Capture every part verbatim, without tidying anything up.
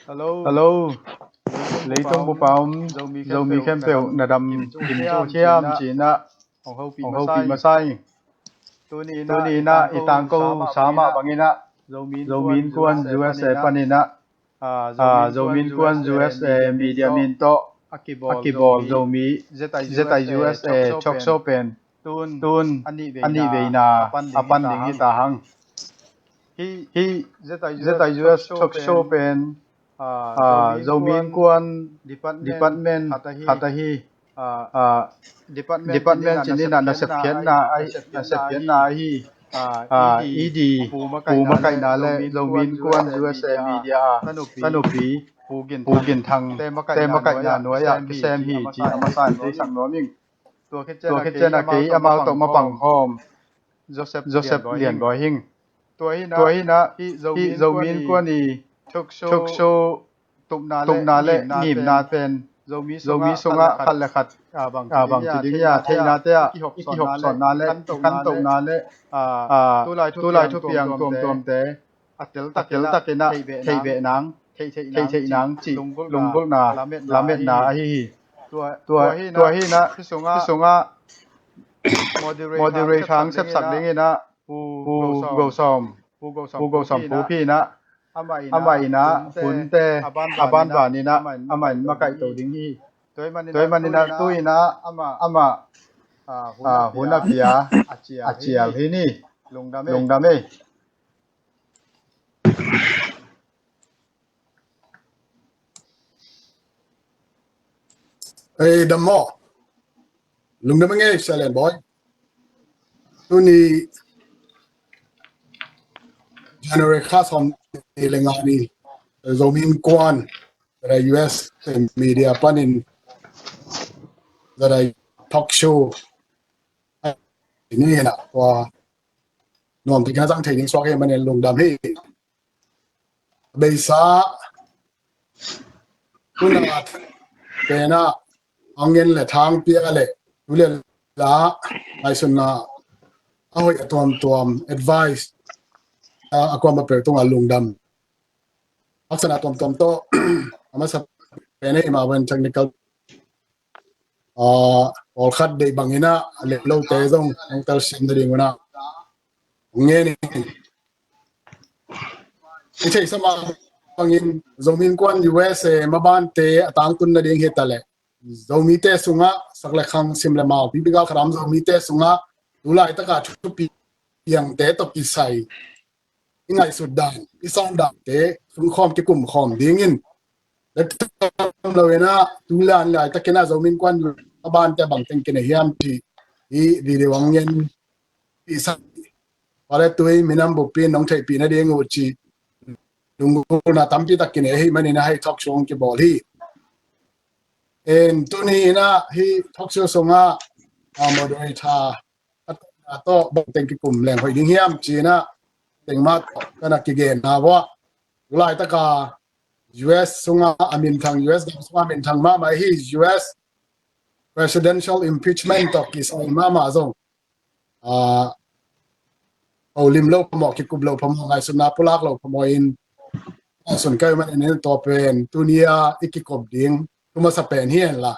Hello. Leitung bup a om Zomi khempeuh na dam kim tuk hiam ci-in ah hong hopih masa ing. Tuni in ah i tangko sa mah bangin ah Zomi Innkuan U S A panin ah, ah, Zomi Innkuan U S A media min tawh a kibawl Zomi Z I U S A talk show pen tun a nih veina a pan ding hi ta hang. Hih Z I U S talk show pen, ah, Zomi Innkuan department khat ahi. Ah, department ci-in ah nasep khiatna ahi, nasep khiatna ahi. Ah, E D Pu Makaihna le Zomi Innkuan U S A media a ka nupi Pu Gin Thang te makaihna nuai ah kisem hi ci a masa in theisak nuam ing. Tua khit ciang a kei amau tawh mapang khawm Joseph Lian Bawi hing. Tua hi in ah hih Zomi Innkuan i talk show tupna le ngimna pen Zomi sungah khat le khat, ah, bang ci ding hi a, theihnate ah i kihopsawnna le i kantohna le, ah, tulai thupiang tuamtuamte a teltakin ah theih beh nang, theih theih nang cih lunggulhna lametna ahi hi. Tua hi in ah hih sungah moderator hong sepsak dingin ah Pu Go Sawm, Pu Go Sawm Pu Phi in ah amah in ah hunte a banbanin ah amah in makaihto ding hi. Tua ahih manin ah tu in ah amah, ah, hun a pia a cial hi ni. Lungdam ei. Ei, dam maw? Lungdam ing ei, Sia Lian Bawi. Tuni January kha sawm nih le nga ni, Zomi Innkuan, Z I U S media panin Z I talk show ni in ah tua nuam takin a zang thei ding suak hi manin lungdam hi. Beisa tuna pen ah hong ngen le thang pia le tu le la ngaihsutna a hoih a tuamtuam advice a kuama pel tungah lungdam. Haksatna tuamtuam tawh a masa pen ah i mah pen technical, ah, pawlkhat deih bangin ah a lem lote zong hong telsiam nading un ah hong ngen ing. I theihsa mah bangin Zomi Innkuan U S A mabante a tangtun nading hi ta leh Zomite sungah sak le khang, sim le mau, pipi gal khat a om Zomite sungah tu laitaka thupiangte tawh kisai i ngaihsut dan, i sawm dante sungkhawm kikum khawm dingin le tam lo in ah tu laitakin ah Zomi Innkuan a bante bang teng kinei hiam cih i video hong ngen i sa pale tui minam bupi nong theihpih nading uh cih lunggulhna tampi tak kinei ahih manin ah hei talk show hong kibawl hi. En tuni in ah hih talk show sungah, ah, moderator a tawh bang teng kikum leng hoih ding hiam ci-in ah teng mah tawh ka na kigen na vua. Tu laitaka U S sungah a minthang, U S gam sungah a minthang mahmah hi, U S presidential impeachment tawh kisai mahmah zong, ah, holim lo phamawh, kikup lo phamawh, ngaihsutna pulak lo phamawh in ngaihsun ka hih manin tua pen tuni a i kikop ding thu masa pen hi hen la.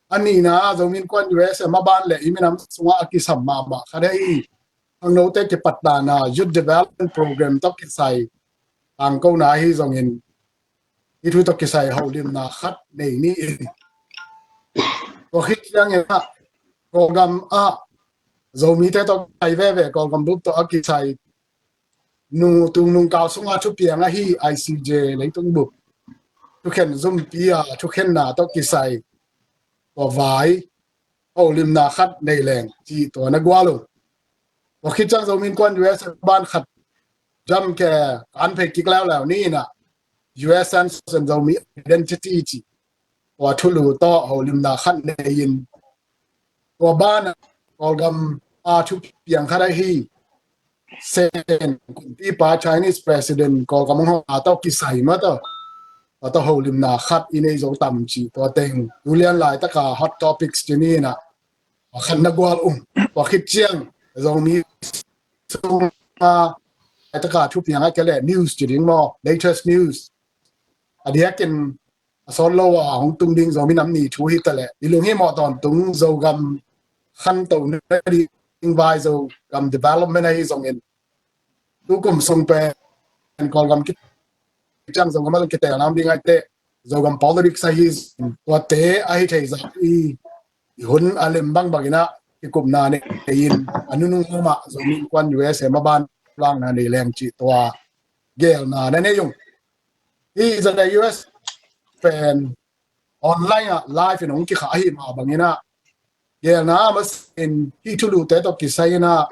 A nihna ah Zomi Innkuan U S A maban le i minam sungah a kisam mahmah khat ahi khangnote kipatna Youth Development Program tawh kisai tangkona ahi zongin hih thu tawh kisai holimna khat nei ni in. Tua khit ciangin ah Kawlgam ah Zomite tawh kisai veve, Kawlgam bup tawh a kisai nung, tung nungkal sunga thupiang ahi I C J leitung bup thukhen zumpi a thukhenna tawh kisai tua vai holimna khat nei leng cih tua na gual uh. Tua khit ciang Zomi Innkuan U S A ban khat jam ke kan phei kik leuleu ni in ah U S and Zomi identity cih tua thulu tawh holimna khat nei in tua banah Kawlgam a thupiang khat ahi Sen kumpipa Chinese President Kawlgam hong hawh a tawh kisai mah tawh a tawh holimna khat i nei zo tam cih tua teng tu lian laitaka hot topics ci ni in ah a khat na gual uh. Tua khit ciang Zomi sunga laitaka thupiang a kei le news ci ding maw, latest news. A diakin a sawt lo a hong tung ding Zomi Nam Ni thu hi ta leh, i lunghimawh tawntung Zogam khanto nading vai, Zogam development ahi zongin, tukum sung pen Kawlgam ki ciang Zogam a zong kitelna om ding ahih teh, Zogam politics ahi zongin, tuate ahi thei zah i, i hun a lem bangbang in ah kikupna nei in, a nunung lamah Zomi Innkuan U S A maban langna nei leng cih tua geelna na nei ung. Hih zan a U S pen online ah live in hong kikhah ahi mah bangin ah, geelna a masa in hih thulute tawh kisai in ah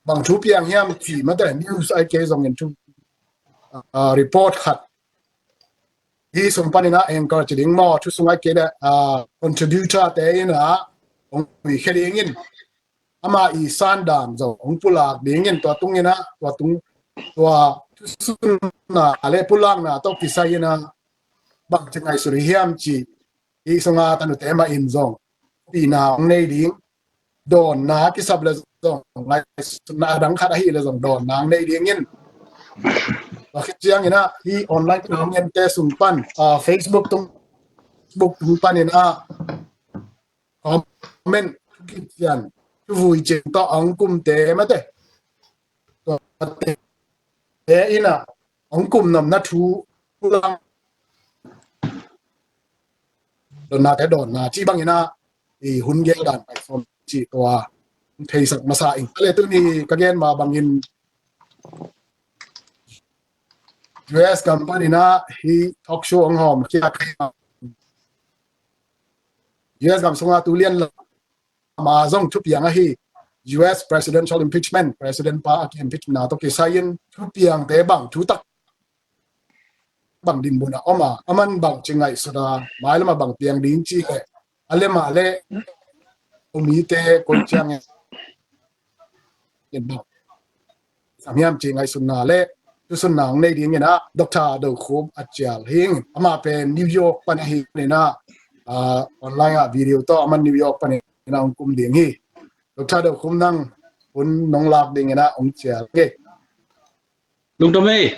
bang thu piang hiam cih mate, news ahih kei zongin thu, ah, report khat hih sung panin ah anchor ci ding maw, thu sung ahih kei le, ah, contributor te in ah hong puikhia dingin, ama i sandan zong hong pulak dingin, tua tung in ah, tua tung, tua thusunna le pulakna tawh kisai in ah bangci ngaihsut hi hiam cih, hih sunga tanute mah in zong pina hong nei ding, dawnna kisap le zong, ngaihsutna a dang khat ahih le zong dawnna hong nei dingin, tua khit ciangin ah hih online tawh hong ente sung pan, ah, Facebook tung, Facebook tung panin ah comment, thu kician, thu vui cian tawh a hong kumte mate, tuate in ah hong kum nopna thu, pulak, dawnnate dawnna cih bangin ah i hun gel dan pai sawm cih tua theisak masa ing. Ka le tuni ka gen mah bangin U S gam panin ah hih talk show hong hawmkhia ka hi. U S gam sunga tu lian lam a zong thupiang ahi U S presidential impeachment, president pa a ki-impeachment na tawh kisai in thupiangte bang, thutak bang dinmun a om a, aman bangci ngaihsut a, mailam ah bang piang ding cih le, a lem ah le Zomite koi ciangin bang sam hiam cih ngaihsutna le thusunna hong nei dingin ah Doctor Do Khum a cial hi ing. Amah pen New York pan ahi in ah, ah, online ah video tawh aman New York panin ah hong kum ding hi. Doctor Do Khum, nang hun nong lak dingin ah hong cial hi. Lungdam ei,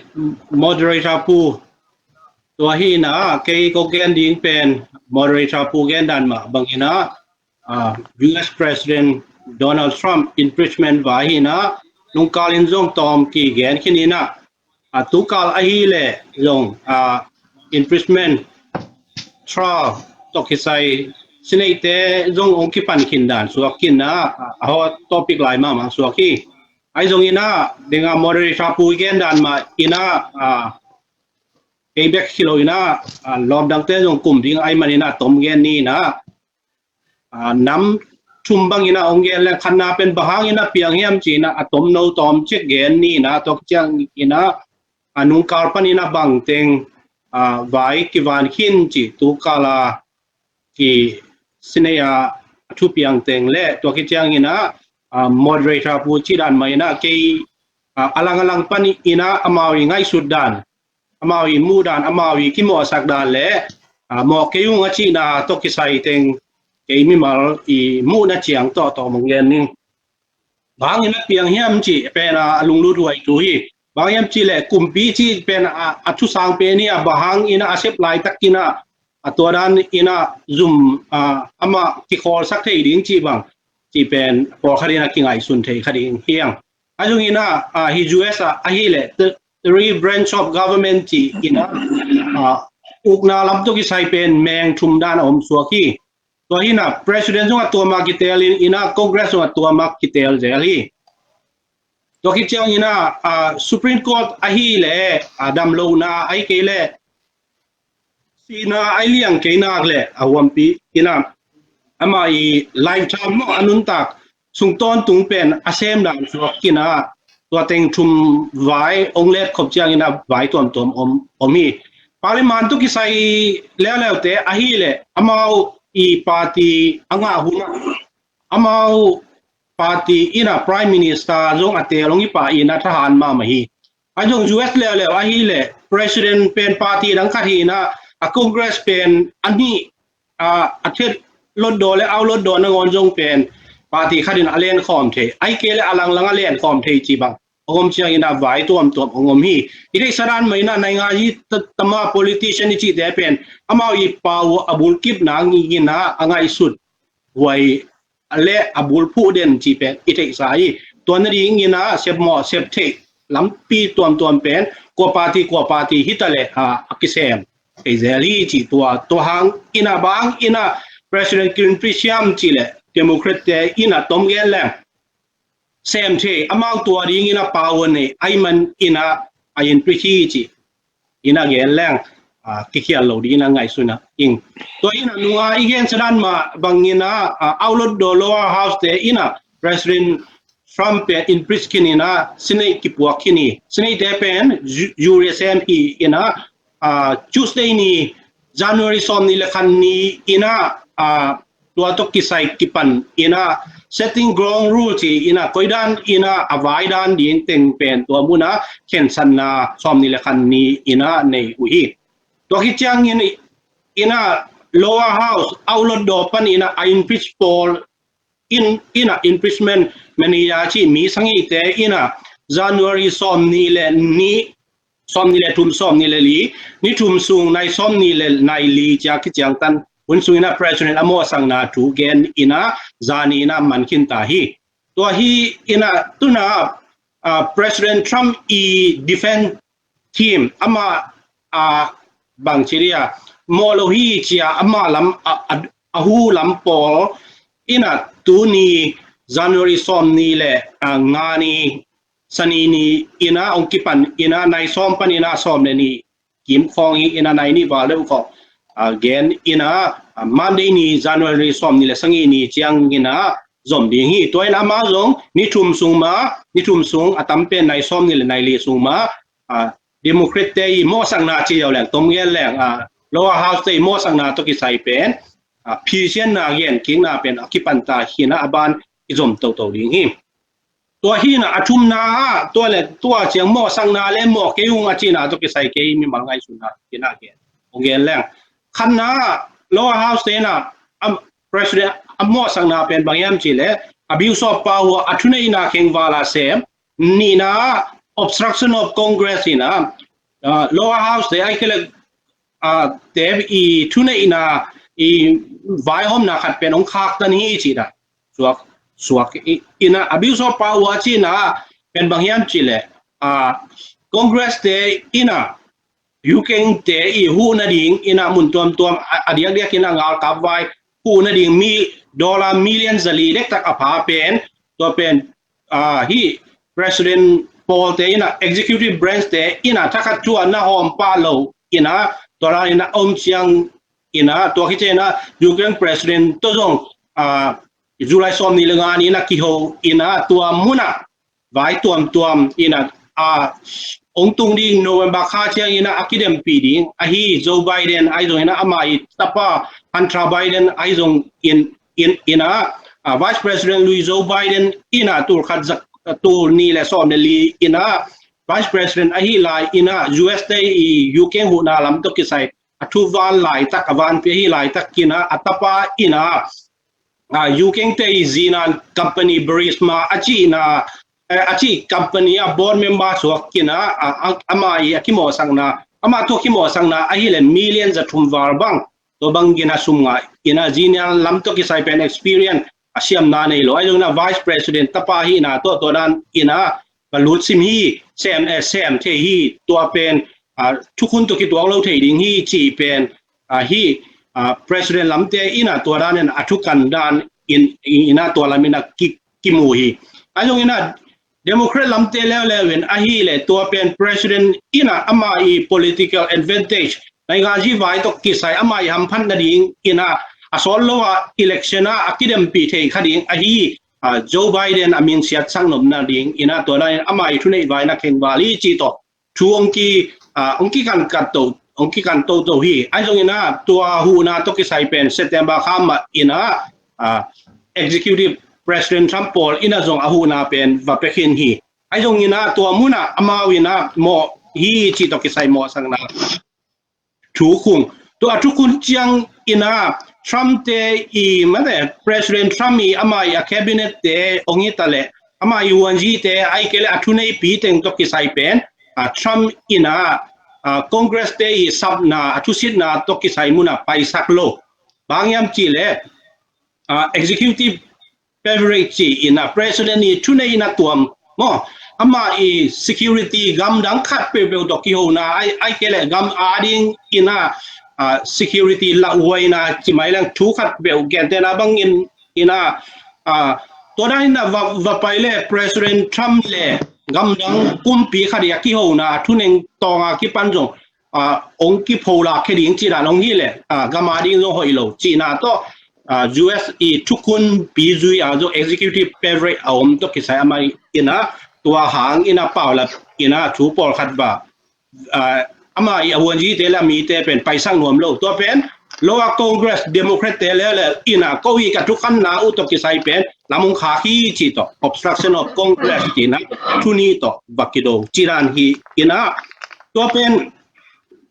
moderator pu. Tua hi in ah, kei ko gen ding pen moderator pu gen dan mah bangin ah, ah, U S President Donald Trump impeachment vai hi in ah, nungkal in zong tawm kigen khin in ah, ah, tukal ahih leh zong, ah, impeachment trial tawh kisai Senate-te zong hong kipan khin dan suak khin ah, ah, a hot topic lai mahmah suak hi. Ahi zongin ah, ding a moderator pu i gen dan mah in ah, ah, kei bek hi lo in ah, ah, lawm dangte zong kum ding ahih manin ah tom gen ni in ah, ah, nam thum bangin ah hong gen leng, khatna pen bang hangin ah piang hiam ci in ah, a tomno tawm ciat gen ni in ah, tua ciangin ah, a nungkal panin ah bangteng, ah, vai kivan khin cih tukal a ki Senate a thupiang teng le, tua khit ciangin ah, ah, moderator pu cih dan mah in ah kei, ah, a lang a lang panin ah amau i ngaihsut dan, amau i muh dan, amau i kimawhsak dan le, ah, mawh kei ung a cihna tawh kisai teng kei mimal i muhna ciang tawh tawh hong gen ning. Bang hangin a piang hiam cih pen a lunglut huai thu hi. Bang hiam cih leh kumpi cih pen a, a thusang pen hi a, bang hangin a sep laitakin a, a tua dan in a zum, a, amah kikhawlsak thei ding cih bang cih pen pawlkhat in a kingaihsun thei kha ding hi ing. Ahi zongin a, a, hi U S a, ahih leh the three branch of government ci in a, a, ukna lam tawh kisai pen meng thum dan a om suak hi. Tua hi in a, President zong a tuam a kitel in, in a, Congress zong a tuam a kitel zel hi. Tua khit ciangin a, a, Supreme Court ahih leh, a, damlohna ahih kei leh sihna a liang kei nak leh a huampi in a, amah i lifetime maw, a nuntak sung tawntung pen a sem dan suak khin a, tua teng thum vai hong let khop ciangin a vai tuamtuam om, om hi. Parliament tawh kisai leuleu te ahih leh amau i party a ngah hun a, amau party in a Prime Minister zong a tel hong hi pah in a thahat mahmah hi. Ahi zong U S leuleu ahih leh President pen party dang khat hi in a, a Congress pen a nih, a, a thet lotdaw le au lotdaw nangawn zong pen party khat in a lenkhawm thei, ahih kei leh a langlang a lenkhawm thei cih bang hong om ciangin a vai tuamtuam hong om hi. I theihsa dan mah in a naingan hi ta-, tama politician i cihte pen amau i pau a bulkipna ngingin a a ngaihsut huai le a bulphuh den cih pen i theihsa hi. Tua nadingin a sepmawh septheih lampi tuamtuam pen kua party kua party hi ta leh a, a kisem thei zel hi cih tua, tua hang in a bang in a President Kyrien Phir siam cih leh Democrat te in a tom gen leng sem thei amau tua dingin a pau a nei ahih man in a a in prit hi cih in a gen leng a, kikhial lo dingin a ngaihsun a ing. Tua in a nunga i gen sadan mah bangin a, a, Outlaw Door Lower House te in a President Trump pen in prit khin in a Senate kipuak khin hi. Senate te pen ju-, jury sem hi in a, a, Tuesday ni January sawm ni le khat ni in a, a, tua tawh kisai kipan in a setting ground rule ci in a koidan in a a vai dan ding teng pen tua mun a khensatna sawm ni le khat ni in a nei uh hi. Tua khit ciangin in a Lower House Outlaw Door pan in a a impeach pawl in, in a impeachment manager ci mi sagihte in a January sawm ni le ni sawm ni le thum, sawm ni le li, ni thum sung nai sawm ni le nai li ciang kiciangtan hun sungin a President a mawhsakna thu gen in a zani in a man khin ta hi. Tua hi in a tuna, a, President Trump i defense team ama, a, bang ci dia mawh lo hi cia ama lam a, a, a hu lam pawl in a tuni January sawm ni le, a, nga ni Sani ni in a ong kipan in a nai sawm pan in a sawm le ni kim khawng hi in a nai ni val deuh khawng, a, gen in a, a, Monday ni January sawm ni le sagih ni ciang in a zom ding hi. Tua in a ama zong ni thum sung ma, ni thum sung a tam pen nai sawm ni le nai li sung ma, a, Democrat te i mawhsakna ci deuh leng tom gen leng, a, Lower House te i mawhsakna tawh kisai pen, a, phisianna gen kikna pen a kipan ta hi in a a ban i zom toto ding hi. Tua hi in a a thumna ah tua le tua ciang mawhsakna le mawh kei ung a cihna tawh kisai kei mimal ngaihsutna hi in a gen, ong gen leng. Khatna ah Lower House te in a, a, President a mawhsakna pen bang hiam cih leh abuse of power, a thuneihna khengval a sem, nihna ah obstruction of Congress in a, a, Lower House te ai kele a, te i thuneihna i vaihawmna khat pen ong khaktan hi cih dan suak, suak i, in a abuse of power cihna pen bang hiam cih leh, a, Congress te in a Ukraine te i huhna ding in a mun tuamtuam a, a diakdiak in a ngalkap vai huhna ding mi dollar million zali dektak a pha pen tua pen, a, hi President pawl te in a executive branch te in a thakhat thu a na hawm pah lo in a tua dan in a om ciang in a tua khit ciang in a Ukraine President tawh zong, a, July sawm ni le nga ni in a kiho in a tua mun a vai tuamtuam in a, a, ong tung ding November kha ciang in a a kidempih ding ahi Joe Biden ahi zong in a ama i tapa Hunter Biden ahi zong in, in, in a, a, Vice President lui Joe Biden in a tul khat za, tul ni le sawm le li in a Vice President ahi lai in a U S te i Ukraine huhna lam tawh kisai a thuvan laitak a vanpi ahi laitak in a a tapa in a, a, Ukraine te i zinan company Burisma a cihna, eh, a cih company a board member suak in a, a, a, ama i a kimawhsakna, ama tawh kimawhsakna ahi le million za thum val bang tua bangin a sum ngah in a zinan lam tawh kisai pen experience a siamna nei lo ahi zong in a Vice President tapa hihna tawh tua dan in a ka lutsim hi, sem, eh, sem thei hi, tua pen, a, thukhun tawh kituak lo thei ding hi cih pen, a, hi, a, President lamte in a tua dan in a thukan dan in, in a tua lam in a ki, kimu hi. Ahi zong in a Democrat lamte leuleu in ahi le tua pen President in a ama i political advantage naingan zi vai tawh kisai ama i hamphat nading in a a sawt lo a election a a kidempih thei kha ding ahi, a, Joe Biden a min siatsak nopna ding in a tua dan in ama i thuneih vai na khengval hi cih tawh thu ong ki, a, ong kikan kat to, ong kikan toto hi. Ahi zong in a tua huhna tawh kisai pen September kha mah in a, a, Executive President Trump pawl in a zong a huhna pen va pia khin hi. Ahi zong in a tua mun a amau in a mawh hi cih tawh kisai mawhsakna thukhun. Tua a thukhun ciang in a Trump te i mate President Trump i ama i a cabinet te ong hi ta leh ama i huanzite ai kei le a thuneipi teng tawh kisai pen, a, Trump in a, a, Congress te i sapna, a thusitna tawh kisai mun a paisak lo. Bang hiam cih le, a, executive privilege ci in a president i thunei in a tuam maw, ama i security gamdang khat peuhpeuh tawh kihona ai, ai kei le gam ading in a, a, security lauhuaina ci mai leng thu khat peuh gentehna bangin in a, a, tua dan in a va, va pai le President Trump le gamdang kumpi khat i a kihona a thuneng tawnga kipan zong, a, ong kipholak khe ding cih dan ong hi le, a, gam ading zong hoih lo cihna tawh, a, U S i thukhunpi zui a zong executive privilege a om tawh kisai ama in a tua hang in a paulap in a thu pawlkhat va, a, ama i a huanzite le a mite pen paisak nuam lo. Tua pen lower Congress Democrat te le le in a ko i ka thukhanna uh tawh kisai pen lam ong khak hi cih tawh obstruction of Congress cihna thu nih tawh va kido cih dan hi in a, tua pen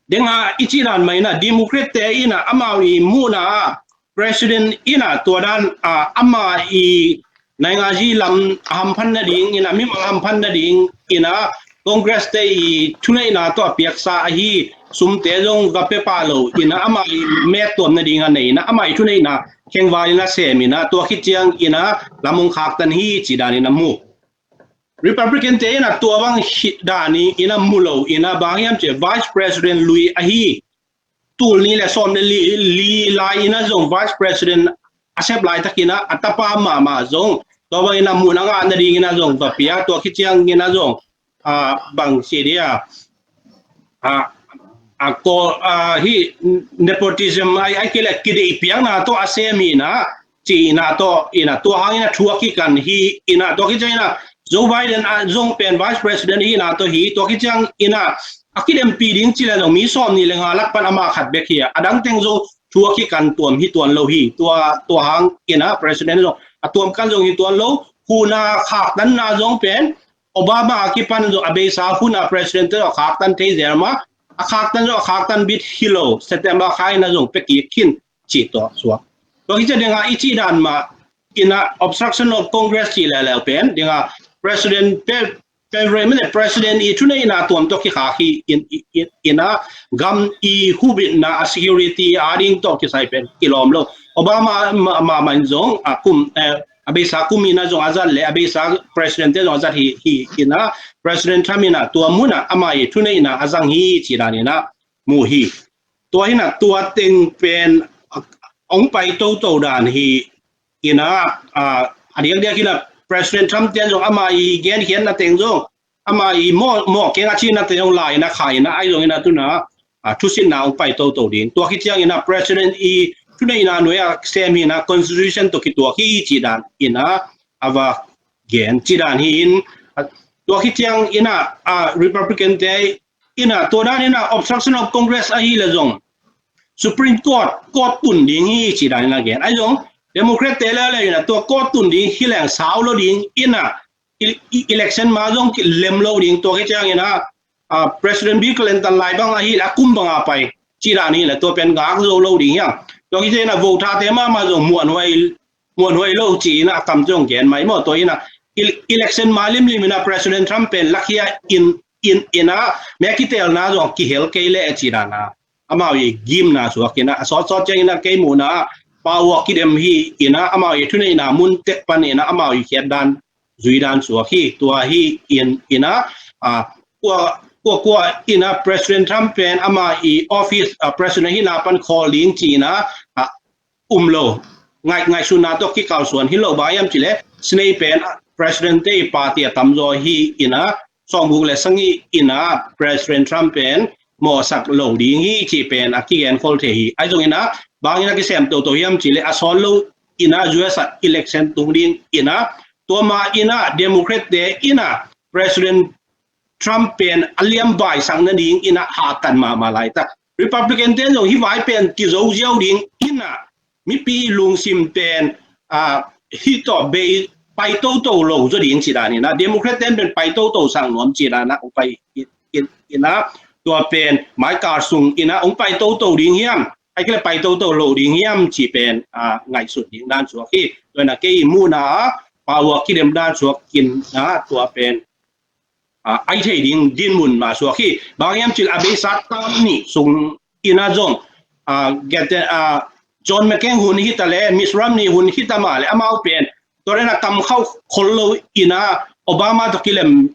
deng a i cih dan mah in a Democrat te in a amau i muhna a President in a tua dan, a, ama i naingazi lam a hamphan nading in a, mimal hamphan nading in a Congress te i thuneihna tawh a piaksa ahi sumte zong va pia pah lo in a, ama i met tuam nading a nei in a, ama i thuneihna khengval in a sem in a, tua khit ciang in a lam ong khaktan hi cih dan in a mu. Republican te in a tua bang hi dan in a mu lo in a, bang hiam cih le Vice President lui ahi, tul nih le sawm le li, li lai in a zong Vice President a sep laitak in a, a tapa mahmah zong tua bang in a muhna ngah nading in a zong va pia, tua khit ciang in a zong, a, bang ci dia, a, a, ko, a, hi nepotism ai, ai kei le kideih piakna tawh a sem hi in a, ci in a tawh in a, tua hang in a thu a kikan hi in a, tua khit ciang in a Joe Biden a zong pen Vice President hi in a tawh hi, tua khit ciang in a a kidempi ding ci le zong mi sawm nih le nga lak pan ama khat bek hi a, a dang teng zong thu a kikan tuam hi tuan lo hi, tua, tua hang in a President zong a tuam kan zong hi tuan lo, hun a khaktanna zong pen Obama a kipan zong a beisa hun a President te zong khaktan thei zel mah, a khaktan zong a khaktan bit hi lo, September kha in a zong pia kik khin cih tawh suak. Tua hi ciang deng a i cih dan mah in a obstruction of Congress cih leuleu pen deng a President pe, pe, President i thuneihna tuam tawh kikhak hi in, in, in a gam i hubitna a security ading tawh kisai pen kilawm lo. Obama ma, ma, ma in zong a kum, eh, a beisa kum in a zong a zat le a beisa President te zong a zat hi, hi in a President Trump in a tua mun a ama i thuneihna a zang hi cih dan in a mu hi. Tua hi in a tua teng pen, a, ong pai toto dan hi in a, a, a diakdiak hi in a President Trump te zong ama i genkhiatna teng zong, ama i mawh, mawh keng a cihna te zong lai in a khai in a, ai zong in a tu in a, a, thusitna ong pai toto ding. Tua khit ciang in a President i thuneihna nuai a sem hi in a Constitution tawh kituak hi cih dan in a, a va gen cih dan hi in, a, tua khit ciang in a, a, Republican te in a tua dan in a obstruction of Congress ahi le zong Supreme Court, court tun ding hi cih dan in a gen. Ai zong Democrat te leuleu in a tua court tun ding hi leng sau lo ding in a, i, i, election ma zong kilem lo ding, tua khit ciang in a, a, President Bill Clinton lai bang ahi le a kum bang a pai cih dan hi le tua pen ngak zo lo ding hiam. Tua khit ciang in a vote-te mahmah zong muanhuai, muanhuai lo ci in a kam zong gen mai maw, tua in a, il, election ma limlim in a President Trump pen lakhia in, in, in a, meh kitelna zong kihel kei le cih dan a amau i gimna suak in a, a sawtsawt ciang in a kei muhna a pau a kidem hi in a, amau i thuneihna mun tek pan in a amau i khiat dan, zui dan suak hi, tua hi in, in a, a, kua, kua, kua in a President Trump pen ama i office, a, President hihna pan khawl ding ci in a, a, um lo. Ngai, ngaihsutna tawh kikalsuan hi lo, bang hiam cih le Senate pen, a, President te i party a tamzaw hi in a, sawmguk le sagih in a President Trump pen mawhsak lo ding hi cih pen a kigenkhol thei hi. Ai zong in a, bang in a kisem toto hiam cih le a sawn lo in a U S a election tung ding in a, tua ma in a Democrat te in a President Trump pen a liam baisak nading in a hahtan mahmah laitak. Republican te zong hih vai pen kizo ziau ding in a mipi lungsim pen, a, hih tawh bei pai toto lo zaw ding cih dan in a, Democrat ten pen pai toto sang nuam cih dan a, pai in, in, in a, tua pen mai kar sung in a, ong pai toto ding hiam, ai kei le pai toto lo ding hiam cih pen, a, ngaihsut ding dan suak hi. Tua in a kei muhna a, power kidem dan suak in, a, tua pen, a, ai thei ding dinmun mah suak hi. Bang hiam cih leh a beisa tam nih sung in a zong, a, gete, a, John McCain hun hi ta leh, Mitt Romney hun hi ta mah leh, amau pen tua dan a kam khauh khol lo in a, Obama tawh kilem,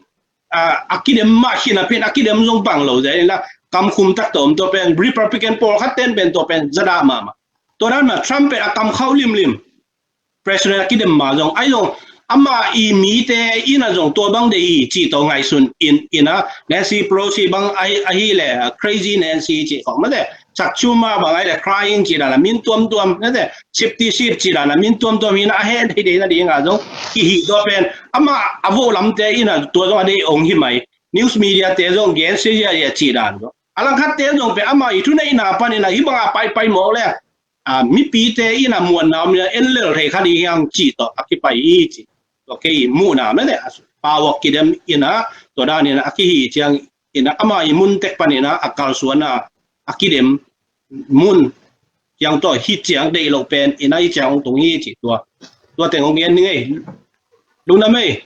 a, a kidem mah hi napi in a kidem zong bang lo zen in a, kam khum tak tawh om. Tua pen Republican pawlkhat ten pen tua pen za dah mahmah. Tua dan mah Trump pen a kam khauh limlim, President a kidem mah zong, ahi zong, ama i mite in a zong tua bang deih hi cih tawh ngaihsun in, in a, Nancy Pelosi bang ahi, ahi leh, a, crazy Nancy cih khawng mah te, Chuck Schumer bang ahi leh crying cih dan a min tuamtuam, mah te, shifty ship cih dan a min tuamtuam hi in a, a hen thei deih nading a zong kihi. Tua pen ama a vote lamte in a tua zong a deih ong hi mai. News media te zong gensia ziahziah cih dan zong. A langkhatte zong pen ama i thuneihna panin a hih bang a paipai mawk leh, a, mipite in a muanna om in a en lel thei kha ding hi hang cih tawh a kipai hi cih. Tua kei muhna mah te, a, power kidem in a, tua dan in a kihi ciang in a, ama i mun tek panin a, a kalsuan a, a kidem mun ciang tawh hi ciang deih loh pen in a hi ciang ong tung hi cih tua. Tua teng ong gen ning ei. Lungdam ei,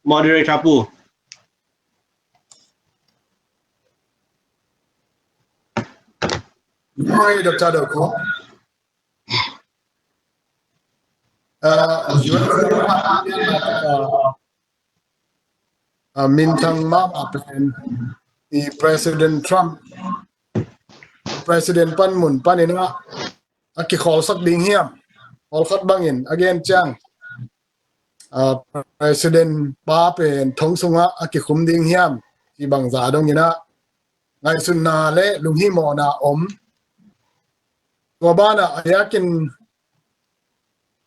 moderator pu. Hi, Doctor Doko. Uh, uh, uh, minthang mahmah pen i President Trump, President panmun panin a, a kikhawlsak ding hiam? Pawlkhat bangin a gen ciang, a, President pa pen thong sungah a kikhum ding hiam? Cih bangzah dongin a ngaihsutna le lunghimawhna om. Tua banah a yakin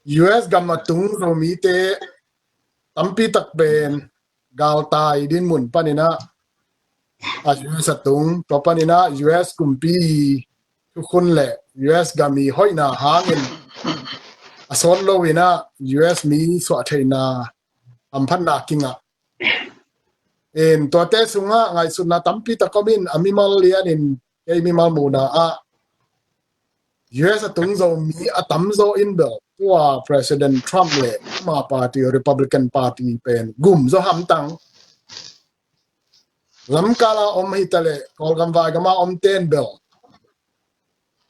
U S gam a tung Zomite tampi tak pen galtai dinmun panin a, a, U S a tung, tua panin a U S kumpi thukhun le U S gam i hoihna hangin a sawt lo in a U S mi suah theihna hamphatna kingah. In tuate sungah ngaihsutna tampi tak om in a mimal lianin kei mimal muhna ah U S a tung Zomi a tamzaw in bel tua President Trump le ama party, Republican Party pen gum zaw hamtang. Lamkal a om hi ta leh Kawlgam vaigam a om ten bel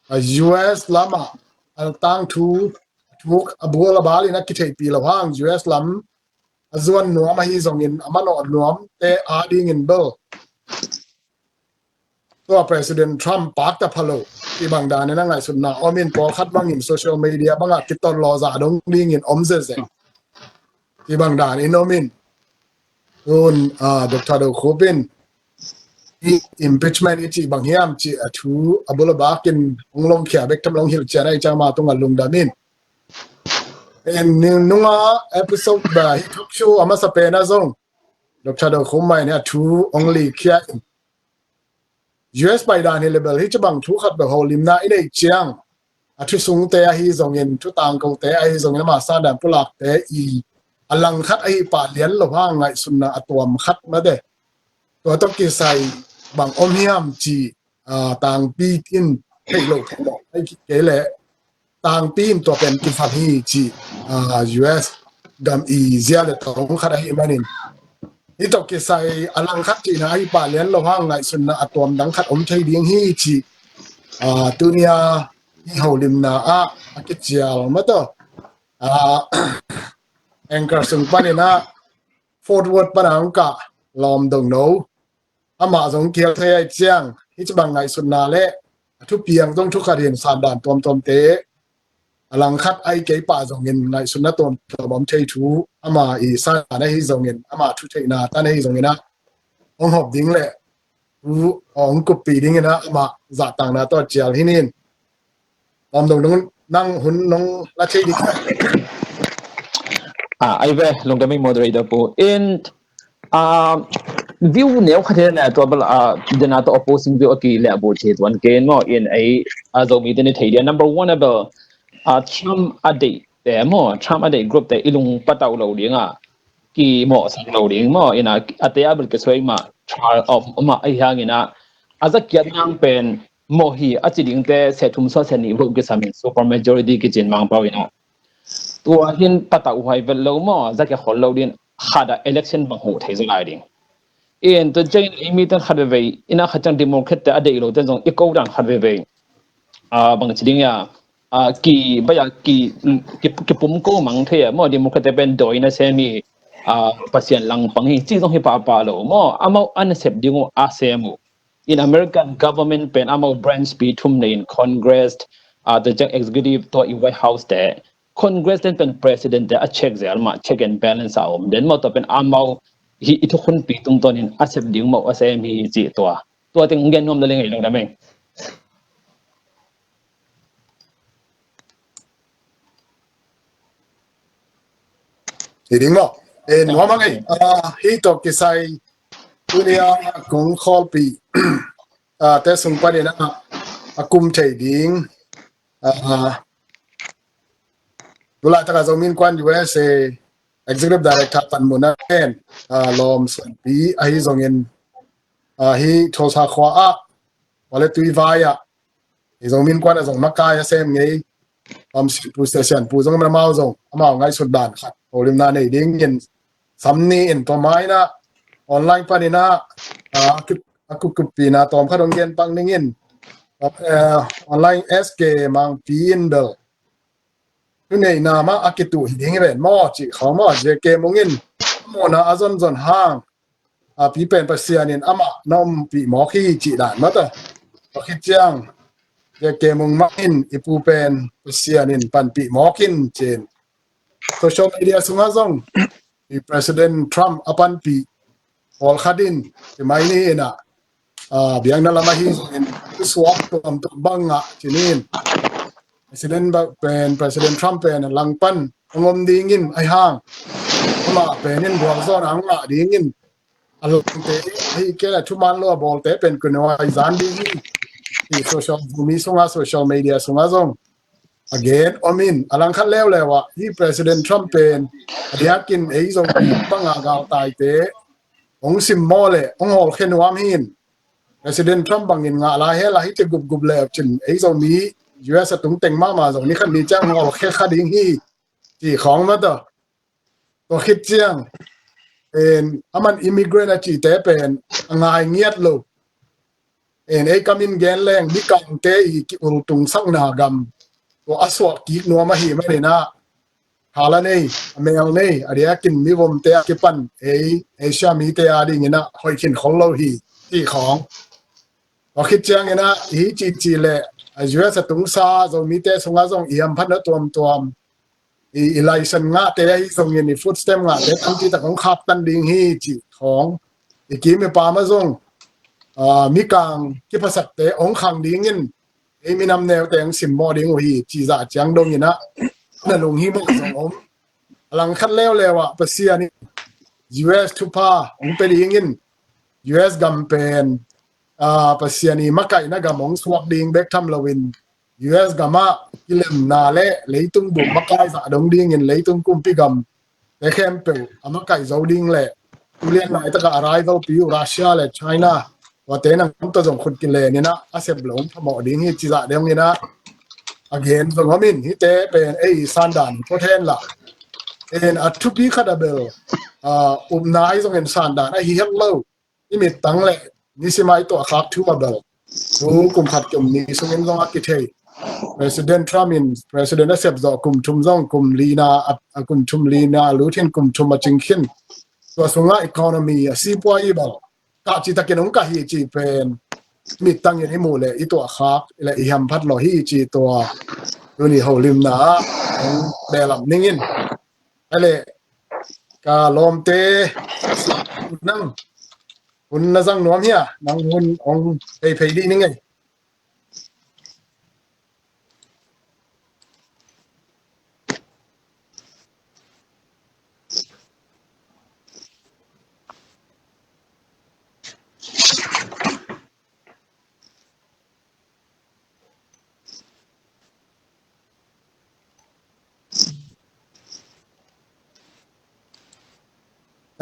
a U S lamah a tangthu, thu a bual a bal in a kitheihpih loh hang U S lam a zuan nuam ahi zongin a manawh nuamte a dingin bel tua President Trump pakta pha lo. Cih bang danin a ngaihsutna om in pawlkhat bangin social media bangah kitawt lawhzah dong dingin om zeze. Cih bang danin om in. Tun, ah, Doctor Do Khup in i impeachment i cih bang hiam cih a thu a bul a bakin hong longkhia bek tham long hilhcian a i ciang ma tungah lungdam in. En nunga episode ba hi talk show a masa pen a zong Doctor Do Khup mai ni a thu hong likhia in. U S paidan hi le bel hi cabang thu khat bel holimna i neih ciang a thu sungte ahi zongin, thu tangkote ahi zongin, ama sandan pulakte i a langkhat ahi pah lian lo hang ngaihsutna a tuam khat mate. Tua tawh kisai bang om hiam cih, ah, tangpi in theih loh theih loh ahi kei leh tangpi in tua pen kifat hi cih, ah, U S gam i zia le tong khat ahi manin. Hi tawh kisai a langkhat cihna ahi pah lian lo hang ngaihsutna a tuam dang khat om thei ding hi cih, ah, tunia i holimna ah a kicial mate. Ah, anchor sung panin a Fort Worth pan a hong kah Lawm Dong No. Amah zong kihel thei ahi ciang hi cabang ngaihsutna le a thupiang zong thu khat hin sandan tuamtuamte a langkhat ahi kei pah zongin ngaihsutna tuamtuam om thei thu ama i sandan ahi zongin ama thu theihna tan ahi zongin a hong hop ding le thu hong kuppih dingin a amah zahtakna tawh cial hi nin. Lawm Dong No, nang hun nong la thei ding. Ah, ai ve, lungdam ei moderator pu. In, ah, view neu khat hi na tua bel, ah, dena tawh opposing view a kilehbulh thei tuan kei in maw, in ei, ah, Zomite ni thei dia. Number one a bel, ah, Trump a deihte maw, Trump a deih group te i lung patauh lo ding a, kimawhsak lo ding maw, in a, a te a bel kisuai mah, trial of, mah ahi hangin a, a zakiat nang pen, maw hi, a ci dingte, seh thum sawt seh nih vote kisam in, super majority kici in Mangpau in a. Tua hin patauh huai vet lo maw, za kia khol lo ding, khat a election bang huh thei zaw lai ding. In tua ciangin ei mite khat veve, ina khat ciang Democrat te a deih lo te zong i ko dan khat veve. Ah, bang ci ding ia, ah, ki, baya ki, ki, ki pum ko mang thei a, maw Democrat te pen dawi na sem hi, ah, Pasian langpang hi, ci zong hi papa lo, maw amau a nasep ding uh a sem uh. In American government pen amau branch pi thum nei in Congress, ah, tua ciang executive tua i White House te. Congress ten pen president te a check zel mah, check and balance a om den maw, tua pen amau hi i thukhun pi tungtawn in a sep ding maw a sem hi ci tua. Tua teng gen nuam na leng ei lo da meng. Hi ding maw? Eh, nuam ang ei. Ah, hi tua kisai tunia kong kholpi, ah, te sung panin a, a kum thei ding. Ah, tulai taka Zomi Innkuan U S A Executive Director panmun a en, ah, lawm suanpi ahi zongin, ah, hi Tulsa khua ah, wale tui vai ah, hi Zomi Innkuan a zong makai a sem ngei, lawm suanpu, sia sianpu zong amau zong, amau ngaihsut dan khat holimna nei dingin sam ni in tua mai na online panin a, ah, a kukup pi na tawm khat hong gen pak ning in, eh, online S K Mangpi in bel. Tu nei na mah a kitu hi ding hi ven maw, ci khawng maw, J K Mung in, mawna a zonzon hang, a pi pen Pasian in amah na ompih mawk hi ci dan mah ta. Tua khit ciang, J K Mung mah in i pu pen Pasian in panpih mawk in cin. Social media sungah zong, i President Trump a panpih pawlkhat in, ci mai ni in a, ah, biakna lam ahi zongin, suak tuamtuam bang ngah, ci ni in. President ba-, pen, President Trump pen, langpan, hong om dingin, ahi hang. Amah pen in, buang zawn a hong ngah dingin. A lawmte, ahi kei leh thuman lo a bawlte pen, kunuai zan ding hi. Hi social, Zomi sungah, social media sungah zong. A gen om in, a langkhat leuleu ah, hi President Trump pen, a diakin ei zong banga galtaite, hong sim maw le, hong hawlkhia nuam hi in. President Trump bangin ngah lai hel a hite gupgup leu cin, ei Zomi U S a tungteng mahmah zong ni khat ni ciang hawlkhia kha ding hi, ci khawng mah ta. Tua khit ciang, en, aman immigrant a cite pen, a ngai ngiat lo. En, ei kamin gen leng, Mikangte i ki ultung sakna gam. Tua a suak kik nuam ahi manin a, hala nei, a mel nei, a diakin mivomte a kipan, ei, Asia mite a dingin a, hoih khin khol lo hi, ci khawng. Tua khit ciangin a, i hi cici le, a U S a tungsa, Zomite sungah zong i hamphatna tuamtuam. I, i license ngahte ahi zongin, i food stamp ngahte tampi tak hong khaktan ding hi ci khawng. I kim i pam ah zong, ah, Mikang kiphatsakte hong khang dingin, ei minam neute hong simmawh ding uh hi ci zah ciang dongin a, na lunghimawh zong om. A langkhat leuleu ah Pasian in U S thupha hong pia dingin, U S gam pen, ah, Pasian i makaihna gam hong suak ding bek tham loin, U S gam ah kilemna le leitung bup makai zah dong dingin leitung kumpi gam te khempeuh a makaih zo ding le, tu lian laitak ah a rival pi uh Russia le China, tuate nang tawh zong khut kilen in a, a sep lo hong phamawh ding hi ci zah dongin a, a gen zong om in, hihte pen ei sandan hi phot hen la. En a thupi khat a bel, ah, upna ahi zongin sandan ahi het lo. I mittang le nisim a i tuahkhak thu a bel, tu kum khat kum nih sungin zong a kithei. President Trump in President a sep zawh kum thum zong, kum lina a, a kum thum lina a lut hin kum thum a cing khin. Tua sungah economy a sipuai i bel, kah ci takin hong kah hi ci pen, mittangin i muh le i tuahkhak le i hamphat lo hi ci tua tuni holimna ah hong behlap ning in. A le, ka lawmte, nang hun na zang nuam hia, nang hun hong pheiphei dih ning ei.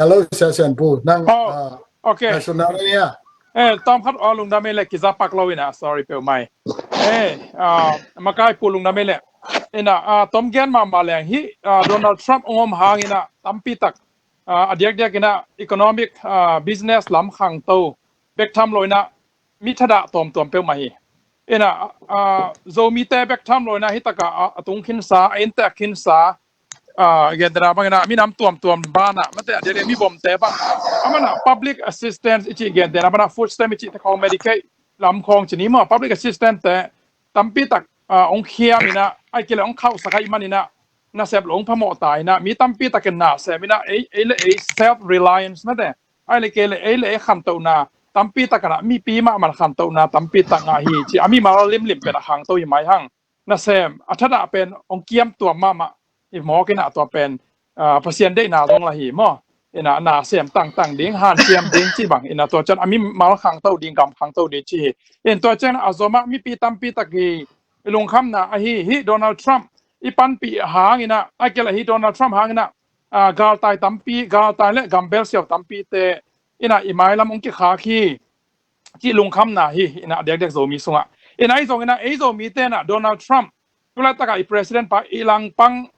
Hello, Sia Sian Pu. Nang, oh, ah, okay. National ni a. Eh, tawm khat aw lungdam ei le kiza pak lo ina, sorry peuh mai. Eh, ah, makai Pu lungdam ei le. Ina, a, tom gen mahmah leng hi, a, Donald Trump ong om hang ina tampi tak, a, a diakdiak ina economic, a, business lam khangto bek tham lo ina mi thadah tuamtuam peuhmah hi. Ina, a, Zomite bek tham lo ina hi taka a, a tung khinsa, a inntek khinsa, a, gentehna bang ina minam tuamtuam bana mate a diakdiak mi bomte bang, a mana public assistance i cih gentehna bana food stamp i cih te khawng, Medicaid lam khawng ci ni maw, public assistance te tampi tak, a, ong khiam ina, ai kei le ong khauhsak ai man ina, nasep lo ong phamawh ta ina, mi tampi takin na sem ina, ei, ei le ei self reliance mate, ai le kei le ei le ei khantohna tampi tak ina, mipi mahmah khantohna tampi tak ngah hi ci a mimal limlim pen a khangto hi mai hang. Nasem a thadah pen ong kiam tuam mahmah i mawk ina tua pen, a, Pasian deihna zong la hi maw. Ina nasem tangtang ding, hanciam ding ci bang ina tua ciang a mimal khangto ding, gam khangto ding ci hi. In tua ciang a zom ah mipi tampi tak hi i lungkhamna ahi hi. Donald Trump i panpih hang ina, a kei le hi Donald Trump hang ina, a, galtai tampi, galtai le gambel siau tampi te ina i mailam ong kikhak hi cih lungkhamna hi ina a diakdiak Zomi sungah. Ina ei zong ina, ei Zomite ina Donald Trump tulaitak a i president pa i langpang,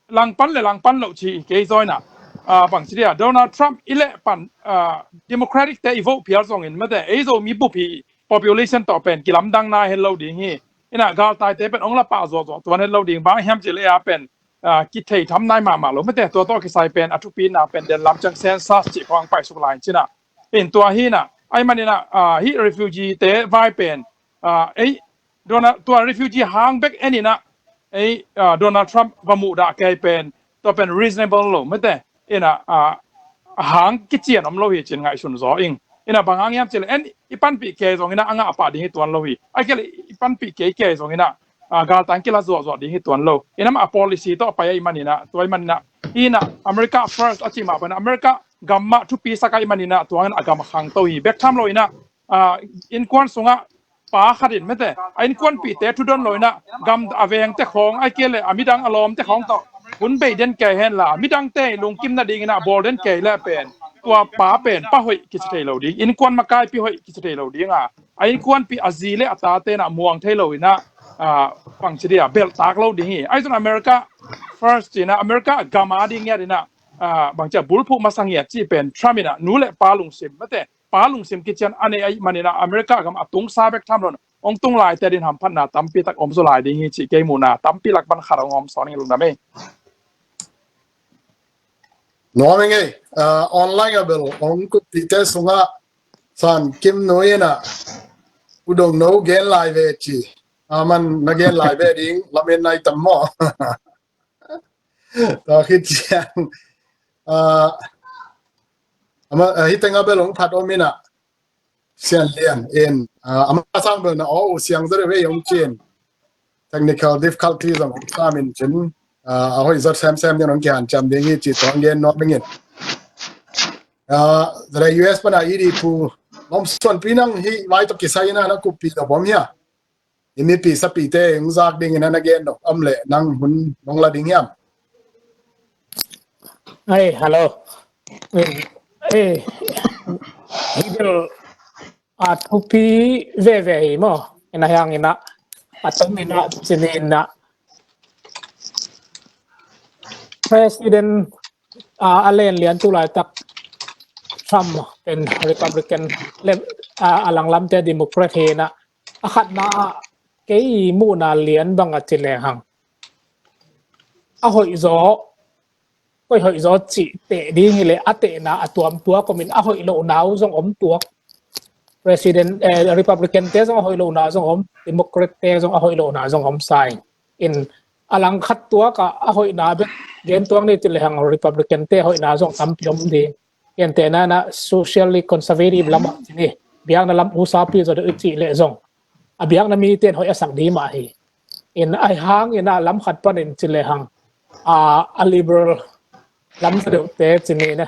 langpan le langpan loh ci kei zaw ina, a, bang ci dia, Donald Trump i leh pan, a, Democratic te i vote phial zongin mate, ei Zomi bup hi, population tawh pen kilamdang nai het lo ding hi. Ina galtaite pen ong la pah zawhzawh tuan het lo ding, bang hiam ci le a pen, a, kithei tham nai mahmah lo mate, tua tawh kisai pen a thupina pen den lam ciang census cih khawng paisuk lai cina. In tua hi ina, ai man ina, a, hi refugee te vai pen, a, ei, Donald, tua refugee hang bek en ina, ei, a, Donald Trump va muhdah kei pen, tua pen reasonable lo mate, ina, a, a hang kician om lo hi cin ngaihsun zaw ing. Ina bang hang hiam ci le en i panpih kei zong ina a ngah pah ding hi tuan lo hi. Ai kei le i panpih kei kei zong ina, a, galtai kila zuahzuah ding hi tuan lo. Ina mah a policy tawh a pai ai man ina, tua ai man ina, ina America first a ci mah bang ina America gam mah thupi sak ai man ina tua ina a gam a khangto hi. Bek tham lo ina, a, innkuan sungah pa khat in mate, a innkuanpihte thudon lo ina gam a vengte khawng, ai kei le a midang a lawmte khawng tawh hun bei den kei hen la, midangte lungkim nading ina bawl den kei le pen, tua pa pen pa hoih kici thei lo ding, innkuan makaipi hoih kici thei lo ding a, a innkuanpih a zi le a tate ina muang thei lo ina, a, bang ci dia, belhtak lo ding hi. Ai zong America first ci ina, America gam a ding ngiat ina, a, bang ci a, bulphuh masa ngiat ci pen Trump ina nu le pa lungsim mate, pa lungsim kician a nei ai man ina America gam a tungsa bek tham lo ina ong tung laite din hamphatna tampi tak om zaw lai ding hi cih kei muhna tampi lak pan khat ong om sawn ing, lungdam ei. Nuam ing ei, a, online a bel ong kuppihte sungah San Kim Nu ina U Dong No gen lai ve ci. A man na gen lai ve ding lamen nai tam maw? Tua khit ciang, a, ama, a, hi teng a bel ong phat om ina, Sian Lian in, a, ama sang bel na aw uh siang zaw deuh ve ong cin. Technical difficulty zong ong sam in cin, a, a hoih zaw semsem ding ong kihanciam ding hi ci tua ong gen nuam ing in. A, zale U S pana i di pu Lawm Suanpi, nang hi vai tawh kisai ina na kuppih lo bom hia? I mipi sapite ong zak ding ina na gen nop om le nang hun nong la ding hiam? Ei, hello. Ei, ei, hi bel a thupi veve hi maw. Ina hiang ina, a tom ina, cin ina, President, a, a len lian tulaitak Trump pen Republican le, a, a langlamte Democrat hi ina, a khatna ah kei muhna lian bang a ci leng hang, a hoih zaw, koi hoih zaw cih teh ding hi le a tehna a tuam tuak om in a hoih lohna uh zong om tuak. President, eh, Republican te zong a hoih lohna zong om, Democrat te zong a hoih lohna zong om sa ing. In a langkhat tuak ah a hoihna bek gen tuak ni ci leng hang Republican te hoihna zong tampi om ding. Gentehna ina socially conservative lam ah ci ni, biakna lam usapi zaw deuh i cih leh zong a biakna mite in hoih a sak ding mah hi. In ai hang ina lam khat panin ci leng hang, a, a liberal lam zaw deuhte ci ni ina,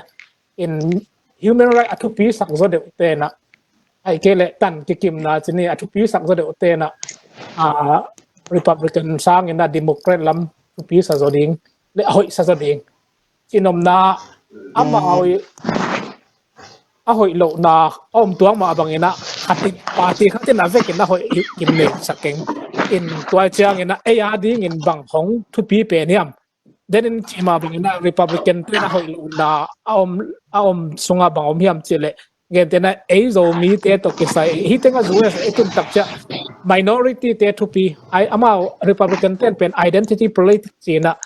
in human right a thupi sak zaw deuhte ina, ai kei le tan kikimna ci ni a thupi sak zaw deuhte ina, a, Republican sang ina Democrat lam thupi sa zaw ding le a hoih sa zaw ding. Cinomna amau i a hoih lohna a om tuak mah bang ina khat in, party khat in a vekin a hoih kim nei sak keng. In tua ciangin ah ei a dingin bang hong thupi pen hiam? Denin cima bangin ah Republican te na hoih lohna a om, a om sunga bang om hiam cih leh, gentehna ei Zomite tawh kisai, hih tengah U S i tun tak ciah minority te thupi, ai, amau Republican ten pen identity politics cih in ah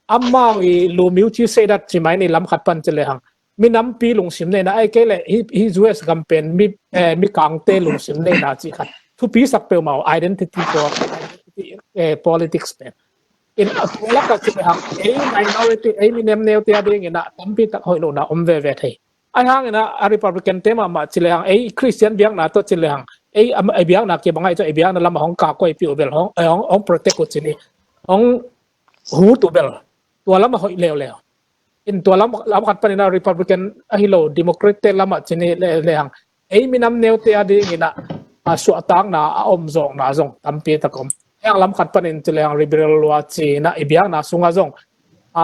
amau i lumiu ci seidat cimai ni lam khat pan ci lehang, minampi lungsim neina, ai kei leh hih, hih U S gam pen mi, eh, mikangte lungsim neina cih khat thupisak peuhmah uh, identity po-, identity, eh, politics pen. In a tua lakah ci lehang ei minority, ei mi nemneute a dingin ah tampi tak hoih lohna om veve thei. Ai hangin ah a Republican te mahmah ci lehang ei Christian biakna tawh ci lehang ei, am, ei biakna kibang ai tawh ei biakna lamah hong kakuaipih uh bel, hong, eh, hong, hong protect uh ci ni, hong hut uh bel tua lamah hoih leuleu. In tua lam, lam khat panin ah Republican ahi lo Democrat te lamah ci ni le, lehang ei minam neute a dingin ah, a suahtakna a om zawkna zong tampi tak om. Heng lam khat panin ci lehang liberal lua ci in ah i biakna sungah zong, a,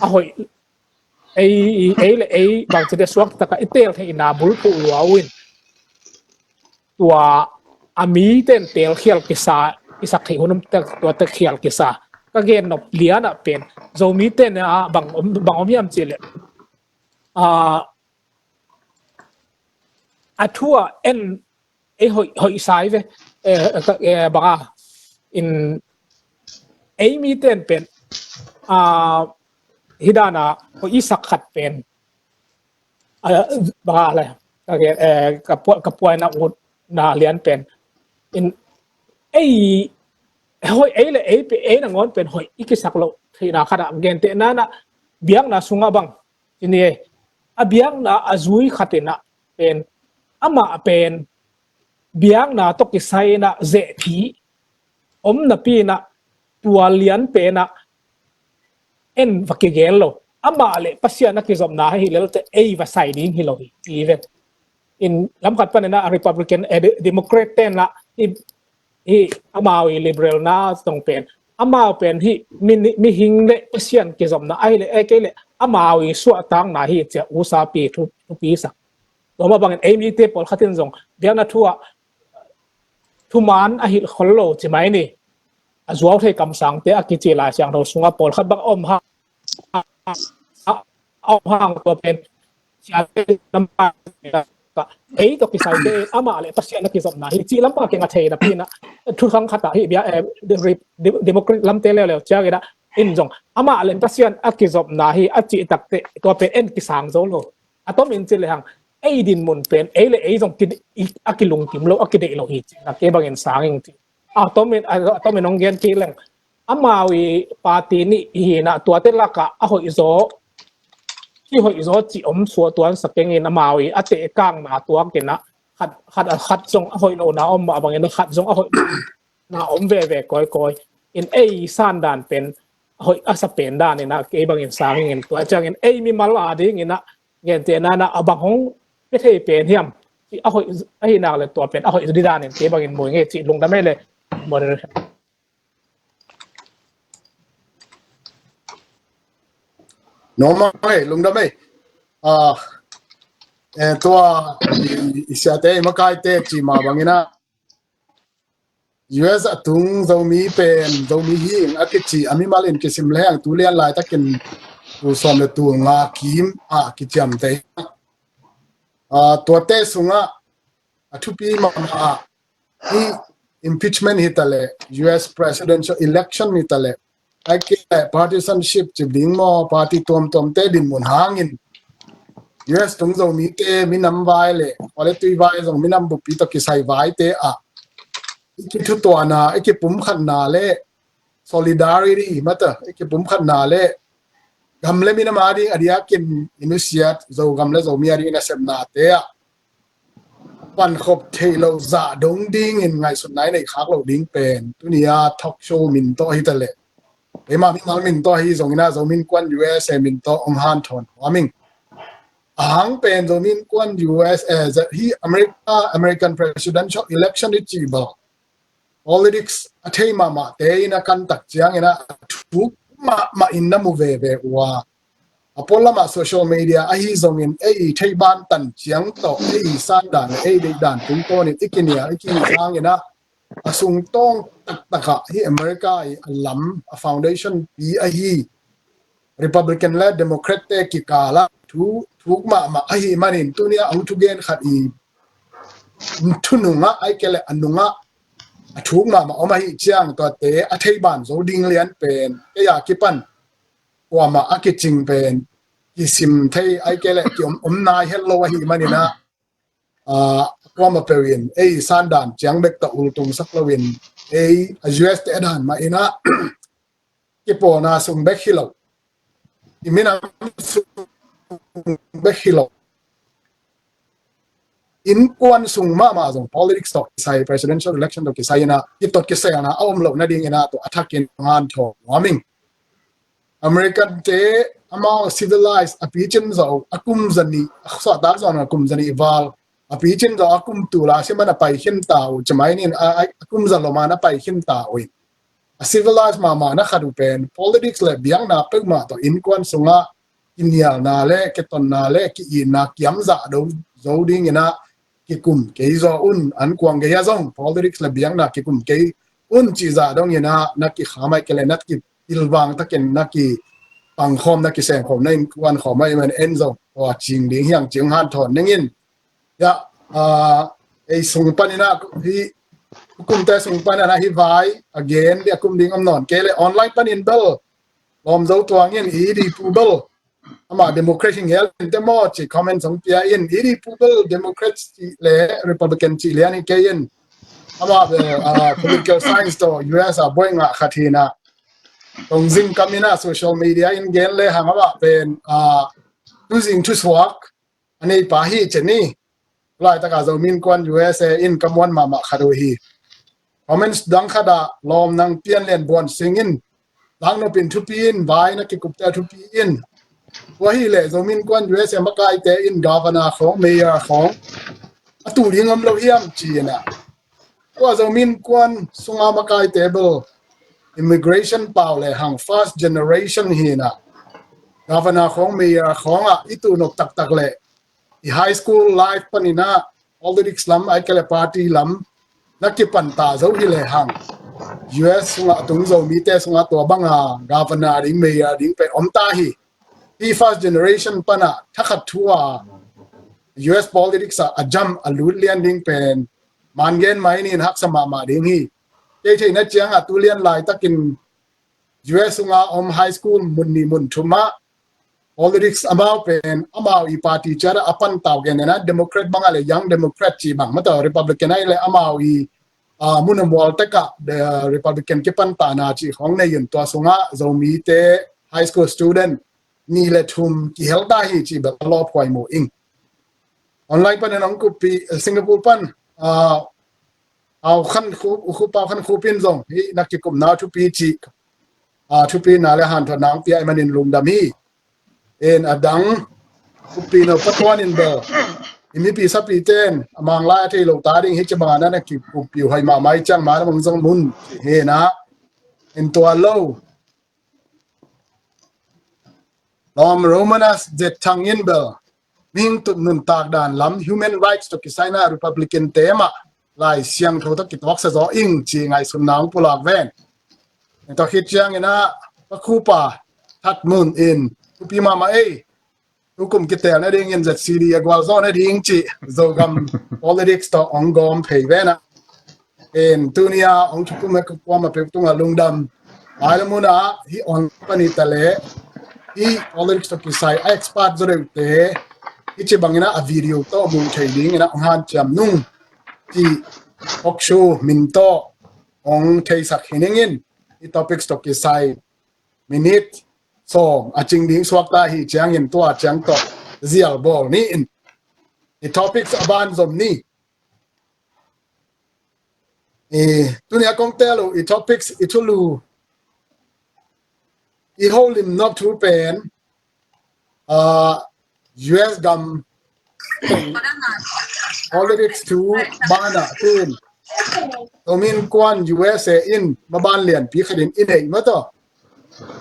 a hoih ei, ei le ei bangci te suak takah i tel theihna bulphuh lua uh in tua a miten telkhial kisa, i sak theih hun om tek, tua tek khial kisa. Ka gen nop lianah pen Zomi ten ah bang om, bang om hiam cih leh, a, a thu ah en ei hoih, hoih sai ve, eh, ka, eh, banga in ei miten pen, a, hih dana hoih i sak khat pen, a, banga le, ka, eh, ka pua-, ka puaina utna lian pen in ei hoih ei le ei pe-, ei nangawn pen hoih i kisak loh theihna khat ah gentehna in ah biakna sungah bang ci ni, a biakna a zui khat in ah pen amah pen biakna tawh kisai in ah zehphi om napi in ah tua lian pen ah en va kigel lo. Amah le Pasian a kizopna hi lel teh ei va sai ding hi lo hi, ci ven. In lam khat panin ah Republican, eh, De-, Democrat ten ah hih, hih amau i liberal na zong pen, amau pen hih mi, mihing le Pasian kizopna ahi le, eh, kei le amau i suahtakna hi ci-a usapi thu, thupi sak. Tua mah bangin ei mite pawlkhat in zong biakna thu ah thuman a hilh khol lo ci mai ni. A zuau thei kamsangte a kici Lai Siangtho sungah pawlkhat bang a om hang, a, a om hang tua pen siate lampa ei tawh kisaite amah le Pasian a kizopna hi cih lampa kinga thei napi in ah thuthang khat ah hih bia, eh, de-, de-, Democrat lamte leuleu ciangin ah in zong amah le Pasian a kizopna hi a cih takteh tua pen en kisang zo lo. A tomin ci lehang ei dinmun pen ei le ei zong ki-, i, a kilungkim lo, a kideih lo hi ci-in ah kei bangin sang ing ci. A tomin, a, a tomin hong gen kik leng amau i party nih hi in ah tuate lakah a hoihzaw, kihoihzaw cih om suah tuan sa keng in amau i a tehkakna tuak in ah khat, khat, khat zong a hoih lohna om mah bangin ah khat zong a hoih na om veve kawikawi. In ei sandan pen a hoih a sa pen dan in ah kei bangin sang ing in tua ciangin ei mimal a dingin ah gentehna in ah a bang hong pia thei pen hiam, a hoih ahi nak le tua pen a hoih ding dan in kei bangin mu ing e ci. Lungdam ei le moderator. Normal ei, lungdam ei. Ah, eh, tua i, i siate i makaite ci mah bangin ah U S a tung Zomi pen, Zomi hi ing a kici a mimal in kisim lehang tu lian laitakin tul sawm le tul nga kim a kiciamteh. Ah, tuate sungah a thupi mahmah ah hih impeachment hi ta leh, U S presidential election hi ta leh, ai kei leh partisanship ci ding maw, party tuamtuamte dinmun hangin U S tung Zomite minam vai le khuale tui vai zong minam buppi tawh kisai vaite ah i kithutuahna, i kipumkhatna le solidarity mata, i kipumkhatna le gam le minam a ding a diakin i nusiat, Zogam le Zomi a ding i nasepnate ah pankhop theih loh zah dong dingin ngaihsutna i neih khak loh ding pen tuni a talk show min tawh hi ta leh, keimah mimal min tawh hi zongin ah Zomi Innkuan U S A min tawh hong hanthawn nuam ing. A hang pen Zomi Innkuan U S A, hih America, American presidential election i cih bang politics a thei mahmahte in a kan tak ciangin ah a thuk mahmah in na mu veve uh a, a pualamah social media ahi zongin ei theih bantan ciang tawh ei sandan, ei deihdan tungtawnin i kinial i kihih hangin ah a sungtawng taktakah hih America i a lam a foundation pi ahi Republican le Democrat te kikalah thu thuk mahmah ahi manin tunia ang thugen khat i thu nungah ai kele a nungah a thuk mahmah om ahi ciang tuate a thei ban zo ding lian pen kei a kipan kuamah a kicing pen kisim thei ai kele ki om om nai het lo ahi maninah kuamah peuh in ei sandan ciang bek tawh ultung sak loin ei a U S te dan mah inah kipawlna sung bek hi lo, i minam sung bek hi lo, innkuan sung mahmah zong politics tawh kisai, presidential election tawh kisai inah kitot kiselna a om loh nading inah tawh a thakin ngan thaw nuaming. American te amau civilized a picin zo a kum zanih a suahtak zong a kum zanih val a picin zo a kum tula siman a pai khin ta uh camainin a kum za loman a pai khin ta uh in a civilized mahmah na khat uh pen politics le biakna peuhmah tawh innkuan sungah kinialna le kitonna le ki-itna kiamzah do zo dinginah kikum kei zaw un, an kuang gei a zong politics le biakna kikum kei un cihzah donginah na kikham ai kele na kipilvang takin na kipangkhawm na kisengkhawm na innkuan khawm ai man en zong tua cing ding hiang cing hanthawn ningin. Ya, ei sung paninah hi kumte sung paninah hi vai a gen dia kum ding om nawn kei le online panin bel lawm zo tuangin i di pu bel ama Democrat hi ngel in te maw ci comment song pia in i di pu bel Democrat ci le Republican ci lian hi kei in ama bel political science tawh U S a buai ngah khat hinah tong zing kaminah social media in gen le hang ama pen tuzing thusuak a neipa hi ceni. Laitaka Zomi Innkuan U S A in ka muan mahmah khat uh hi. Comments dang khatah lawm nang pian lian buan singin langnopin thupi in vai na kikupte thupi in. Tua hi leh Zomi Innkuan U S A makaite in governor khawng mayor khawng a tu ding om lo hiam ci inah tua Zomi Innkuan sunga makaite bel immigration pau le hang first generation hinah governor khawng mayor khawngah i tu nop taktak le i high school life paninah politics lam ai kele party lam na kipanta zo hi le hang U S sungah tung Zomite sungah tua banga governor ding mayor ding pe om ta hi. Hi first generation panah thakhat thu a U S politics ah a jam a lut lian ding pen mangen mainin haksa mahmah ding hi. Kei theihna ciangah tu lian laitakin U S sunga om high school mun nih mun thumah politics amau pen amau i party ciatah a pantau genena Democrat bangah le Young Democrat ci bang mataw Republican ai le amau i mun a mual tekah Republican kipantana ci khawng nei in tua sungah Zomite high school student nih le thum kihel ta hi ci bel a lawphuai mu ing. Online panin hong kuppih Singapore pan au khan khup u khup au khan khup in zong hi na kikupna thupi ci a thupina le hanthawnna hong pia i manin lungdam hi. In a dang kuppih no patuan in bel i mipi sapi ten a manglai a thei lo ta ding hi ci bangana na kikuppih hoi mahmah i ciang ma lamang zong mun hinah in tua lo Lawm Romanas zet thang in bel mihing tut nuntak dan lam human rights tawh kisaina Republican te mah Lai Siangtho tawh kituaksa zaw ing ci ngaihsutna hong pulak ven. Tawh khit cianginah pakhupa that mun in thupi mahmah ei tukum kitel nadingin Z C D a gualzawh nading cih Zogam politics tawh hong gawm phei venah in tunia hong thukum he kuamah peuh tungah lungdam. Ai le munah hi on pani ta le hi politics tawh kisai a expert zaw deuhte hi ci banginah a video tawh mu thei dinginah hong hanciam nung cih talk show min tawh hong theisak hi ningin hi topics tawh kisai minute sawm a cing ding suakta hi ciangin tua ciang tawh zial bawl ni in hi topics a ban zom ni. Tunia kong tel uh i topics i thulu i holim nok thu pen U S gam politics thu banah tun Zomi Innkuan U S A in maban lianpi khatin i neih mataw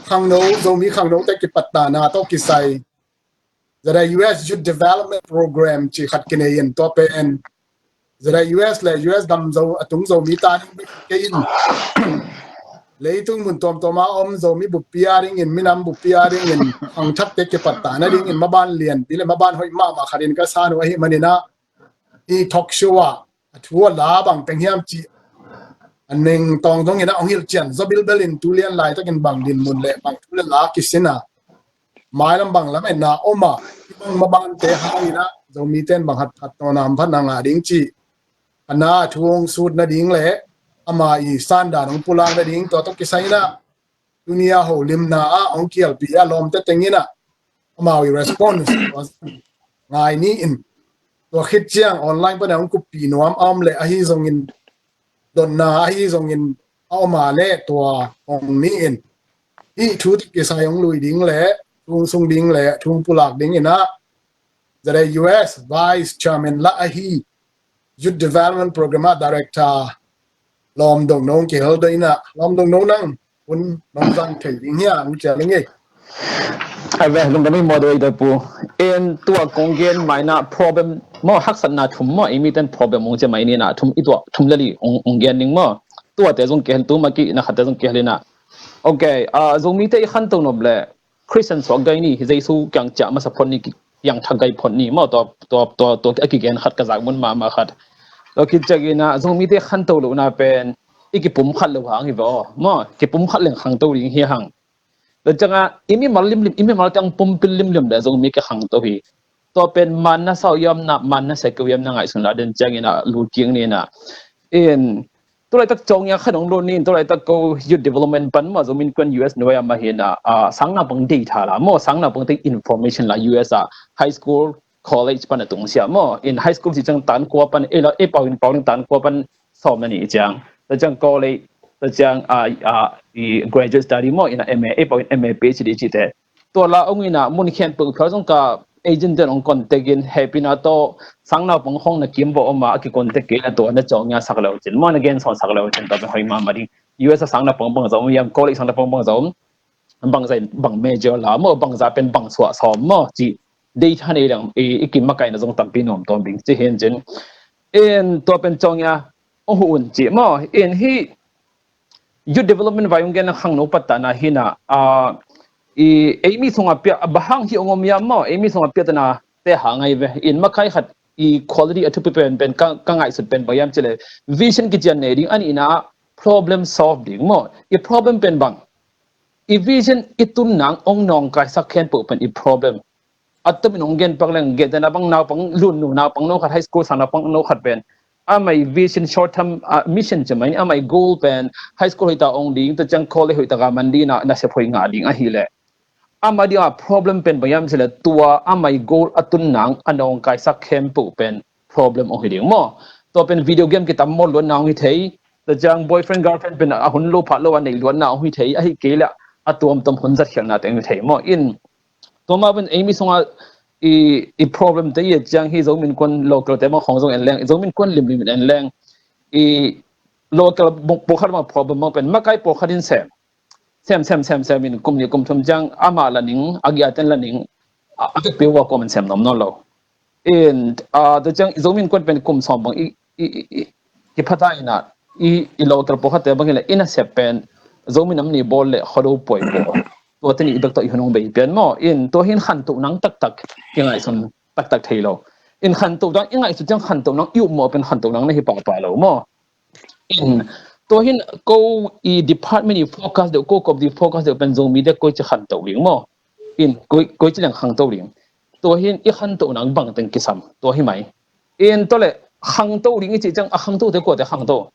khangno Zomi khangnote kipattana tawh kisai zada U S Youth Development Program cih khat kinei in tua pen Zada U S le U S gam Zo a tung Zomi ta ding bek kei in, leitung mun tuamtuam a om Zomi buppi a dingin, minam buppi a dingin, khangthakte kipat ta nadingin maban lianpi le maban hoih mahmah khat in ka san uh ahih manin ah, i talk show ah a thu a la bang teng hiam cih a neng tawng dongin ah hong hilh cian zaw bilbel in, tu lian laitakin bang dinmun le bang thu le la kisin a, mailam bang lametna om a, hih bang mabante hangin ah Zomite in bang hatkhat tawh nam phat na ngah ding cih, a na thu hong sut nading le ama i sandan hong pulak nading, tua tawh kisai in ah tuni a holimna ah hong kialpi a lawmte teng in ah amau i response ngai ni in, tua khit ciang online pan a hong kuppih nuam a om le ahi zongin, dotna ahi zongin a om a le tua hong ni in, hih thu tawh kisai hong lui ding le thu hong sung ding le thu hong pulak ding in ah, zada U S Vice Chairman lah ahi Youth Development Program ah Director Lawm Dong No kihel ding in ah, Lawm Dong No, nang hun nong zang thei ding hia, hong cial ing ei. Ai ve, lungdam ei moderator pu. En, tua kong gen mai na problem maw, haksatna thum maw, ei miten problem hong ci mai ni na, thum i tua, thum le li hong, hong gen ning maw. Tuate zong kihel, tu ma ki na khatte zong kihel in ah. Ok, ah, Zomite i khanto nop le Christian suak gai ni, Jesu kiang ciah masa phot ni, ki-, piangthak gai phot ni maw, tua, tua, tua, tua a kigen khat ka zak mun mahmah khat. Tua khit ciangin ah Zomite khanto lohna pen i kipum khat lo hang hi ve aw maw, kipum khat leng khangto ding hi hang. Tua ciangah i mimal limlim, i mimal teng pumpil limlim le Zomi kikhangto hi. Tua pen manna sau yamna, manna sa keu yamna ngaihsun la den ciangin ah lu kik ni na. In, tulaitak cawng ia kha dong lo ni in, tulaitak ko youth development pan maw, Zomi Innkuan U S nuai a mah hi na, ah, sang naupang data la maw, sang naupang te information la U S a high school, college pan a tung sia maw. In high school ci ciang tan kua pan, ei la, ei pau in pau ding tan kua pan sawm na ni ciang. Tua ciang college, tua ciang, ah, ah, i graduate study maw, in a M A, ei pau in M A, P H D ci te. Tua la ong in ah mun khempeuh phial zong ka agent ten ong contact in, hehpihna tawh sang naupang khawng na kim bawh om a, a ki contact kei le tua na cawng ia sak le uh cin maw, na gen sawn sak le uh cin, tua pen hoih mahmah ding. U S a sang naupang bangzah om hiam, college sang naupang bangzah om, bangzah in bang major la maw, bangzah pen bang suah sawm maw cih data nei leng i, i kimakaihna zong tampi nuam tawm ding ci hi in cin. In tua pen cawng ia ong huh un cih maw. In hih youth development vai ong gen a khangno pattana hi na, ah, i, ei mi sungah pia, a bang hang hi ong om hiam maw, ei mi sungah piatana te hang ahi ve. In makai khat i quality a thupi pen, pen ka, ka ngaihsut pen bang hiam cih le vision kician nei ding, a nihna problem solve ding maw. I problem pen bang, i vision i tun nang ong nawngkaisak khempeuh pen i problem. A tomin ong gen pak leng, gen tena bang naupang lutnu, naupang no khat, high school sang naupang no khat pen, amah i vision, short term, ah, mission ci mai, amah i goal pen high school hoih ta ong ding, tua ciang college hoih taka man ding na, nasep hoih ngah ding ahih leh, amah ding a problem pen bang hiam cih leh tua amah i goal a tun nang a nawngkaisak khempeuh pen problem ong hi ding maw. Tua pen video game kitam maw luatna ong hi thei, tua ciang boyfriend girlfriend pen a hun lo phat lo a nei luatna ong hi thei, ahih kei leh a tuamtuam hun zatkhialhna te ong hi thei maw. In tua mah pen ei mi sungah i, i problem te i et ciang hi Zomi Innkuan local te bang khawng zong en leng, Zomi Innkuan limlim in en leng, i local pawlkhat bang problem bang pen makai pawlkhat in sem, sem, sem, sem, sem in kum nih kum thum ciang amah la ning, a giaten la ning, a, a vekpi uh a kuaman sem nuam nawn lo. In, ah, tua ciang Zomi Innkuan pen kum sawm bang i, i, i, i, kiphat a in ah, i, i local pawlkhatte bang hi leh i nasep pen Zomi nam ni bawl le khuado puai bawl, tua teni i bek tawh i hun hong bei pian maw. In tua hi in khantoh nang taktak i ngaihsun taktak thei lo. In khantoh nang i ngaihsun ciang khantoh nang i upmawh pen khantoh nang na hi pahpah lo maw. In tua hi in ko i department i focus deuh, ko kop di focus deuh pen Zomite koici khantoh ding maw. In koi, koici leng khangto ding. Tua hi in i khantoh nang bang teng kisam, tua hi mai. In tua le khangto ding i cih ciang a khangtote kuate khangto?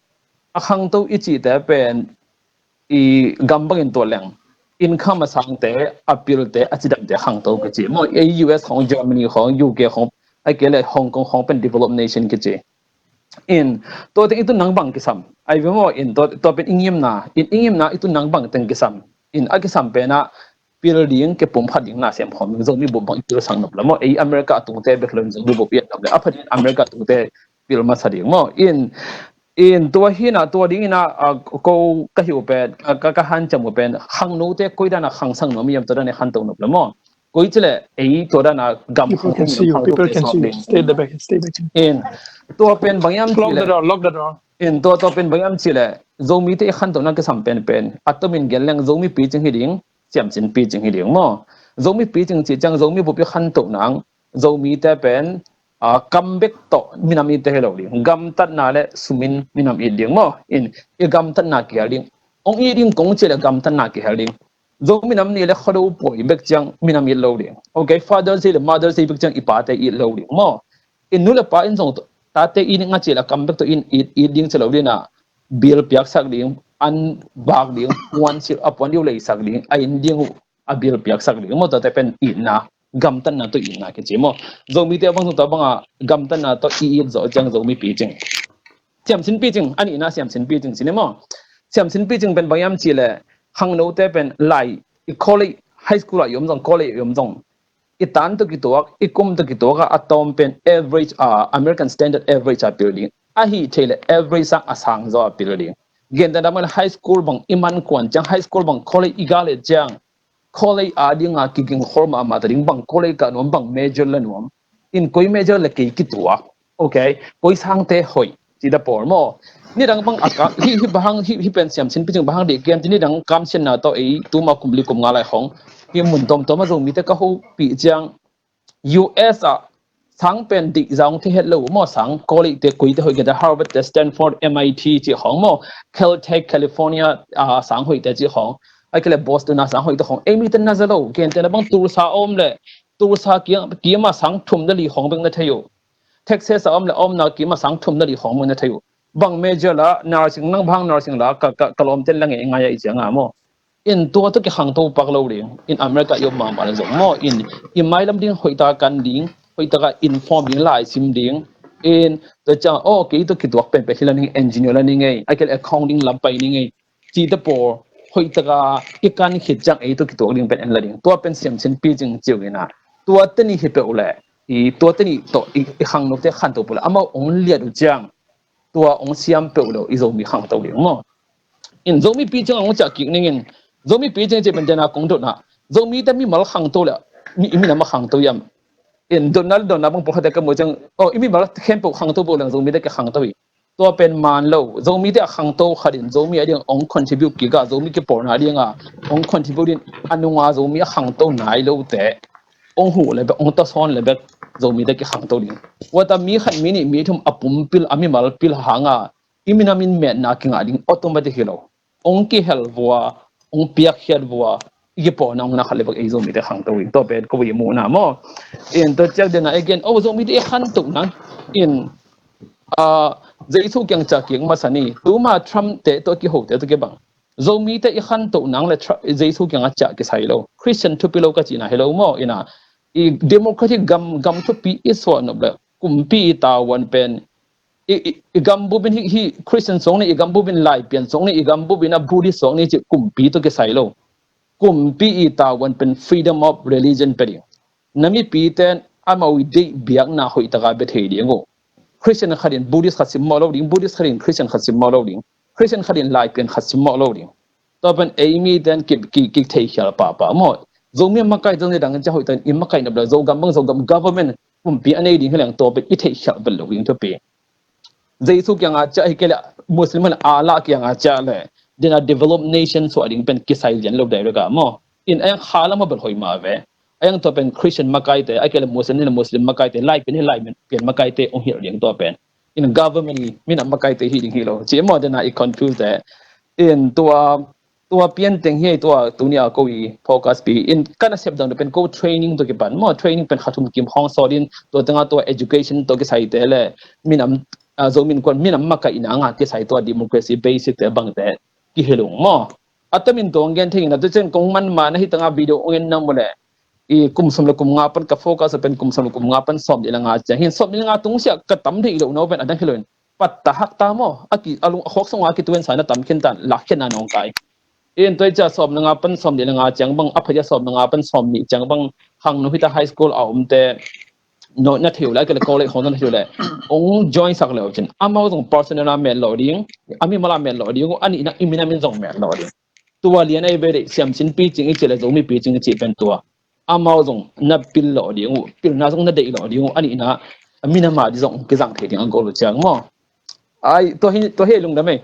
A khangto i cihte pen i gam bangin tua leng income a sangte, a pilte, a cidamte khangto kici maw. Ei U S khawng, Germany khawng, U K khawng, ahih kei leh Hong Kong khawng pen developed nation kici. In tua teng i tun nang bang kisam? Ai ve maw, in tua, tua pen i ngimna, in i ngimna i tun nang bang teng kisam? In a kisam pen ah pil ding, kipumkhat ding na sem khawm ding, Zomi bup bang i pilsak nop le maw. Ei America a tungte bek lo in Zomi bup i et nop le, a pha ding in America a tungte pil masa ding maw. In, in tua hi in ah, tua ding in ah, ah, ko ka hi uh pen, ka, ka hanciam uh pen khangnote koi dan a khangsak nuam hiam, tua dan i khanto nop le maw. Koi ci le ei tua dana gam khang khang in khang tua pen bang yam ci le in tua tua pen bang yam ci le Zomite i khantohna kisam penpen a tomin gen leng Zomi picing hi ding, siamsin picing hi ding maw. Zomi picing ci ciang Zomi bup i khantoh nang Zomite pen kam bek tawh minam itte hi lo ding, gamtatna le sumin minam it ding maw. In i gamtatna kihel ding, ong it ding kong ci le gamtatna kihel ding. Zomi nam nih le Khuado puai bek ciang minam it lo ding. Ok, Father's Day le Mother's Day bek ciang i pate it lo ding maw. In nu le pa in zong tate it ding a ci le kam bek tawh in it ding ci lo ding a, bil piaksak ding, an bak ding, puan silh a puan diu leisak ding, a in ding uh a bil piaksak ding maw. Tate pen itna, gamtatna tawh itna kici maw. Zomite bang zong tua banga gamtatna tawh i it zawh ciang Zomi picing. Siamsin picing, a nihna siamsin picing ci ni maw. Siamsin picing pen bang yam ci le khangnote pen lai i college, high school ah i om zong, college ah i om zong, i tan tawh kituak, i kum tawh kituak ah a tawm pen average a, American Standard Average a pil ding. Ahi thei le average sang a sang zaw a pil ding. Gentehna mah le high school bang i man kuan ciang, high school bang college i gal et ciang, college a dinga kiging khol mahmah ta ding, bang college kah nuam, bang major la nuam, in koi major le kei kituak. Ok, koi sangte hoih ci ta pawl maw. Nidang bang a ka hi, hi bang hi, hi pen siamsin picing bang dih kiam ci, nidang kamsianna tawh ei tuma kum li kum nga lai hong hi mun tawmtawm a Zomite ka hopih ciang U S ah sang pen dih zong thei het lo maw. Sang college te, koi te hoih kei ta, Harvard te, Stanford, M I T ci hong maw, Caltech, California a sang hoih te ci hong, ai kei le Boston a sang hoih te hong ei mite na za lo. Gentehna bang Tulsa a om le Tulsa kiam a sang thum le li hong bek na thei uh. Texas a om le omna kiam a sang thum le li hong bek na thei uh. Bang major la nursing, nang bang nursing la ka lawmten la ngei ngai a i cianga maw. In tua tawh kikhangto pak lo ding. In America i om mahmah le zong maw, in i mailam ding hoihtaka kan ding, hoihtaka inform ding, lai sim ding. In tua ciang aw kei tawh kituak penpen hi la ning, engineer la ning ei, a kei le accounting lam pai ning ei ci ta pawl, hoihtaka i kan khit ciang ei tawh kituak ding pen en la ding. Tua pen siamsin picing ci uh ina. Tua teni hi peuh le i tua teni tawh i khangnote khanto peuh le amau ong liat uh ciang tua ong siam peuh lo i Zomi khangto ding maw. In Zomi picing ong ciah kik ningin, Zomi picing ci pen dena kong dotna, Zomite mimal khangto le i minam a khangto hiam? In dotna le dotna bang pawlkhatte ka mu ciang aw i mimal khempeuh khangto peuh leng Zomite kikhangto hi. Tua pen man lo. Zomite a khangto khatin Zomi a ding ong contribute kik a, Zomi kipawlna dinga ong contribute in a nunga Zomi a khangto nai lote ong huh le bek, ong tasawn le bek Zomite kikhangto ding. Wata mi khat, mi nih, mi thum a pumpil, a mimal pil hanga i minam in metna kingah ding automatic hi lo. Ong kihel vua, ong piakkhiat vua, i kipawlna ong na khat le bek ei Zomite khangto ding. Tua pen ko i muhna maw. In tua ciak dena again aw Zomite i khantoh nang in Jesu kiang ciah kik masa ni. Tuma Trump te tawh kihote tawh kibang Zomite i khantoh nang le Jesu kianga ciah kisai lo. Christian thupi lo ka cihna hi lo maw. Ina i democratic gam, gam thupi i suah nop le kumpi i tavuan pen i, i, i gam bupin hi, hi Christian suak ni, i gam bupin Laipian suak ni, i gam bupin a Buddhist suak ni ci kumpi tawh kisai lo. Kumpi i tavuan pen freedom of religion pe ding. Na mipite in amau i deih biakna hoihtaka bia thei ding uh. Christian khatin Buddhist khat simmawh lo ding, Buddhist khatin Christian khat simmawh lo ding, Christian khatin Laipian khat simmawh lo ding. Tua pen ei mite in ki, ki, ki theikhial pahpah maw. Zomi a makai zong ni dangin cia hoihtakin i makai nop le Zogam bang Zogam government kumpi a nei ding hi leng tua pen i theikhial bel lo ding thupi. Jesu kianga ciah hi kei le Muslim hon Allah kianga ciah le dena developed nation suah ding pen kisai lian lo direct a maw. In a yang kha lam a bel hoih mah ve. A yang tua pen Christian makaite, a kei le Muslim ni le Muslim makaite, Laipian hi Laipian makaite ong hilh ding tua pen. In government minam makaite hi ding hi lo. Ci maw dena i confuse te. In tua tua pian teng hi tua tunia ko i focus pi in ka nasep dang pen ko training to kipan maw, training pen kha thum kim hong sawt in tua tanga tua education to kisaite le minam Zomi Innkuan minam makaihna nga kisai tua democracy basic te bangte kihilh ung maw. A tamin tua ong gen thei ing na tu cen kong man ma na hi tanga video ong en nang mu le i kum sawm le kum nga pan ka focus pen kum sawm le kum nga pan sawm le nga ciang hin sawm le nga tung sia ka tam thei lo no pen a dang hi lo in patta hak ta maw. A ki a lung a khok song a ki tuen sa na tam khin tan lak khin na nong kai. In tua i cia sawm le nga pan sawm le nga ciang bang a phaia sawm le nga pan sawm nih ciang bang hang no hita high school a omte no na thei uh le a kei le college hong na thei uh le ong join sak le uh cin amau zong personal a met lo ding, a mimal a met lo ding, a nihna i minam in zong met lo ding. Tua lian a i ve dei siamsin picing i ci le Zomi picing i ci pen tua amau zong na pil lawh ding uh, pilna zong na deih lawh ding uh, a nihna a minam a ding zong kizang thei ding a gol uh ciang maw. Ai, tua hi, tua hi lungdam ei.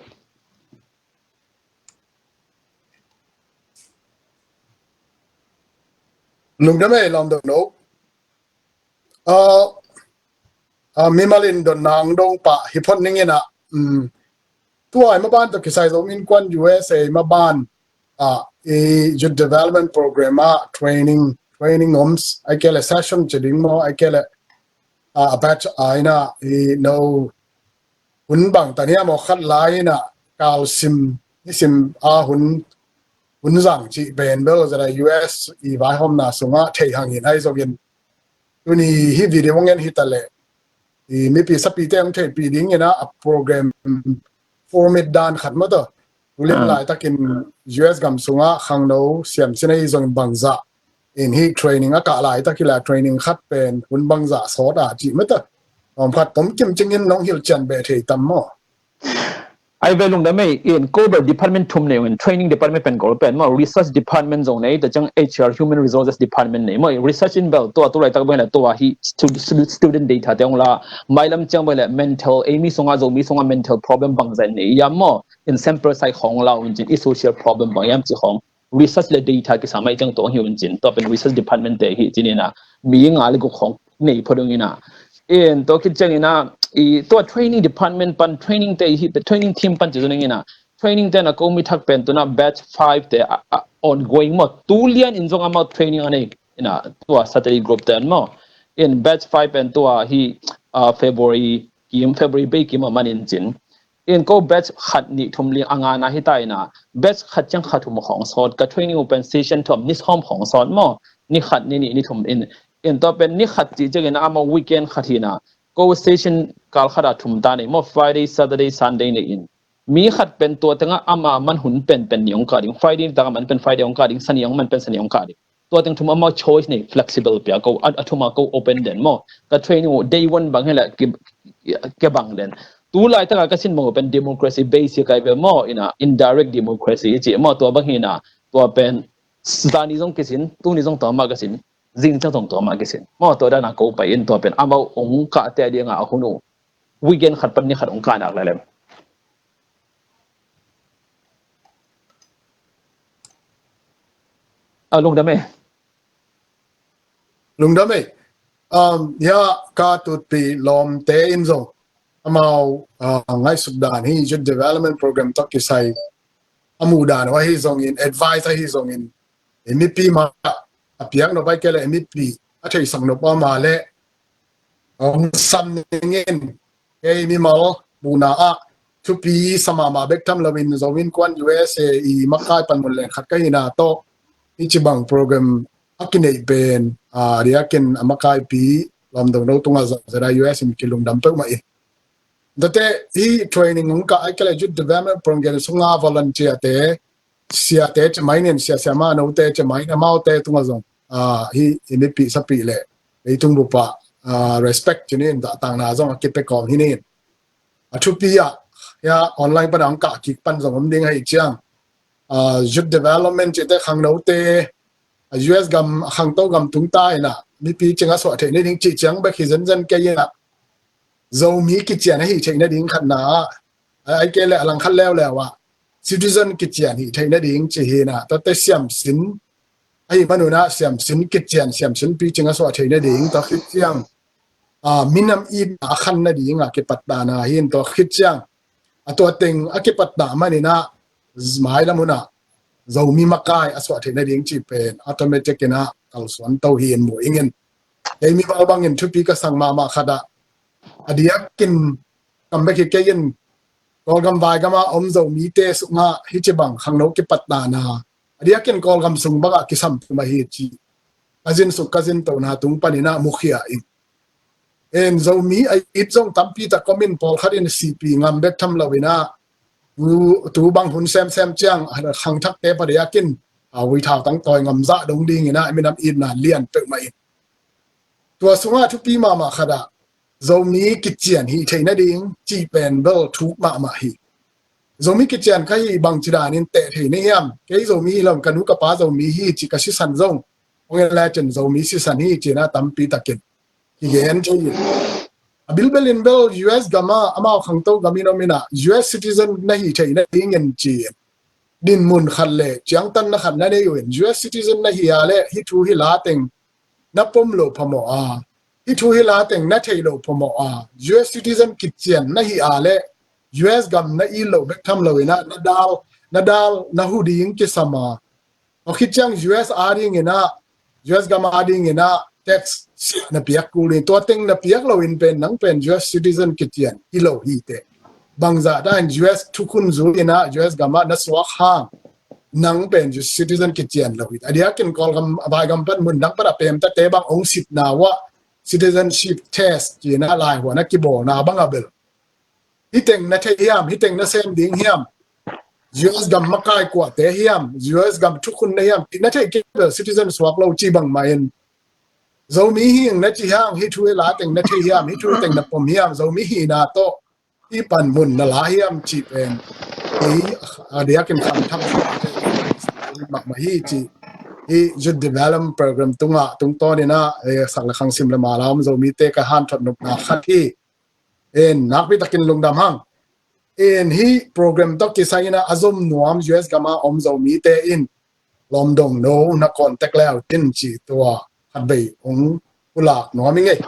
Lungdam ei, lawm dong no. Ah, ah, mimal in donna ang dong pah hi phot ning in ah, um, tua i maban tawh kisai Zomi Innkuan U S A i maban ah, i Youth Development Program ah training, training oms, ai kei le session ci ding maw, ai kei le ah, a batch a ina i no hun bang tan hiam aw khat lai ina kalsim nisim a hun, hun zang cih pen bel zara U S i vaihawmna sungah thei hangin ai zongin tuni hi video ngen hi ta leh i mipi sapite hong theihpih ding ina a program format dan khat maw tawh. Tulim laitakin U S gam sungah khangno siamsin ahi zongin bangzah in hih training a kah laitak hi la training khat pen hun bangzah sawt a cih mata. Om khat tom kim cingin nong hilh cian beh thei tam maw? Ai ve lungdam ei, in ko bel department thum nei ung in training department pen gol pen maw, research department zong nei, ta ciang H R, human resources department nei maw. Research in bel tua tu laitak bel tua hi stu-, stu-, student data te ong la, mailam ciang bel mental, ei mi sunga, Zomi sunga mental problem bangzah nei hiam maw, in sample size khong la un cin, i social problem bang hiam ci khong research le data kisam a i ciang tawh hi un cin, tua pen research department te hi cin ina, mi nga le guk khong nei phot ung ina. In tua khit ciang ina, i tua training department pan training te hi, training team pan ci zun ina, training te na ko mi thak pen tuna batch five te a, a, ongoing maw, tu lian in zong amau training a nei ina, tua study group te an maw. In batch five pen tua hi, a, February kim, February bei kim a man in cin. In ko batch khat nih thum ling a nga na hi ta ina, batch khat ciang khat thum khong sawt, ka training open session thum ni sawm khong sawt maw, ni khat ni nih ni thum in, in tua pen ni khat cih ciang ina amau weekend khat hi ina, ko session kal khat a thum ta nei maw, Friday, Saturday, Sunday nei in. Mi khat pen tua tengah ama man hun pen pen ni ong kah ding, Friday tengah man pen Friday ong kah ding, Sunday ong man pen Sunday ong kah ding. Tua teng thum amau choice nei, flexible pia ko, a, a thum a ko open den maw. Ka training uh day one bang hi la ki, ki bang den. Tu laitaka ka sin bang uh pen democracy basic ai ve maw, ina indirect democracy i ci maw, tua bang hi ina, tua pen zani zong kisin, tuni zong tua ma ka sin, zing ciang zong tua ma kisin. Maw tua dana ko pai in tua pen amau ong kah te a dinga a hun uh weekend khat pan ni khat ong kah nak lelem. A lungdam ei. Lungdam ei. Um, ya ka tutpi lawmte in zong amau, uh, ngaihsut dan hi Youth Development Program tawh kisai a muh dan uh ahi zongin, advice ahi zongin, i mipi ma a piak nop ai kei le i mipi a theisak nop a ma le hong sam ning in, kei mimal muhna ah thupi sa mahmah bek tham loin Zomi Innkuan U S A i makai panmun leng khat ka hina tawh i cibang program a kineih pen a diakin a makaipi lawm dongdo tungah zong zada U S in kilungdam peuhmah in. Date hi training ung ka ai kei le Youth Development Program sunga volunteer te, siate cemai nen, sia siama note cemai na maute tungah zong a, hi i mipi sapi le leitung bupa a, respect cinin dahtakna zong a kipe kawm hi nin. A thupi ah ya online pana ang kah kik pan zong om ding ahi ciang a, youth development cite khangnote a, U S gam a khangto gam tung ta ina mipi cing a suah theih ni ding cih ciang bek hi zenzen kei ina Zomi kician ahi theih nading khatna ah ai kei le a langkhat leuleu ah citizen kician hi theih nading ci hi na, tate siamsin ahi manuna siamsin kician, siamsin picing a suah theih nading tua khit ciang a, minam itna a khan nading a kipat dana hin tua khit ciang a tua teng a kipat dah manina mailam huna Zomi makai a suah theih nading ci pen automatic ina kalsuan to hi in mu ingin. Ei mi bal bangin thupi ka sang mahmah khat ah a diakin kam bek hi kei in Kawlgam vaigam a om Zomite sungah hi ci bang khangno kipat dana a diakin Kawlgam sung bangah kisam thum ahi ci ka zin suk ka zin tona tung panina mukhia in. En Zomi a it zong tampi tak komin pawlkhat in sipi ngam bek tham lo ina tu, tu bang hun semsem ciang khangthakte padiakin a, ui thau tang tawi ngam zah dong ding ina minam itna lian peuhmah in. Tua sungah thupi mahmah khat ah Zomi kician hi theih nading cih pen bel thuk mahmah hi. Zomi kician ka hi bang ci danin teh thei na hiam? Kei Zomi hi lom ka nu ka pa Zomi hi ci ka sisan zong Hong en lai cin Zomi sisan hi cina tampi takin kigen thei in. A bilbel in bel U S gama amau khangto gamin om ina U S citizen na hi theina dingin ci in. Dinmun khat le ciangtanna khat na nei uh in U S citizen na hi a le hih thu hih la teng na pom lo phamawh a, hih thu hih la teng na thei lo phamawh a, U S citizen kician na hi a le U S gam na it lo bek tham lo ina na dal, na dal na hu ding kisam a. Aw khit ciang U S a ding ina, U S gam a ding ina tax siah na piak kul in, tua teng na piak lo in pen nang pen U S citizen kician hi lo hi teh. Bangzah ta in U S thukhun zui ina U S gama na suak hang nang pen U S citizen kician lo hi. A diakin Kawlgam a vaigam pan mun dang pan a pemtate bang ong sitna uah citizenship test cina laihuana kibawlna bang a bel. Hih teng na thei hiam, hih teng na sem ding hiam, U S gam makai kuate hiam, U S gam thukhun na hiam, na thei kei bel citizen suak lo ci bangmah in. Zomi hi ing na ci hiam, hih thu hih la teng na thei hiam, hih thu hih teng na pom hiam, Zomi hihna tawh hih panmun na la hiam cih pen kei a diakin khangthak mahmah hi cih hih Youth Development Program tungah tungtawn ina sak le khang sim le mala om Zomite ka hanthot nopna khat hi. In nakpi takin lungdam hang. In hih program tawh kisai ina a zom nuam U S gama om Zomite in lawm dong no na contact le au tin ci tua khat bei ong pulak nuam i ngei.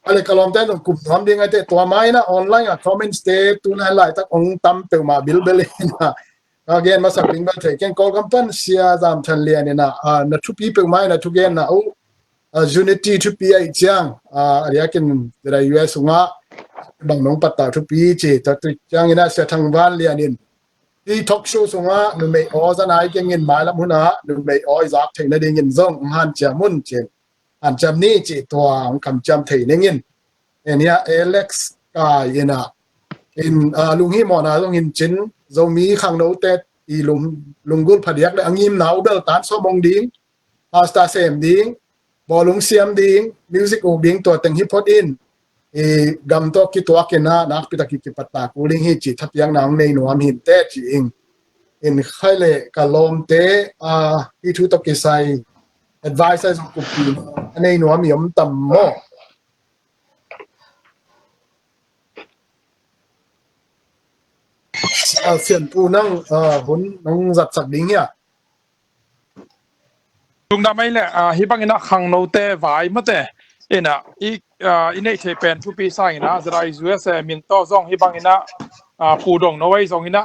A le ka lawmte zong kum nuam ding a te tua mai na online a comments te tu na laitak ong tam peuhmah bilbel ina ka gen masak ding bel thei keng Kawlgam pan Sia Zam Than Lian ina na thupi peuhmah ina thugenna uh unity thupi a ih ciang a diakin U S sungah bang nong pattah thupi ci ta tu ciang ina Sia Thang Van Lian in hih talk show sungah numei aw zan ai kengin mailam hunah numei aw i zak theih nadingin zong hanciam un cin hanciam ni cih tua hong kamciam thei ningin. En hia Alex Kai ina in lunghimawhna zong in cin Zomi khangnote i lunggulh phadiak le a ngimna uh bel tan sawm hong ding, pastor sem ding, bawlung siam ding, music uk ding tua teng hi phot in i gam tawh kituak ina nakpi tak i kipattah kul ding hi cih thapiakna hong nei nuam hinte ci ing. In khai le ka lawmte a hih thu tawh kisai advice a zong kumpi a nei nuam i om tam maw? Sianpu nang hun nong zatsak ding hia? Lungdam ei le hih bang ina khangnote vai mate ina i neih thei pen thupi sa ina zara i U S A min tawh zong hih bang ina pu dong no ei zong ina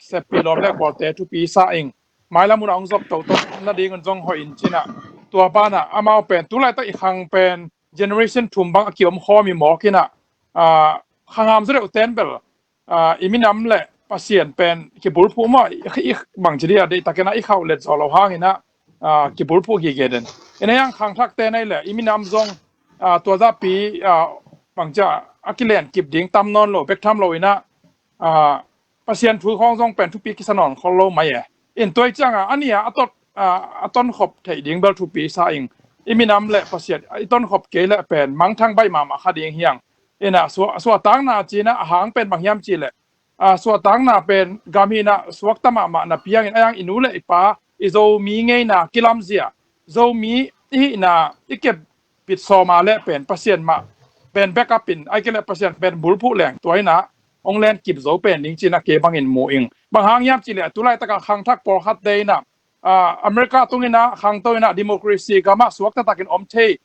seppi lawm le kualte thupi sa ing. Mailam un a hong zop toto nadingun zong hoih in cina tua banah amau pen tulaitak i khang pen generation thum bang a kiom khawm i mawk ina khangam zaw deuh ten bel i minam le Pasian pen kibulphuh maw i bangci dia deihtak ina i khauh let zaw lo hang ina kibulphuh gige den. Ina yang khangthakte nei le i minam zong tua zapi bangcia a kilen kip ding tam nawn lo bek tham lo ina Pasian thu khawng zong pen thupi kisa nawn khol lo mai e. In tua i cianga a nia a tot a tonkhop theih ding bel thupi sa ing. I minam le Pasian i tonkhop kei le pen mangthang baih mahmah kha ding hiang. Ina suahtakna cina a hang pen bang hiam ci le suahtakna pen gam hina suakta mahmah na piangin a yang i nu le i pa i Zomi ngeina kilamzia Zomi i hihna i kep pit sawma le pen Pasian mah pen backup in ai kei le Pasian pen bulphuh leng tua ina hong len kip zo pen ding cina kei bangin mu ing. Bang hang hiam ci le tulaitaka khangthak pawlkhatte ina America tung ina khangto ina democracy gama suakta takin om thei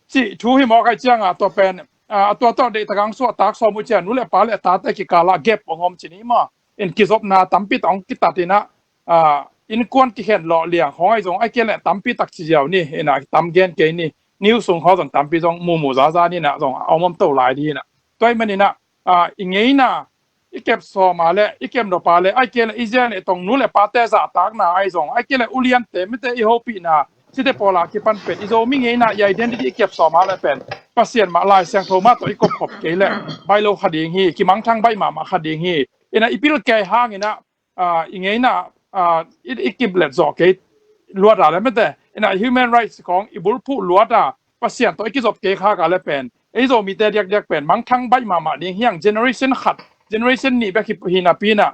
cih thu hi mawk ai cianga tua pen a tua tawh deihtak ang suahtak sawm uh ciang nu le pa le tate kikala gap hong om ci ni maw? In kizopna tampi tak hong kitat ina innkuan kikhen lawh liang khawng ai zong ai kei le tampi tak ci ziau ni ina tam gen kei ni. News sung khawng zong tampi zong mumu zaza ni ina zong a om om to lai ni ina tua i man ina i ngeina i kep sawma le i kep noppa le ai kei le i zia le tong nu le pate zahtakna ai zong ai kei le uliante mite i hopihna cite pawla kipan pen i Zomi ngeina i identity i kep sawma le pen Pasian mah Lai Siangtho mah tawh i kopkhop kei le baih lo kha ding hi, kimangthang baih mahmah kha ding hi. Ina i pil kei hang ina i ngeina i kip let zawh kei luata le mete ina human rights khawng i bulphuh luata Pasian tawh i kizop kei khaka le pen ei Zomite diakdiak pen mangthang baih mahmah ding hiang generation khat generation nih bek hi napi ina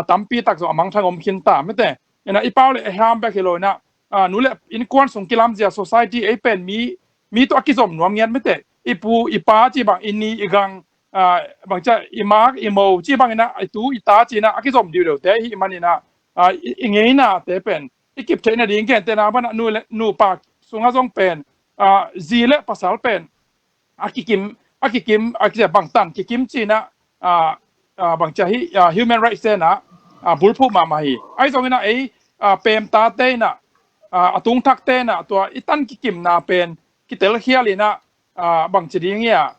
tampi tak zong a mangthang om khin ta mete ina i pau le a hiam bek hi lo ina ah, nu le innkuan sung kilamzia society ei pen mi, mi tawh a kizom nuam ngiat mete. I pu i pa ci bang, i ni i gang, ah, bangcia i mak i mo ci bang ina, i tu i ta ci ina a kizom diudeu te hi manina, ah, i, i ngeina te pen i kip theihna ding gen tena bana nu le nupa sunga zong pen, ah, zi le pasal pen a kikim, a kikim, a kikim bangtan kikim cina, ah, ah, bangcia hi, ah, human rights tena, ah, bulphuh mahmah hi. Ahi zongina ei, ah, pemta tena, ah, a tungthak tena tua i tan kikimna pen kitelkhial ina, ah, bangci ding ia,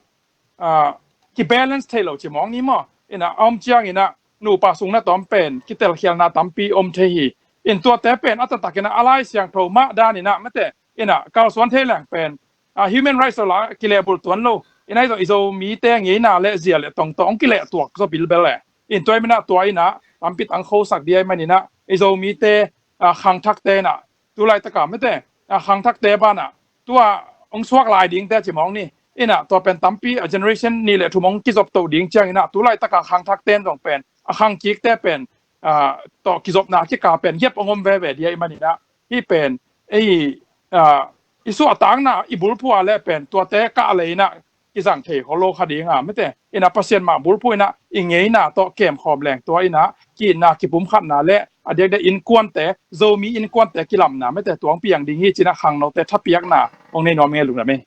ah, kibalance thei lo ci mawng ni maw. Ina a om ciang ina nupa sungna tawm pen kitelkhialna tampi om thei hi. In tuate pen a taktak ina a Lai Siangtho mah dan ina mete ina kalsuan thei leng pen, ah, human rights la kilehbul tuan lo. Ina i zo, i Zomite ngeina le zia le tongtong kileh tuak zo bilbel le. In tua i mina tua ina tampi tang khosak dia i manina i Zomite, ah, khangthakte ina tulaitaka mete, ah, khangthakte bana tua ong suak lai dingte ci mawng ni. Ina tua pen tampi a generation ni le thum ong kizop to ding ciang ina tulaitaka khangthakte in zong pen a khangkikte pen, ah, tawh kizopna kika pen gep ong om veve dia i manina hi pen ei, ah, i suahtakna i bulphuh a le pen tuate kah le ina kizang thei kholo kha dinga mete. Ina Pasian mah bulphuh ina i ngeina tawh kemkhawm leng tua ina ki-itna kipumkhatna le a diakdiak innkuante, Zomi innkuante kilamna mete tuang piang ding hi cina khangnote thapiakna ong nei nuam nge lungdam ei.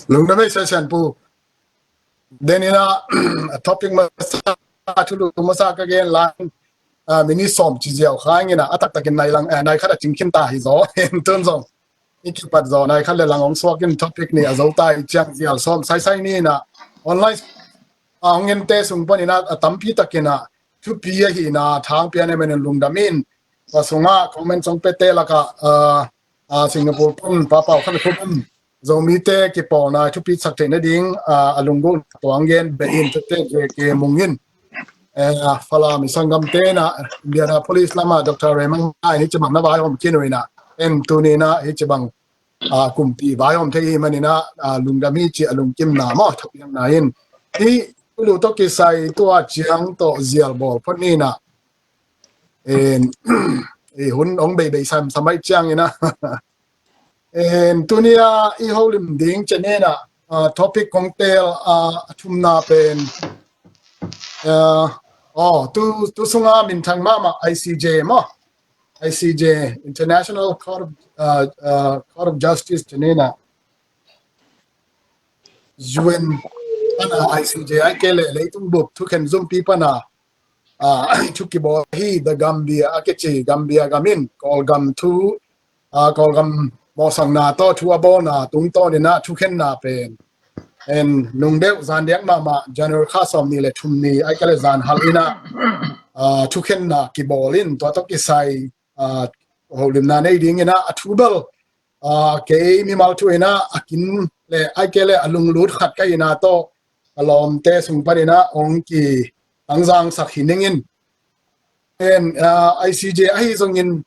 Lungdam ei Sesian pu. Denina a topic masa, thulu masa ka gen lai, ah, minute sawm ci ziau kha ing ina a taktakin nai lang, eh, nai khat a cingkhin ta hi zaw. Tun zong i kipat zaw nai khat le lang ong suak in topic ni a zo ta i ciang zial sawm saisai ni ina online, ah, ong ente sung pan ina a tampi takin a thupi ahina thang pian em en lungdam in. Tua sunga comment song pete laka, ah, ah, Singapore pan papau khan khupun Zomite kipawlna thupi sak theihna ding, ah, a lunggulh tuang gen be in tete J K Mung in, eh, Falam i sanggamte na Indianapolis lama Doctor Raymond Ngai ni cimang na vaihawm khin uh ina en tuni na hi cibang, ah, kumpi vaihawm thei hi manina, ah, lungdam hi ci a lungkimna maw thapiakna in hi ulu tawh kisai tua ciang tawh zial bawl phot nina. En, ei hun ong beibei sam samai ciang ina. En, tunia i holim ding cianena, ah, topic kong tel, ah, a thumna pen, ah, oh, tu, tu sunga minthang mahmah I C J maw. I C J, International Court of, ah, ah, Court of Justice cianena. U N pana I C J ai ke le leitung bup thukhen zumpi pana, ah, thu kibawl hi The Gambia a kici Gambia gamin Kawlgam thu, ah, Kawlgam mawhsakna tawh thu a bawlna tungtawn ina thukhenna pen en nungdeuh zan diak mahmah January kha sawm ni le thum ni ai ke le zan hal ina, ah, thukhenna kibawl in tua tawh kisai, ah, holimna nei ding ina a thu bel, ah, kei mimal thu ina a kin le ai ke le a lunglut khat ka ina tawh a lawmte sung pan ina ong ki tangzangsak hi ningin. En, ah, I C J ahi zongin,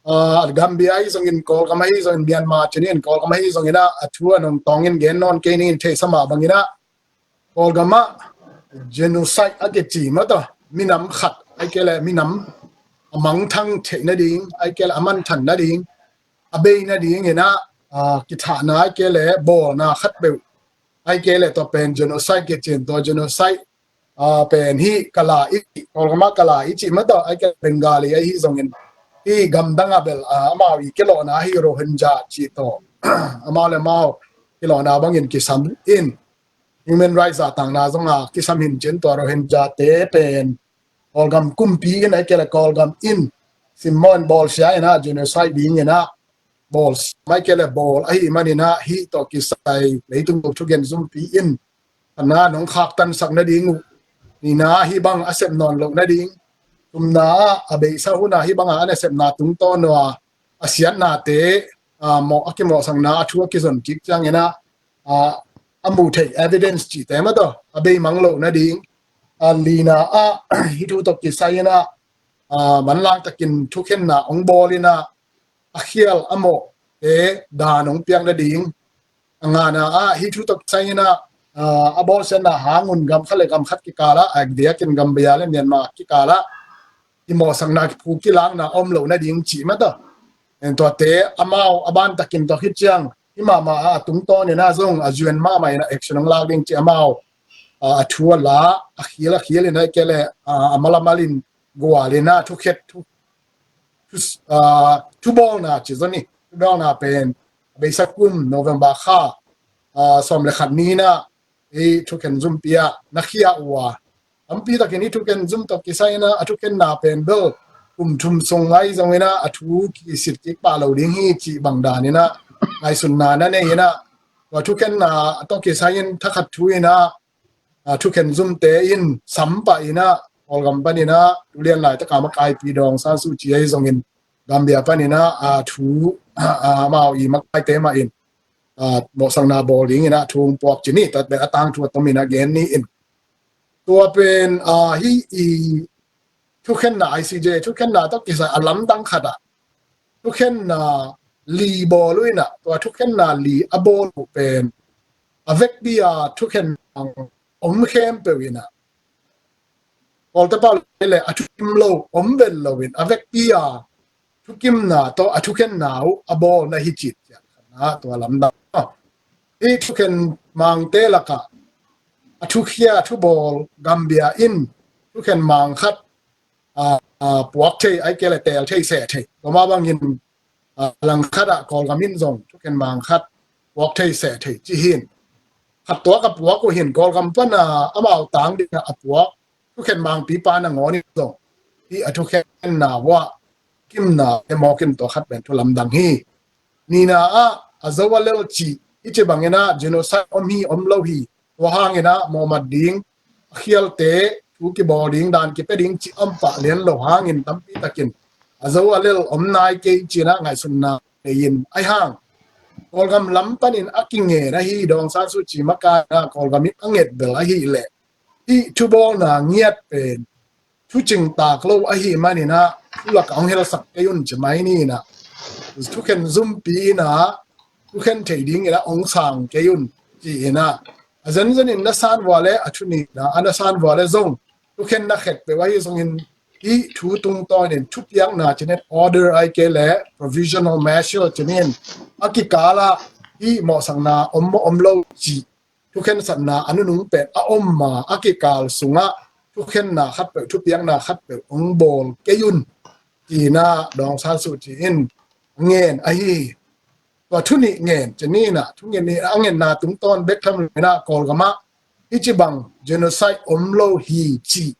ah, Gambia ahi zongin, Kawlgam ahi zongin, Myanmar cinin Kawlgam ahi zongin a, a thu a nong tawngin gen nawn kei ningin theihsa mah bangin a Kawlgam ah genocide a kici mah tawh minam khat ai ke le minam a mangthang theih nading ai ke le a manthan nading a bei nading ina, ah, kithahna ai ke le bawlna khat beuh ai ke le tua pen genocide kicin tua genocide, ah, pen hi kala i Kawlgam ah kala i ci mah tawh ai ke le Bengali ahi zongin hi gamdang a bel, ah, amau i kilawhna hi Rohingya ci tawh amau le amau kilawhna bangin kisam in human rights a tangna zonga kisam hin cin tua Rohingya te pen Kawlgam kumpi in ai ke le Kawlgam in simmawh in bawlsia ina genocide ding ina bawlsia mai ke le bawl ahi manina hi tawh kisai leitung bup thugen zumpi in ana nong khaktansak nading uh nina hi bang a sep nawn loh nading thumna ah a beisa huna hi banga a nasepna tungtawn uh a a siatnate, ah, mawh a kimawhsakna a thu a kizon kik ciang ina, ah, a muh theih evidence cite mah tawh a beimang loh nading, a lina ah hi thu tawh kisai ina, ah, manlang takin thukhenna ong bawl ina a khial a mawhte dan ong piak nading, a ngana ah hi thu tawh kisai ina a bawlsiatna hangun gam khat le gam khat kikalah, a diakin Gambia le Myanmar kikalah i mawhsakna kiphuk kilakna om lo nading cih mah tawh, en tuate amau a bantakin tawh hi ciang hi mahmah a, a tungtawn inah zong a zuan mahmah inah action hong lak ding cih amau a thu a la, a khil a khil inah kei le a malamal in gual inah thukhet thu thubawlna ci zoni, thubawlna pen a beisa kum November kha sawm le khat ni inah i thukhen zumpi ah na khia uh a, tampi takin i thukhen zum tawh kisai inah a thukhenna pen bel kum thum sung ngai zong inah a thu kisit kik pah lo ding hi cih bang dan inah ngaihsunna na nei inah, tua thukhenna tawh kisai in thakhat thu inah a thukhen zumte in sam pah inah Kawlgam pan inah tulian laitaka makaipi Daw Aung San Suu Kyi ahi zongin Gambia pan inah a thu amau i makaite mah in mawhsakna bawl ding inah thu hong puak ci ni. Tua pen a tangthu a tom inah gen ni in, tua pen hi i thukhenna, I C J thukhenna tawh kisai a lamdang khat ah thukhenna li bawl uh inah, tua thukhenna li a bawl uh pen a vekpi a thukhen mang om khempeuh inah, Kawlte pau le a thukim lo om vel lo in a vekpi a thukimna tawh a thukhenna uh a bawl na hi cih ciang khatna tua lamdang. Hi thukhen mangte lakah a thukhia thubawl Gambia in thukhen mang khat a puak thei, ai kei le teel thei, seh thei. Tua mah bangin a langkhat ah Kawlgam in zong thukhen mang khat puak thei, seh thei ci hin. Khat tuak a puak uh hin Kawlgam pan a amau tang ding a puak thukhen mangpipa nangawn in zong hi a thukhenna uh ah kimna e mawk in tua khat pen thu lamdang hi. Nina ah a Zo a lel cih i ci bang inah genocide om hi om lo hi, tua hang inah mawhmat ding, a khialte thu kibawl ding, dan kipia ding cih om pah lian lo hangin tampi takin a Zo a lel om nai kei ci inah ngaihsunna nei in, ahi hang Kawlgam lam panin a kingen ahi Daw Aung San Suu Kyi makai inah Kawlgam in a nget bel ahi leh hi thubawlna ngiat pen thucing tak lo ahi man inah thu lakah hong helsak kei un ci mai ni inah, thukhen zumpi inah thukhen thei ding inah hong sang kei un ci inah, a zenzen in na san vua le a thu nina a na san vua le zong thukhen na khet peuh ahi zongin hi thu tungtawn in thupiakna ci nen, order ai kei le provisional measure ci nen, a kikal ah hi mawhsakna om maw om lo cih thukhensatna a nunung pen a om ma a kikal sungah thukhenna khatpeuh, thupiakna khatpeuh hong bawl kei un ci inah Daw Aung San Suu Kyi in ngen ahi hi. Tua thu nih ngen ci ni inah, thu ngen ni a ngenna tungtawn bek tham lo inah Kawlgam ah hi ci bang genocide om lo hi cih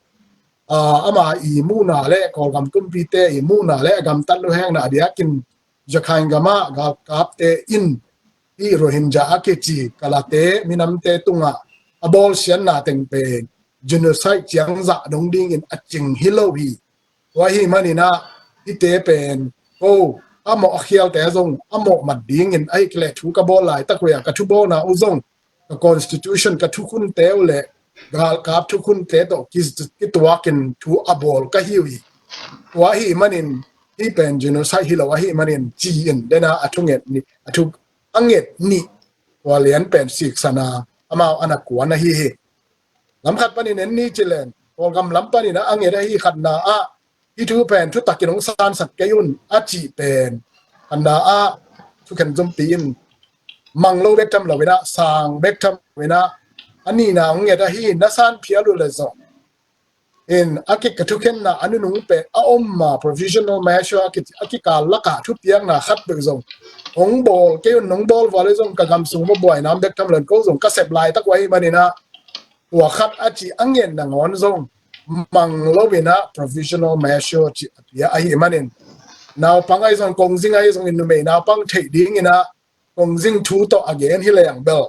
ama i muhna le Kawlgam kumpite i muhna le a gamtat luhekna a diakin Rakhine gam ah galkapte in hi Rohingya a kici kalate minamte tungah a bawlsiatna teng pen genocide ciang zah dong dingin a cing hi lo hi. Tua ahi man inah hihte pen ko a mawh a khialte zong a mawhmat dingin ahi kei le thu ka bawl laitak uh a ka thubawlna uh zong ka constitution, ka thukhunte uh le galkap thukhunte tawh ki, kituakin thu a bawl ka hi uh hi. Tua ahi manin hih pen genocide hi lo ahi manin ci in dena a thu nget nih, a thu a nget nih tua lian pen siksana amau a na kuan ahi hi. Lam khat panin en ni ci len, Kawlgam lam panin a nget ahi khatna ah hih thu pen thutakin hong sansak kei un a cih pen khatna ah thukhen zumpi in mang lo bek tham lo inah, sang bek tham lo inah, a nihna hong nget ahi na san phial uh le zong in a kik ka thukhenna a nunung pen a om ma provisional measure a ki, a kikal lakah thupiakna khatpeuh zong hong bawl kei un, nong bawl vua le zong ka gam sung va buaina om bek tham lo in ko zong ka sep laitak uh ahi man inah tua khat a ci a ngen nangawn zong mang lo inah provisional measure ci a pia ahi manin naupang ahi zong, kongzing ahi zongin numei naupang theih ding inah kongzing thu tawh a gen hi leng bel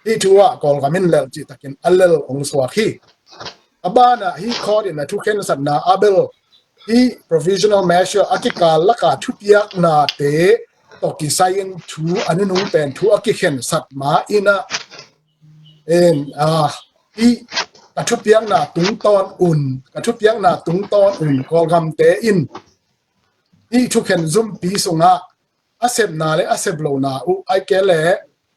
hih thu ah Kawlgam in lel cih takin a lel hong suak hi. A banah hih court in a thukhensatna ah bel hih provisional measure a kikal laka thupiaknate tawh kisai in thu a nunung pen thu a kikhensat ma inah in, ah, hih ka thupiakna tungtawn un, ka thupiakna tungtawn un Kawlgamte in hih thukhen zumpi sungah a sepna le a sep lona uh, ai kei le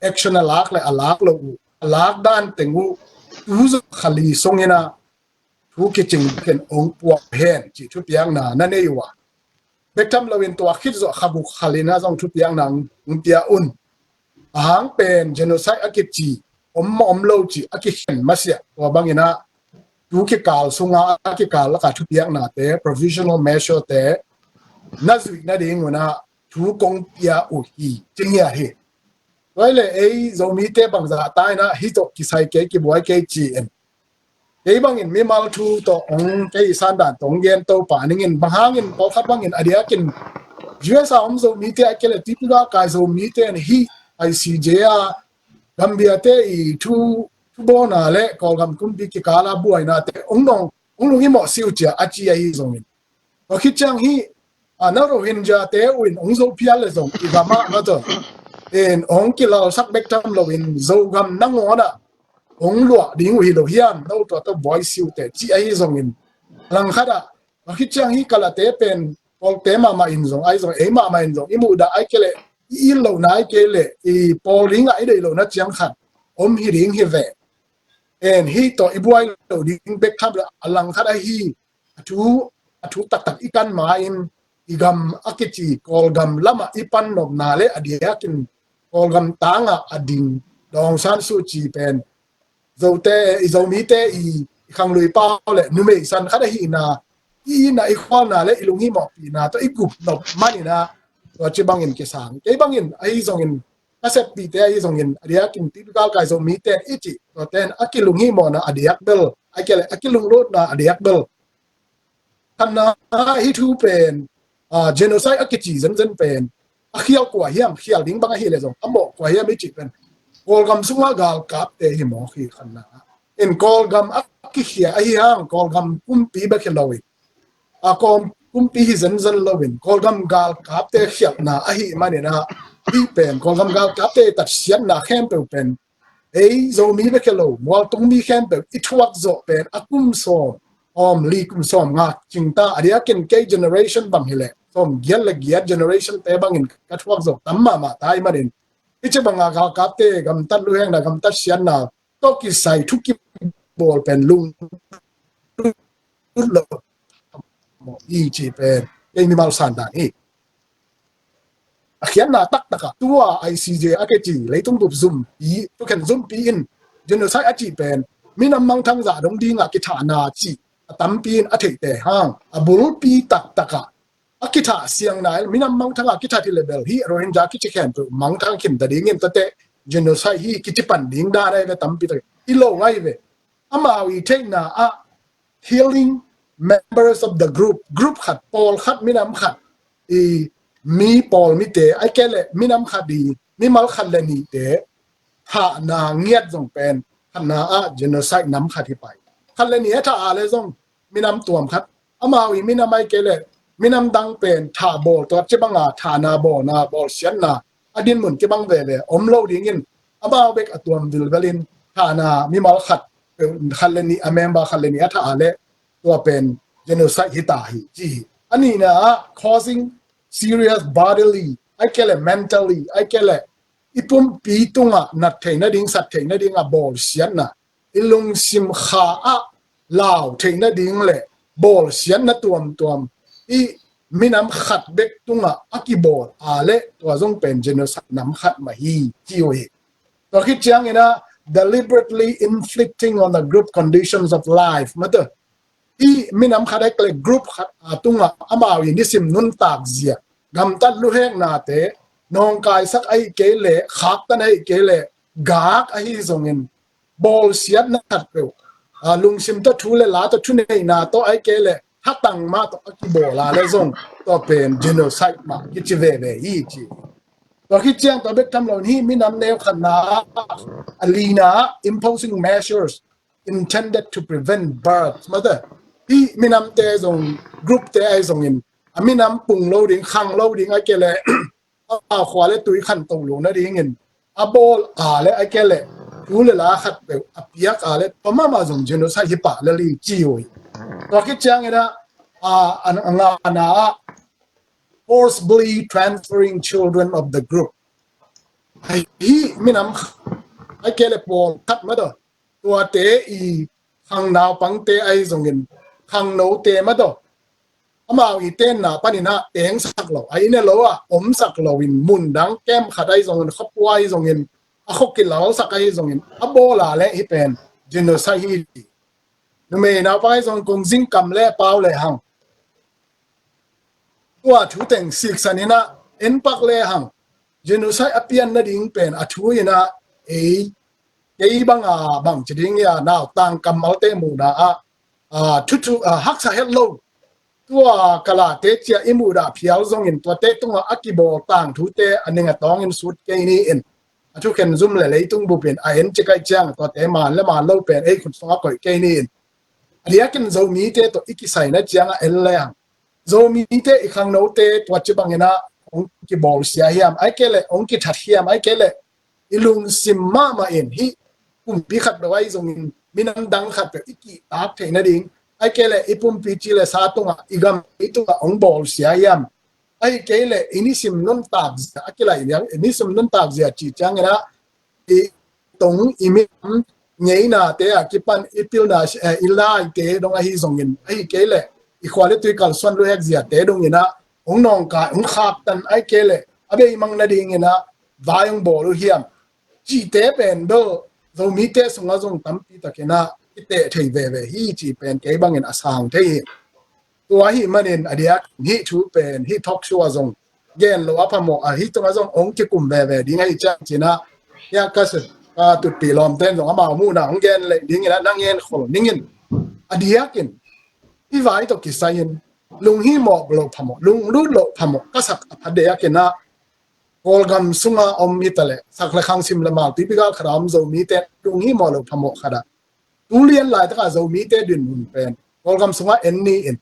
action a lak le a lak lo uh, lak dan teng uh tu zawh kha li sungin ah thu kicing khen ong puak hen cih thupiakna na nei uh a, bek tham loin tua khit zawh kha guk kha li-in ah zong thupiakna ong pia un. A hang pen genocide a kici om maw om lo cih a kikhen masiah tua bangin ah tu kikal sunga a kikal laka thupiaknate, provisional measure te na zuih nading un ah thu kong pia uh hi, ci ngiat hi. Tua hi leh ei Zomite bangzah ta in ah hih tawh kisai kei, kibuai kei ci-in kei bangin mimal thu tawh ong, kei i sandan tawh ong gen to pah ning in, bang hangin pawlkhat bangin a diakin U S a om Zomite a kei leh tuipi galkai Zomite in hih I C J a Gambia te i thu, thubawlna le Kawlgam kumpi kikala buainate ong nong, ong lunghimawh si uh cia a ci ahi zongin, tua khit ciang hih a na Rohingya te uh in ong zo phial leh zong i gam ah na tawh in ong kilalsak bek tham loin Zogam nangawn ah ong luah ding uh hi lo hiam, no tua tawh buai si uh teh ci ahi zongin, langkhat ah tua khit ciang hih Kalate pen Kawlte mahmah in zong, ahi zong ei mahmah in zong i muhdah, ahi kei leh i it lohna, ahi kei leh i pawl dingah i deih lohna ciang khat om hi ding hi ve. En hih tawh i buai lo ding bek tham leh a langkhat ahi a thu, a thu taktak i kan ma-in i gam a kici Kawlgam lamah i pan nopna le a diakin Kawlgam tangah a ding Daw Aung San Suu Kyi pen Zote, i Zomite i, i khanglui pau le numei san khat ahihna, i itna i khualna le i lunghimawhpihna tawh i gup nop manin ah tua ci bangin kisang. Kei bangin ahi zongin, ka seppihte ahi zongin, a diakin tuipi galkai Zomite i cih tuate in a kilunghimawhna a diak bel, ahi kei leh a kilunglutna a diak bel, khatna ah hih thu pen, ah, genocide a kici zenzen pen a khial kua hiam, khial ding bang ahi leh zong a mawh kua hiam i cih pen Kawlgam sungah galkapte hi mawk hi, khatna ah. In Kawlgam a kikhia ahi hang Kawlgam kumpi bek hi loin, a Kawlgam kumpi hi zenzen loin Kawlgam galkapte khialhna ahih manin ah hih pen Kawlgam galkapte tatsiatna khempeuh pen ei Zomi bek hi lo, mualtung mi khempeuh i thuak zawh pen a kum sawm, om li, kum sawm nga cing ta, a diakin kei generation bang hi leh sawm giat le giat generation te bangin ka thuak zawh tam mahmah ta ahih manin, hih ci banga galkapte gamtat luhekna, gamtat siatna tawh kisai thu kibawl pen lunglut lo hi ci pen kei mimal sandan hi. A khiatna taktakah tua I C J a kici leitung bup zumpi, thukhen zumpi in genocide a cih pen minam mangthang zah dong dingah kithahna cih a tampi in a theihte hang, a bulpi taktakah a kithah siangna in minam mangthangah kithat hi leh bel hih Rohingya kici khempeuh mangthang khin ta dingin, tua teh genocide hi kici pan ding dan ahi ve, tampi tak hi lo ngai ve. Amau i theihna ah healing members of the group, group khat, pawl khat, minam khat i mi, pawl mite, ahi kei leh minam khat i mimal khat le nihte thahna ngiat zong pen khatna ah genocide nam khat hi pah hi. Khat le nih a thah a leh zong minam tuam khat, amau i minam ahi kei leh minam dang pen thah bawl, tua ci banga thahna bawlna, bawlsiatna a dinmun kibang veve om lo dingin amau bek a tuam vilvelin thahna mimal khat, khat le nih a member khat le nih a thah a leh tua pen genocide hi ta hi ci hi. A nihna ah causing serious bodily, ahi kei leh mentally, ahi kei leh i pumpi tungah nat theih nading, sat theih nading a bawlsiatna, i lungsim kha ah lau theih nading le bawlsiatna tuamtuam i minam khat bek tungah a kibawl a leh tua zong pen genocide nam khat mah hi ci uh hi. Tua khit ciangin ah deliberately inflicting on the group conditions of life, mate, i minam khat ahi kei leh group khat a tungah amau i nisim nuntak zia, gamtat luheknate, nawngkaisak ahi kei leh, khaktan ahi kei leh, gak ahi zongin bawlsiatna khatpeuh, a, lungsim tawh, thu le la tawh, thuneihna tawh ahi kei leh hatang mah tawh a kibawl a leh zong tua pen genocide mah kici veve hi ci. Tua khit ciang tua bek tham lo in hih minam neu khatna ah, a lina ah imposing measures intended to prevent birth, mate, hih minamte zong, groupte ahi zongin a minam pung lo ding, khang lo ding ahi kei leh a khua le tui khanto lo nadingin a bawl a leh ahi kei leh thu le la khatpeuh a piak a leh tua mahmah zong genocide hi pah lel hi ci uh hi. Tua khit ciangin ah, a, a ngana ah forcibly transferring children of the group. Hih minam ai kei le pawlkhat mah tawh, tuate i khang naupangte ahi zongin, khangnote mah tawh, amau i tenna panin ah tengsak lo, a inn a lo ah omsak loin, mun dang kem khat ahi zongin, khuapua ahi zongin, a khua kilalsak ahi zongin a bawl a leh hih pen genocide hi. Numei naupang ahi zong kong zing kam le pau le hang, tua thu teng siksan in ah en pak le hang, genocide a pian nading pen a thu in ah ei, kei bang a bang ci ding ia, nau tang kammalte muhna ah, a, thu thu, a, haksa het lo. Tua kalate cia i muhdah phial zongin tuate tungah a kibawl tangthute a ning a tawngin sut kei ni in, a thukhen zum le leitung bupin a en ci kaih ciang tuate man le man lo pen ei khut sungah koih kei ni in. A diakin Zomite tawh i kisaina ciangah en le hang, Zomite i khangnote tua ci bangin ah hong kibawlsia hiam, ai kei le hong kithat hiam, ai kei le i lungsim mahmah in hih pumpi khat beuh ahi zongin minam dang khat beuh i kihtak theih nading, ai kei le i pumpi ci le sa tungah, i gam i tungah hong bawlsia hiam, ai kei le i nisim nuntak zia a kilaih liang, i nisim nuntak zia ci ciangin ah i tong i minam ngeinate a kipan i pilna, eh, i laite dong ahi zongin, ahi kei le i khua le tui kalsuan luhek ziate dongin ah hong nawngkai, hong khaktan, ai kei le a beimang nadingin ah vai hong bawl uh hiam, cihte pen bel Zomite sungah zong tampi takin ah i teh thei veve hi cih pen kei bangin a sang thei hi. Tua ahi manin a diak hih thu pen hih talk show ah zong gen lo a phamawh a, hih tungah zong hong kikum veve ding ahi ciang cin ah, hia ka se, ka tutpih lawmten zong amau muhna hong gen leh dingin ah na ngen khol ning in. A diakin hih vai tawh kisai-in lunghimawh lo phamawh, lunglut lo phamawh ka sak a pha diakin ah, Kawlgam sungah om hi ta leh, sak le khang, sim le mal, tuipi gal khat a om Zomite lunghimawh lo phamawh khat ah, tu lian laitak a Zomite dinmun pen Kawlgam sungah en ni in,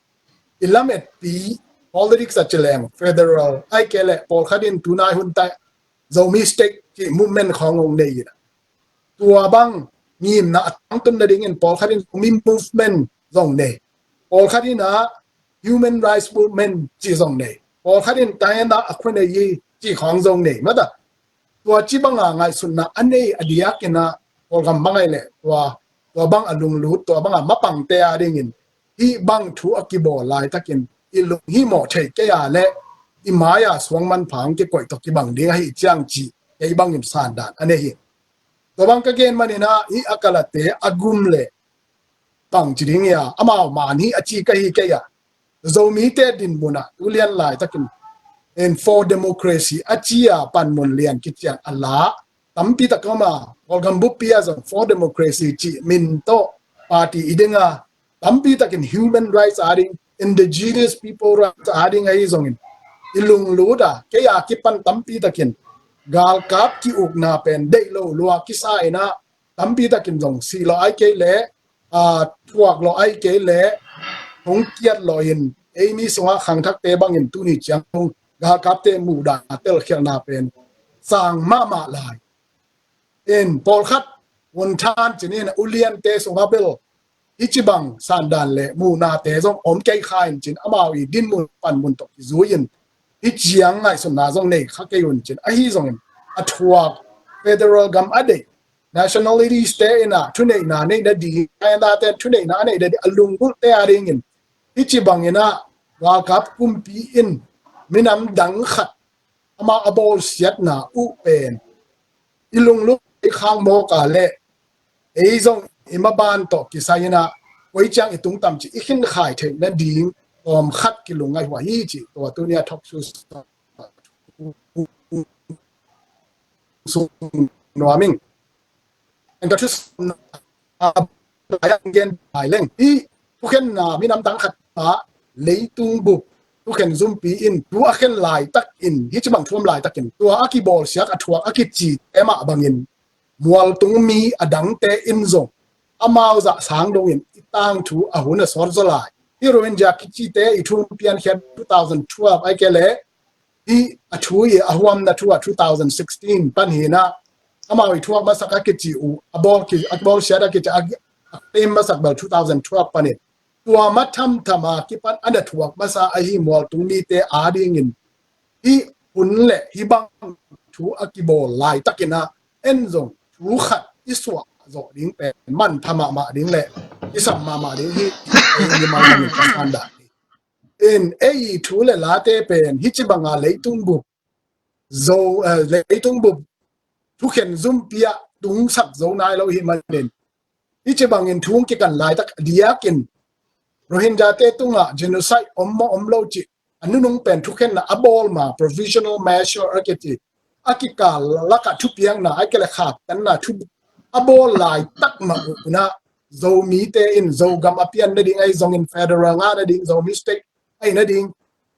i lametpi politics a ci leng federal, ai kei le pawlkhat in tunai hun tah Zomi state cih movement khawng hong nei in, tua bang ngimna a tangtun nadingin pawlkhat in Zomi movement zong nei, pawlkhat in ah human rights movement cih zong nei, pawlkhat in taina a khua nei hi cih khawng zong nei mah ta. Tua ci banga ngaihsutna a nei a diakin ah, Kawlgam bang ahi leh tua, tua bang a lunglut, tua banga mapangte a dingin hih bang thu a kibawl laitakin i lunghimawh thei kei a leh i mai-a suang manpha hong kikoih tawh kibang ding ahi ciang cih kei bangin sandan a nei hi. Tua bang ka gen manin ah, hih a kalate a gum le bang ci ding ia, amau man hi a ci ka hi kei a, Zomite dinmun ah tu lian laitakin, en, for democracy a ci a panmun lian kician a la tampi tak a om a, Kawlgam buppi ah zong for democracy cih min tawh party i ding a, tampi takin human rights a ding, indigenous people rights a ding ahi zongin i lunglut a, kei a kipan tampi takin galkap ki-ukna pen deih lo lua kisa in ah, tampi takin zong sih lo ai kei le, a, thuak lo ai kei le, hong kiat lo in, ei mi sungah khangthakte bangin tuni ciang hong galkapte muhdah a telkhialhna pen sang mahmah lai. In pawlkhat Hun Than cinin a uliante sungah bel hih ci bang sandan le muhnate zong om kei kha in cin, amau i dinmun panmun tawh kizui in hih ciang ngaihsutna zong nei kha kei un cin, ahi zongin a thuak federal gam a deih, nationalities te in ah thuneihna neih nading, Thailand te thuneihna a neih nading, a lunggulhte a dingin hih ci bangin ah galkap kumpi in minam dang khat amah a bawlsiatna uh pen i lunglut i khang mawk a leh, ei zong i maban tawh kisai in ah koi ciang i tungtam cih i khinkhai theih nading tawm khat kilungngaih huai hi cih tua tuni a thawk su sung nuam ing. Ka thusa a, a, a gen lai leng, hih thukhenna minam dang khat a leitung bup thukhen zumpi in thu a khen laitakin, hih ci bang thu om laitakin tua a kibawlsiat a thuak a kicite mah bangin mualtung mi a dangte in zong amau zah sang dongin i tangthu a hun a sawt zaw lai. Hih Rohingya kicite i thu piankhiat two thousand twelve ai kei leh hih a thu i a huamna thu a two thousand sixteen pan hi in ah, amau i thuak masak a kici uh, a bawl ki, a bawlsiat a kici a, a claim masak bel two thousand twelve panin. Tua ma thamtham a kipan a na thuak masa ahi mualtung mite a dingin hih hun le hih bang thu a kibawl laitakin ah, en zong thu khat suah zawh ding pen manpha mahmah ding le kisam mahmah ding hi. Ei mimal bangin ka sandan hi. In ei thu le late pen hih ci banga leitung bup zo, eh, leitung bup thukhen zumpi ah tungsak zo nai lo hi manin, hih ci bangin thu kikan laitak diakin Rohingya te tungah genocide om maw om lo cih a nunung pen thukhenna a bawl ma, provisional measure a kici, a kikal lakah thupiakna, a kile khaktanna thu a bawl laitak mah unah Zomite in Zogam a pian nading ahi zongin federal ngah nading, Zomi state ahi nading,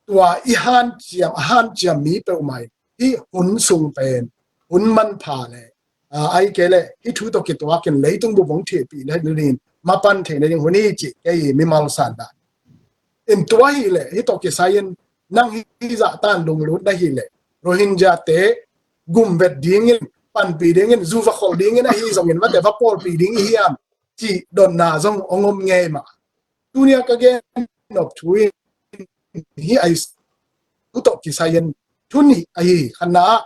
tua i hanciam, a hanciam mi peuhmah in hih hun sung pen hun manpha le, ah, ahi kei le hih thu tawh kituakin leitung bup hong thehpih nading, mapan thei nading hun hi cih kei mimal sandan. In tua hi le hih tawh kisai in nang hih zahtan lunglut na hi le Rohingya te gumvet dingin, panpih dingin, zu va khol dingin ahi zongin vate va pawlpih ding i hiam cih dotna zong hong om ngei mah. Tunia ka gen nop thu in hih ahi thu tawh kisai in thu nih ahi. Khatna ah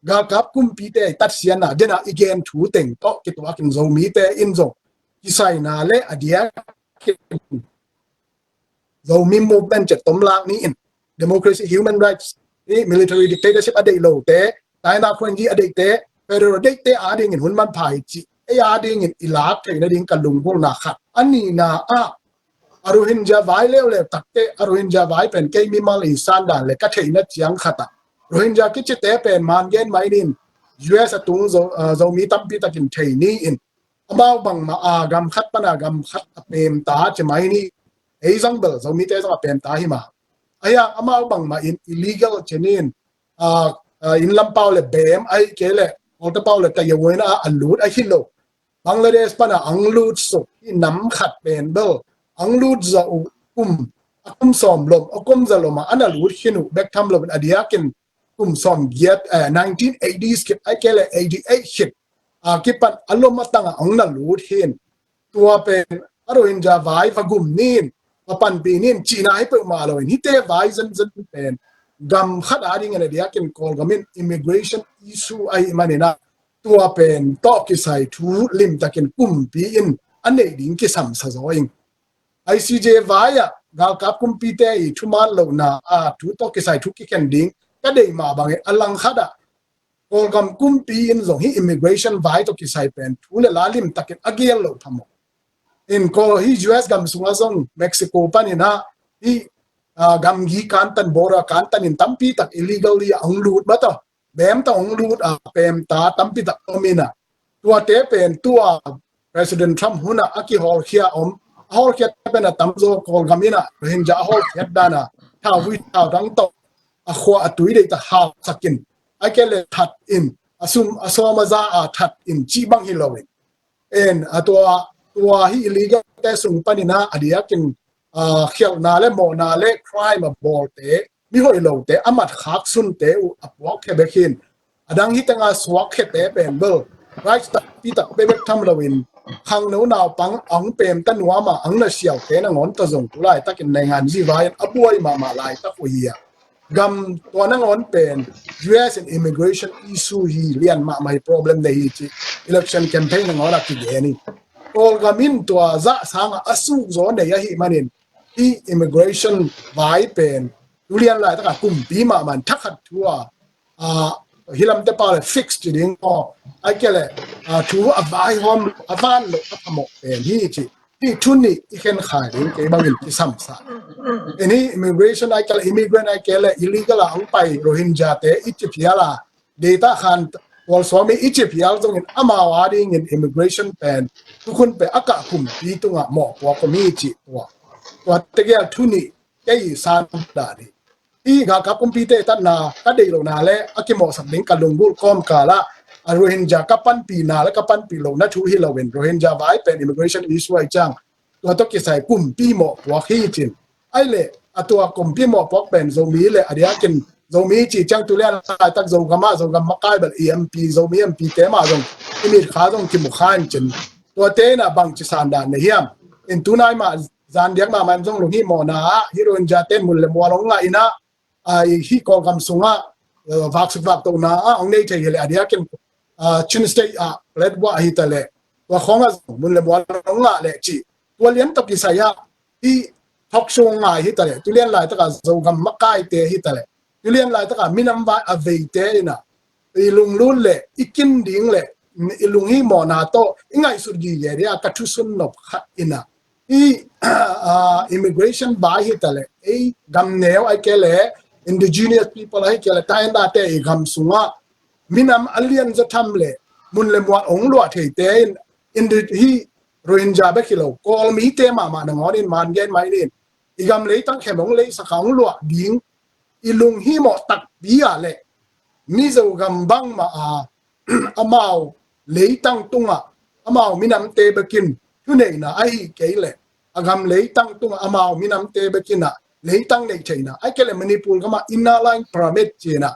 galkap kumpite i tatsianna dena i gen thu teng tawh kituakin Zomite in zong kisaina le a diakin Zomi movement cih tomlak ni in democracy, human rights, i military dictatorship a deih lote, taina khuanji a deihte, federal deihte adingin hun manpha hi cih ei adingin i lak theih nading ka lunggulhna khat. A nihna ah a Rohingya vai leuleu takte, a Rohingya vai pen kei mimal i sandan le ka theihna ciang khat ah Rohingya kicite pen man gen mai ni in U S a tung Zo, ah, Zomi tampi takin thei ni in amau bangmah a gam khat pana gam khat a pemta ci mai ni. Ei zong bel Zomite zong a pemta hi ma. Ahi hang amau bangmah in illegal ci ni in, ah, ah, inn lam pau le bem ahi kei le Kawlta pau le ka yawena a lut ahi lo. Bangladesh pana ang lut suk hi nam khat pen bel ang lut zawh uh kum, a kum sawm lom, a kum za lom a ana lut khin uh bek tham lo in a diakin kum sawm giat, eh, nineteen eighties khit ahi kei le eighty-eight khit a kipan a lom a tangah hong na lut hi in. Tua pen a Rohingya vai va gum ni in, va panpih ni in cihna hi peuhmah lo in hihte vai zenzen pen gam khat adingin a diakin Kawlgam in immigration issue ahi manin ah tua pen tawh kisai thu limtakin kumpi in a neih ding kisamsa zaw ing. I C J vai ah galkap kumpite i thuman lohna a thu tawh kisai thu kikhen ding ka deih mah bangin a langkhat ah Kawlgam kumpi in zong hih immigration vai tawh kisai pen thu le la limtakin a gel loh phamawh. In Kawl hih U S gam sungah zong Mexico panin ah hih, ah, gamgi kantan, border kantan in tampi tak illegally a hong lut mah tawh bem tawh hong lut a pemta tampi tak om in ah tuate pen tua President Trump hunah a kihawlkhia om, a hawlkhiat pen a tamzaw Kawlgam in ah Rohingya a hawlkhiat dan a thauvui thaudang tawh a khua a tui deih tak hausak in, a kei le that in, a sum a sawm a za a that in cih bang hi lo in. En a tua, tua hih illegal te sung panin ah a diakin, ah, khialhna le mawhna le crime a bawlte, mi hoih lote, a matkhak sunte uh a puakkhia bek hi in. A dang hi tengah suakkhete pen bel rights takpi tak bekbek tham lo in khangno naupang a hong pemta nuam a hong na siaute nangawn tawh zong tu laitakin naingan zi vai in a buai mahmah laitak uh hi a. Gam tua nangawn pen U S in immigration issue hi lian mahmah hi, problem nei hi ci election campaign nangawn a kigen hi. Kawlgam in tua zah sangah a suk zaw nei ahi manin hih immigration vai pen tu lian laitakah kumpi mahmah in thakhat thu a, ah, hih lamte pau le fix ci ding aw, a kei le, ah, thu a vaihawm a van loh a phamawh pen hi ci. Hih thu nih i khen khai ding kei bangin kisamsa. En hih immigration a kei le immigrant a kei le illegal a hong pai Rohingya te i ci phial a data khan tualsuami i ci phial zongin amau adingin immigration pen tukhun pen a kah kumpi tungah mawhpuak om hi cih tua. Tua tegel thu nih kei i san dan hi. Hih galkap kumpite tatna ka deih lohna le a kimawhsak ding ka lunggulh kawmkal ah a Rohingya ka panpihna le ka panpih lohna thu hi lo in Rohingya vai pen immigration issue ahi ciang tua tawh kisai kumpi mawhpuak hi cin. Ahi le a tua kumpi mawhpuak pen Zomi le a diakin Zomi ci ciang tu lian laitak Zogam ah Zogam makai bel i M P, Zomi M P te mah zong i mitkha zong kimu kha in cin. Tuate in ah bangci sandan na hiam? In tunai mah zan diak mahmah in zong lunghihmawhna ah hih Rohingya te in mun le mual hong ngah in ah, ah, hih Kawlgam sungah, eh, vaksuk vaktohna ah hong nei thei hi le a diakin, ah, Chin State ah platform hi ta leh, tua khawng ah zong mun le mual hong ngah leh cih, tua lian tawh kisai ah hih talk show ngai hi ta leh, tu lian laitaka Zogam makaite hi ta leh, tu lian laitaka minam vai a veite in ah i lunglut leh i kin ding leh i lunghimawhna tawh i ngaihsut gige ding a ka thusun nop khat in ah, hih ah, immigration vai hi ta leh, ei gam neu ahih kei leh indigenous people ahih kei leh tainate i gam sungah minam a lian zaw tham leh mun le mual hong luah theite in, indi-, hih Rohingya bek hi lo, Kawl mite mahmah nangawn in man gen mai ni in, i gam leitang khem hong leisak a hong luah ding i lunghimawh takpi ah leh Mizo gam bangmah a amau leitang tungah amau minamte bekin thuneihna ahih kei leh, a gam leitang tungah amau minamte bekin ah leitang neih theihna ahih kei leh Manipur gamah Inner Line Permit ci-in ah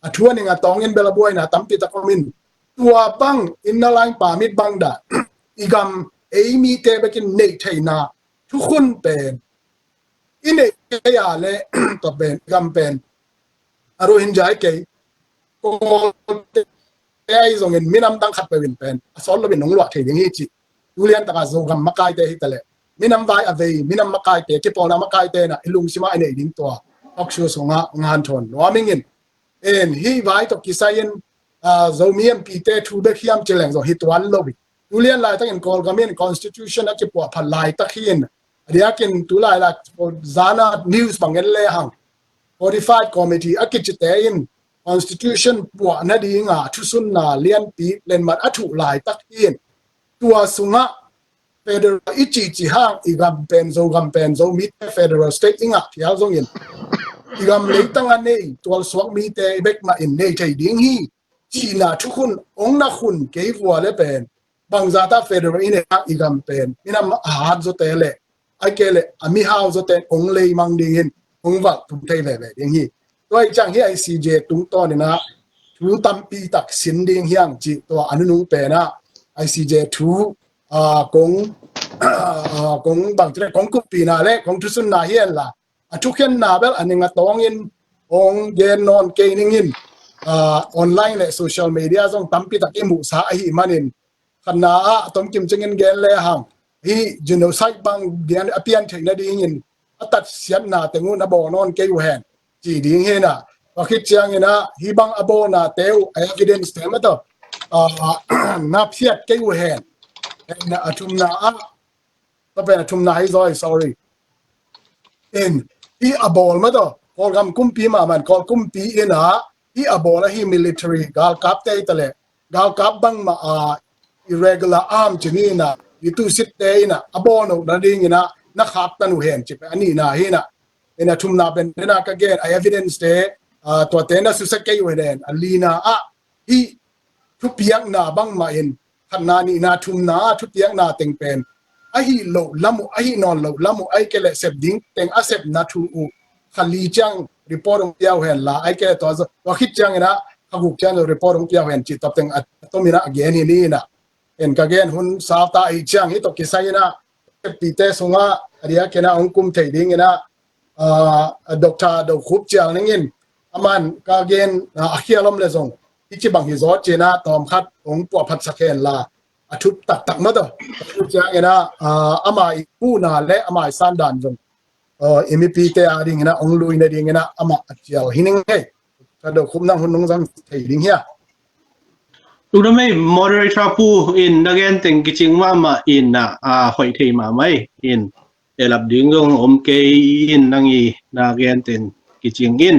a thu a ning a tawngin bel a buaina tampi tak om in, tua bang Inner Line Permit bang dan i gam ei mite bekin neih theihna thukhun pen i neih kei a leh, tua pen i gam pen a Rohingya ahih kei, Kawlte ahi zongin minam dang khat peuh in pen a sawt loin hong luah thei ding hi cih, tu lian taka Zogam makaite hi ta leh, minam vai a vei, minam makaite, kipawlna makaite in ah i lungsim ah i neih ding tua talk show sungah ngan thawn nuam ing in. En, hih vai tawh kisai in, ah, Zomi M P te thu bek hiam ci leng zong hi tuan lo hi. Tu lian laitakin Kawlgam in constitution a kipuah phat laitak hi in, a diakin tu lailai zana news bang en lehang fortified committee a kicite in constitution puah nadinga thusunna lianpi lenmat a thuh laitak hi in, tua sungah federal i cihcih hang i gam pen, Zogam pen Zomite federal state i ngah phial zongin i gam leitang a nei tualsuak mite i bek mah in nei thei ding hi cihna thukhun hong na khun kei vua leh pen, bangzah ta federal i nei hang i gam pen minam a hat zawte leh ahih kei leh a mihau zawte hong leimang dingin hong valh tum thei veve ding hi. Tua ahih ciang hih I C J tungtawn in ah thu tampi tak sin ding hi hang cih tua a nunung pen ah I C J thu, ah, kong, ah, kong bang ci leh kong kuppihna leh kong thusunna hi hen la, a thukhenna bel a ning a tawngin hong gen nawn kei ning in, ah, online leh social media zong tampi tak i muhsa ahih manin, khatna ah a tomkim ciangin gen lehang, hih genocide bang gen a pian theih nadingin a tatsiatna teng uh na bawl nawn kei uh hen ci ding hi in ah, tua khit ciangin ah hih bang a bawlnate uh a evidence te mah tawh, ah, na phiat kei uh hen. En, a thumna ah, tua pen a thumna hi zaw hi, sorry. In, hih a bawl mah tawh, Kawlgam kumpi mahmah in, Kawl kumpi in ah hih a bawl ahi military galkapte hi ta leh, galkap bangmah a irregular arm ci ni in ah, i tusitte in ah a bawl loh nadingin ah na khaktan uh hen ci pen a nihna hi in ah. In, a thumna pen in ah ka gen a evidence te, ah, tuate na susia kei uh hen. A lina ah hih thupiakna bangmah in, khatna, nihna, thumna ah thupiakna teng pen ahi loh lam uh, ahi nawn loh lam uh, ahih kei leh sep ding teng a sepna thu uh kha li ciang report hong pia uh hen la, ahih kei leh tua, tua khit ciangin ah kha guk ciang report hong pia uh hen cih tua teng a, a tomin ah a gen hi ni in ah. En, ka gen hun sau ta ahih ciang hih tawh kisai in ah seppite sungah a diakin ah hong kum thei dingin ah, ah, Doctor Do Khup Cial Ning in, aman ka gen, ah, a khial om leh zong hih ci bang hi zaw ci in ah tawm khat hong puahphatsak hen la, a thup taktak mah tawh. Tua ciangin ah, ah, ama i huhna leh ama i sandan zong, ah, i mipite a dingin ah hong lui nadingin ah amah a cial hi ning ei. Ka Do Khup, nang hun nong zang thei ding hia? Tua mah, moderator pu in na gen teng kicing mahmah in ah, ah, hoih thei mahmah in, elap ding zong om kei in, nang i na gen teng kicing in.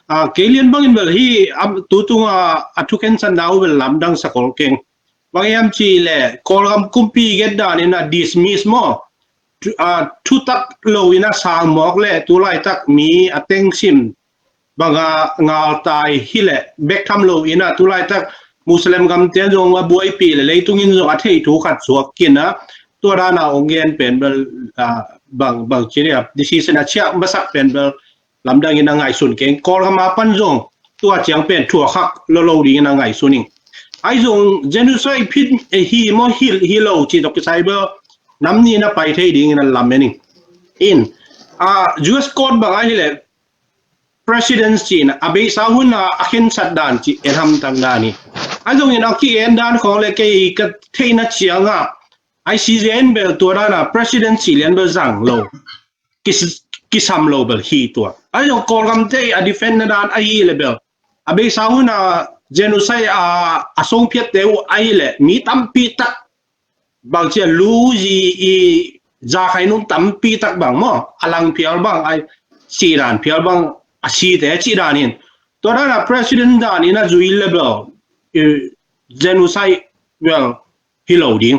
Ah, kei lian bangin bel hih, am, tu tunga a thukhensatna uh bel lamdang sak ol keng. Bang hiam cih leh Kawlgam kumpi gen dan in ah dismiss maw, thu-, ah, thutak lo in ah sang mawk leh tu laitak mi a tengsim banga ngaltai hi leh bek tham lo in ah tu laitak Muslim gamte zong a buaipih leh leitungin zong a theih thu khat suak khin a, tua dan a hong gen pen bel, ah, bang, bang ci ding a, decision a ciah masak pen bel lamdangin a ngaihsun keng. Kawlgam a pan zong tua ciang pen thuakhak lo lo dingin a ngaihsun ing. Ahi zong genocide phit, eh, hi maw hi, hi lo cih tawh kisai bel nam nih na pai thei dingin a lamen ing. In, ah, U S court bang ahih leh precedence ci in a, a beisa hun a a khensat dan cih en hamtang dan hi. Ahi zongin a ki-en dan khawng le kei ka theihna ciangah I C J in bel tua dana president cih lian bel zang lo, kis-, kisam lo bel hi tua. Ahi zong Kawlgamte a defend na dan ahi le bel a beisa huna genocide a, a songphiatte uh ahi le mi tampi tak bang cia lu zi i za khai nung tampi tak bang maw, a lang phial bang, a si dan phial bang, a site cih dan in tua dana president dan in a zui le bel i genocide bel hi lo ding.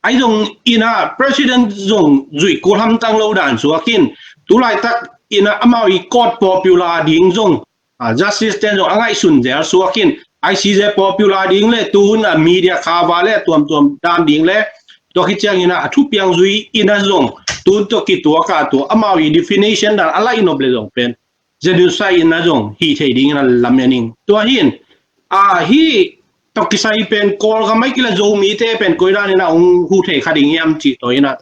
Ahi zong ina president zong zui kul hamtang lo dan suakin tulaitak ina amau i court popular ding zong, ah, justice ten zong a ngaihsun zel suakin I C J popular ding le tuhun a media cover le tuamtuam dan ding le tua khit ciangin a thupiang zui ina zong tuhun tua kituaka tua amau i definition dan a laih nop le zong pen genocide ina zong hi thei dingin a lamen ing. Tua hin, a, hi tawh kisai pen Kawlgam ai kila Zomite pen koi dan ina hong hu thei kha ding hiam cih tawh ina,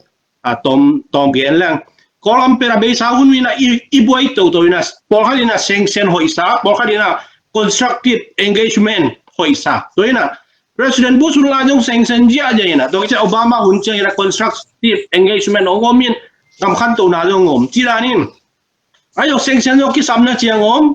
a, tawm, tawm gen leng. Kawlgam pen a beisa hun ina i, i buai toto ina, pawlkhat ina sanction hoihsa, pawlkhat ina constructive engagement hoihsa. Tua ina President Bush hun lai zong sanction ziahziah ina, tua kici Obama hun ciang ina constructive engagement hong om in, gam khanto na zong om. Ci dan in, ahi zong sanction zong kisamna ciang om,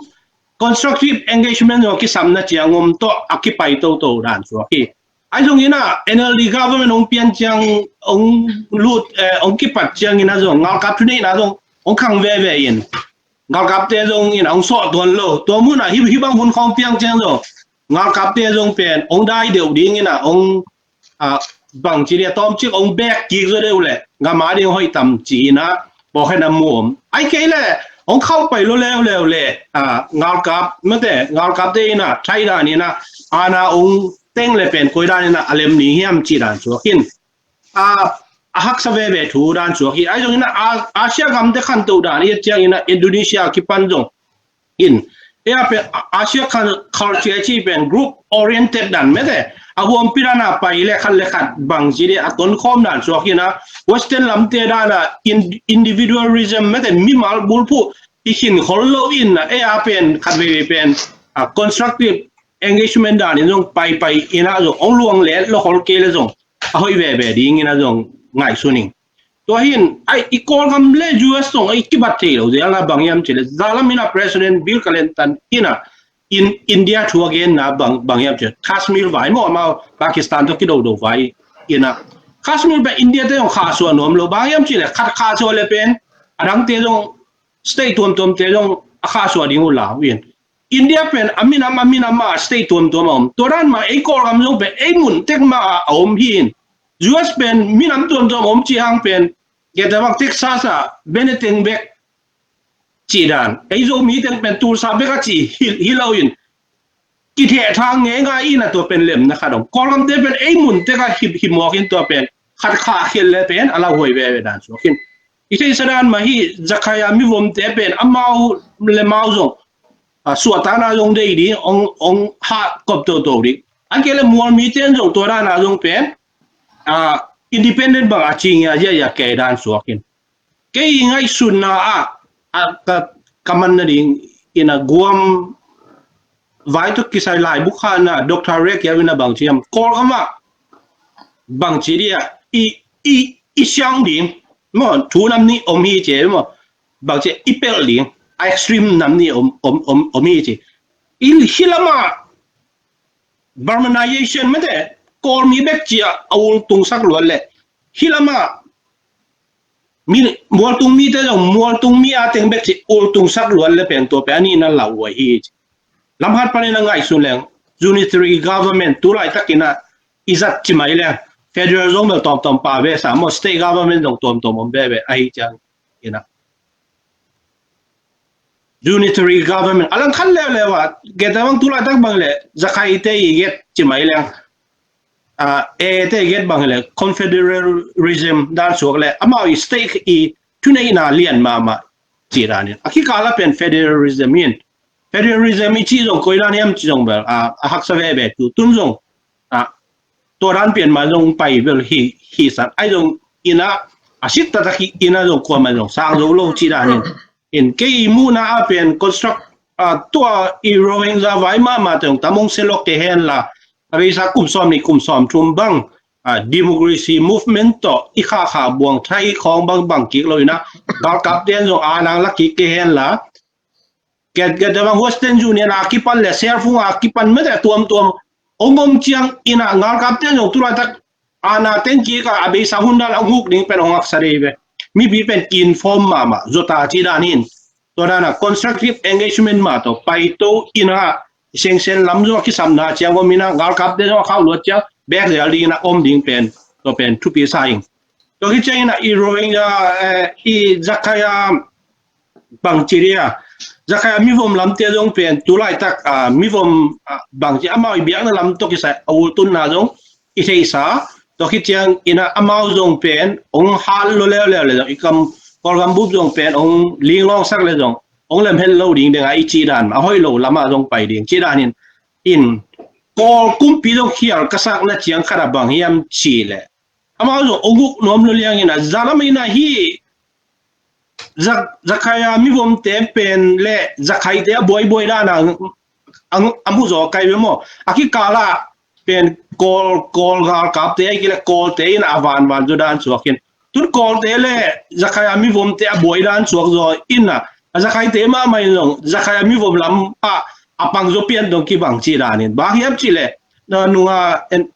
constructive engagement zong kisamna ciang om tawh a kipai toto dan suak hi. Ahi zong ina N L D government hong pian ciang, hong lut, eh, hong kipat ciang ina zong ngalkap thuneihna zong hong khang veve in, ngalkapte zong ina hong sawh tuan lo. Tua munah hi, hi bang hun khawng piang ciang zong ngalkapte zong pen hong dai deuh ding ina hong, ah, bangci dia tawmcik hong bek kik zaw deuh le gama ding hoih tam ci ina pawlkhat na mu om. Ai kei le hong khauh pai lo leuleu le, ah, ngalkap mate, ngalkapte ina thai dan ina ana hong teng le pen koi dan ina a lem ni hiam ci dan suak hin, ah, a haksa veve thu dan suak hi. Ahi zong ina, ah, Asia gamte khanto dan i et ciang ina Indonesia kipan zong in, ei a pen Asia culture ci pen group oriented dan mete a huampi dan a pai le khat le khat bangci dia a tonkhawm dan suak ina Western lamte dan a in-, individualism mete mimal bulphuh i khin khol lo ina ei a pen khat veve pen, ah, constructive engagement dan in zong paipai ina zong hong luang let lo khol kei le zong a hoih veve ding ina zong ngaihsun ing. Tua hin ai i Kawlgam le U S zong ai kibat thei lo zel na bang hiam ci le zalam ina President Bill Clinton ina in India thu a gen na bang, bang hiam ci le Kashmir vai maw amau Pakistan tawh kidodo vai ina Kashmir pen India te zong khahsuah nuam lo bang hiam ci le khat khahsuah le pen a dangte zong state tuamtuamte zong a khahsuah ding uh lau in. India pen a minam a minam a state tuamtuam a om. Tua dan mah ei Kawlgam zong pen ei mun tek mah a om hi in. U S pen minam tuamtuam a om ci hang pen geta bang Texas a beneteng bek ci dan. Ei Zomi teng pen Tulsa bek a ci hi, hi lo in. Kitheh thang ngei ngai ina tua pen lemna khat om. Kawlgamte pen ei mun tek a hip, hip mawk in tua pen khat khah khel le pen a lauhuai veve dan suak in. I theihsa dan mah hi Jakhai a mivomte pen amau le mau zong a, suahtakna zong dei ding, ong, ong hah kop toto ding. An kei le mual mite an zong tua dan a zong pen, a, independent bang a ci ngia zia zia kei dan suak in. Kei i ngaihsutna ah, a, ka, ka man nading ina Guam vai tawh kisai laibu khatna Doctor Riek Yau ina bangci hiam Kawlgam ah bangci dia i, i, i siang ding maw thu nam nih om hi ci maw bangci i pelh ding a extreme nam nih om, om, om, om hi ci. I hih lamah Burmanization mete Kawlmi bek ci a ultungsak luat le hih lamah mi, mualtung mite zong mualtung mi a teng bek ci ultungsak luat le pen tua pen a nihna lauhuai hi ci. Lamhat panin a ngaihsun leng unitary government tu laitakin a i zat ci mai leng federal zong bel tawmtawm pa ve sa maw state government zong tawmtawm om veve ahi ciang ina unitary government a langkhat leuleu a geta bang tu laitak bang le Zakhaite i get ci mai leng, a, Ete i get bang le confederalism dan suak le amau i state i thuneihna lian mahmah ci danin a kikala pen federalism in federalism i ci zong koi dan hiam ci zong bel a, a haksa veve tu tun zong a, tua dan pian ma zong pai bel hi, hi san ai zong ina a sit tatak hi ina zong kua ma zong sang zo lo ci danin in kei muhna a pen construct a, tua i Rohingya vai mahmah teng tam hong selok kei henla, a beisa kum sawm nih kum sawm thum bang, a, democracy movement tawh i khahkhah buang thai khawng bang bang kik lo ina, galkap ten zong a nang la kik kei henla, ket ket bang Western Union a kipan le Serfung a kipan mete tuamtuam ong om ciang ina, galkap ten zong tulaitak a na teng kik a, a beisa hun dan a hong huk ding pen hong haksa dei ve. Mipi pen ki-inform mahmah zota ci dan hin. Tua dan a constructive engagement mah tawh paito ina, sengsen lam zong a kisapna ciang om ina, galkap te zong a khauh luat ciang bek zel ding ina om ding pen, tua pen thupi sa ing. Tua khit ciang ina i Rohingya, eh, i Jakhaia bangci dia, Jakhaia mivom lamte zong pen tulaitak, ah, mivom, ah, bangci amau i biakna lam tawh kisai a ultunna zong i theihsa. Tua khit ciang ina amau zong pen ong hat lo leuleu le zong, i kam Kawlgam bup zong pen ong linglawngsak le zong ong lemhel lo ding denga i ci dan mah, a hoih lo lama zong pai ding ci dan hin, in Kawl kumpi zong khial ka sakna ciang khat a bang hiam ci le, amau zong ong uk nuam lo liang ina, zalam ina hi, Za-, Jakhaia mivomte pen le Jakhaite a buaibuai dan a, a, a muzaw kai ve maw? A kikala pen Kawl, Kawl galkapte a kile Kawlte in a vanvan zaw dan suak in. Tun Kawlte le Jakhaia mivomte a buai dan suak zaw ina, a Jakhaite mahmah in zong Jakhaia mivom lam a, a pang zaw pian dong kibang ci dan in. Bang hiam ci le, na nunga en,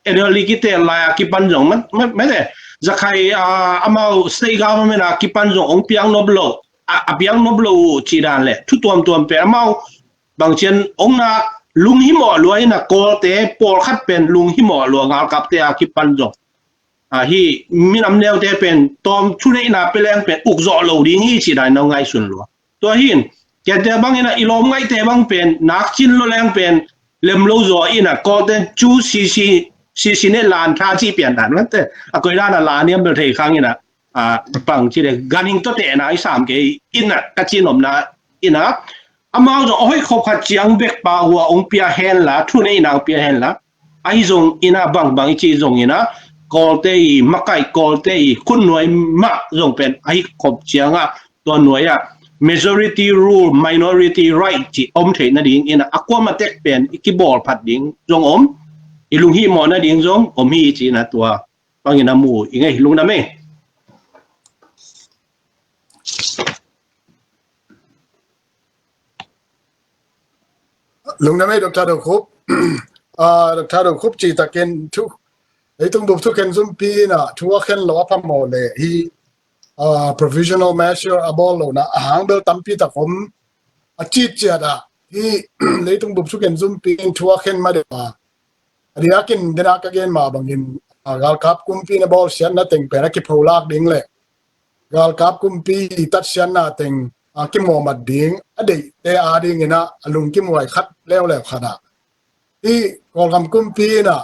N L D kitel lai a kipan zong, ma, ma, mete, Jakhai, a, amau state government a kipan zong ong piang nop lo, a, a piang nop lo uh ci dan le, thu tuamtuam pen amau bangcian ong na lunghimawh lua ina, Kawlte pawlkhat pen lunghimawh lua, galkapte a kipan zong. A, hi minam neute pen tawm thuneihna peleng pen ukzawh lo ding hi ci dan in ong ngaihsun lua. Tua hin, kente bang ina i lawm ngaihte bang pen, nakcin lo leng pen, lem lo zaw ina, Kawlten cu sisi, sisi ne lan tha ci pian dan mante. A koi dan a lan hiam bel thei khang ina, a, bang ci le, ganhing tawh tehna i sam kei ina, ka ci nopna ina. Amau zong a hoih khop khat ciang bek pa hua ong pia henla, thuneihna ong pia henla. Ahi zong ina bangbang i ci zong ina, Kawlte i makai, Kawlte i khutnuai mah zong pen ahi khop cianga, tua nuai ah majority rule, minority right ci om theih nading ina, a kuama tek pen i kibawl phat ding zong om, i lunghimawh nading zong om hi ci ina, tua bang ina mu i ngei hi. Lungdam ei. Lungdam ei, Doctor Dongkhup. Ah, Doctor Dongkhup cih takin thu, leitung bup thukhen zumpi ina thu a khen lo a phamawh le hi, ah, provisional measure a bawl lo na a hang bel tampi tak om. A cih ciat ah hi, leitung bup thukhen zumpi in thu a khen ma deuh a, a diakin dena ka gen ma bangin, ah, galkap kumpi na bawlsiatna teng pen a kipholak ding le galkap kumpi i tatsiatna teng a kimuahmat ding a deihte a ding ina a lungkimuai khat leuleu khat ah, hi Kawlgam kumpi ina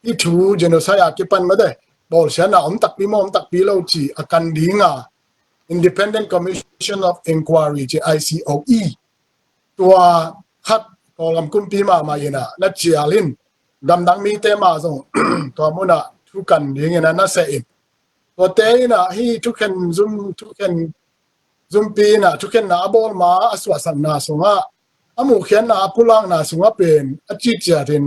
hi thu genocide a kipan mate bawlsiatna om takpi maw om takpi lo ci a kan dinga Independent Commission of Inquiry ci, I C O E, tua khat Kawlgam kumpi mahmah ina na cial in, gamdang mite mah zong tua munah thu kan ding ina na seh in, tuate ina hi thukhen zum, thukhen zumpi ina thukhenna a bawl ma a suahsakna sungah, a muhkhiatna a pulakna sungah pen a cih ciatin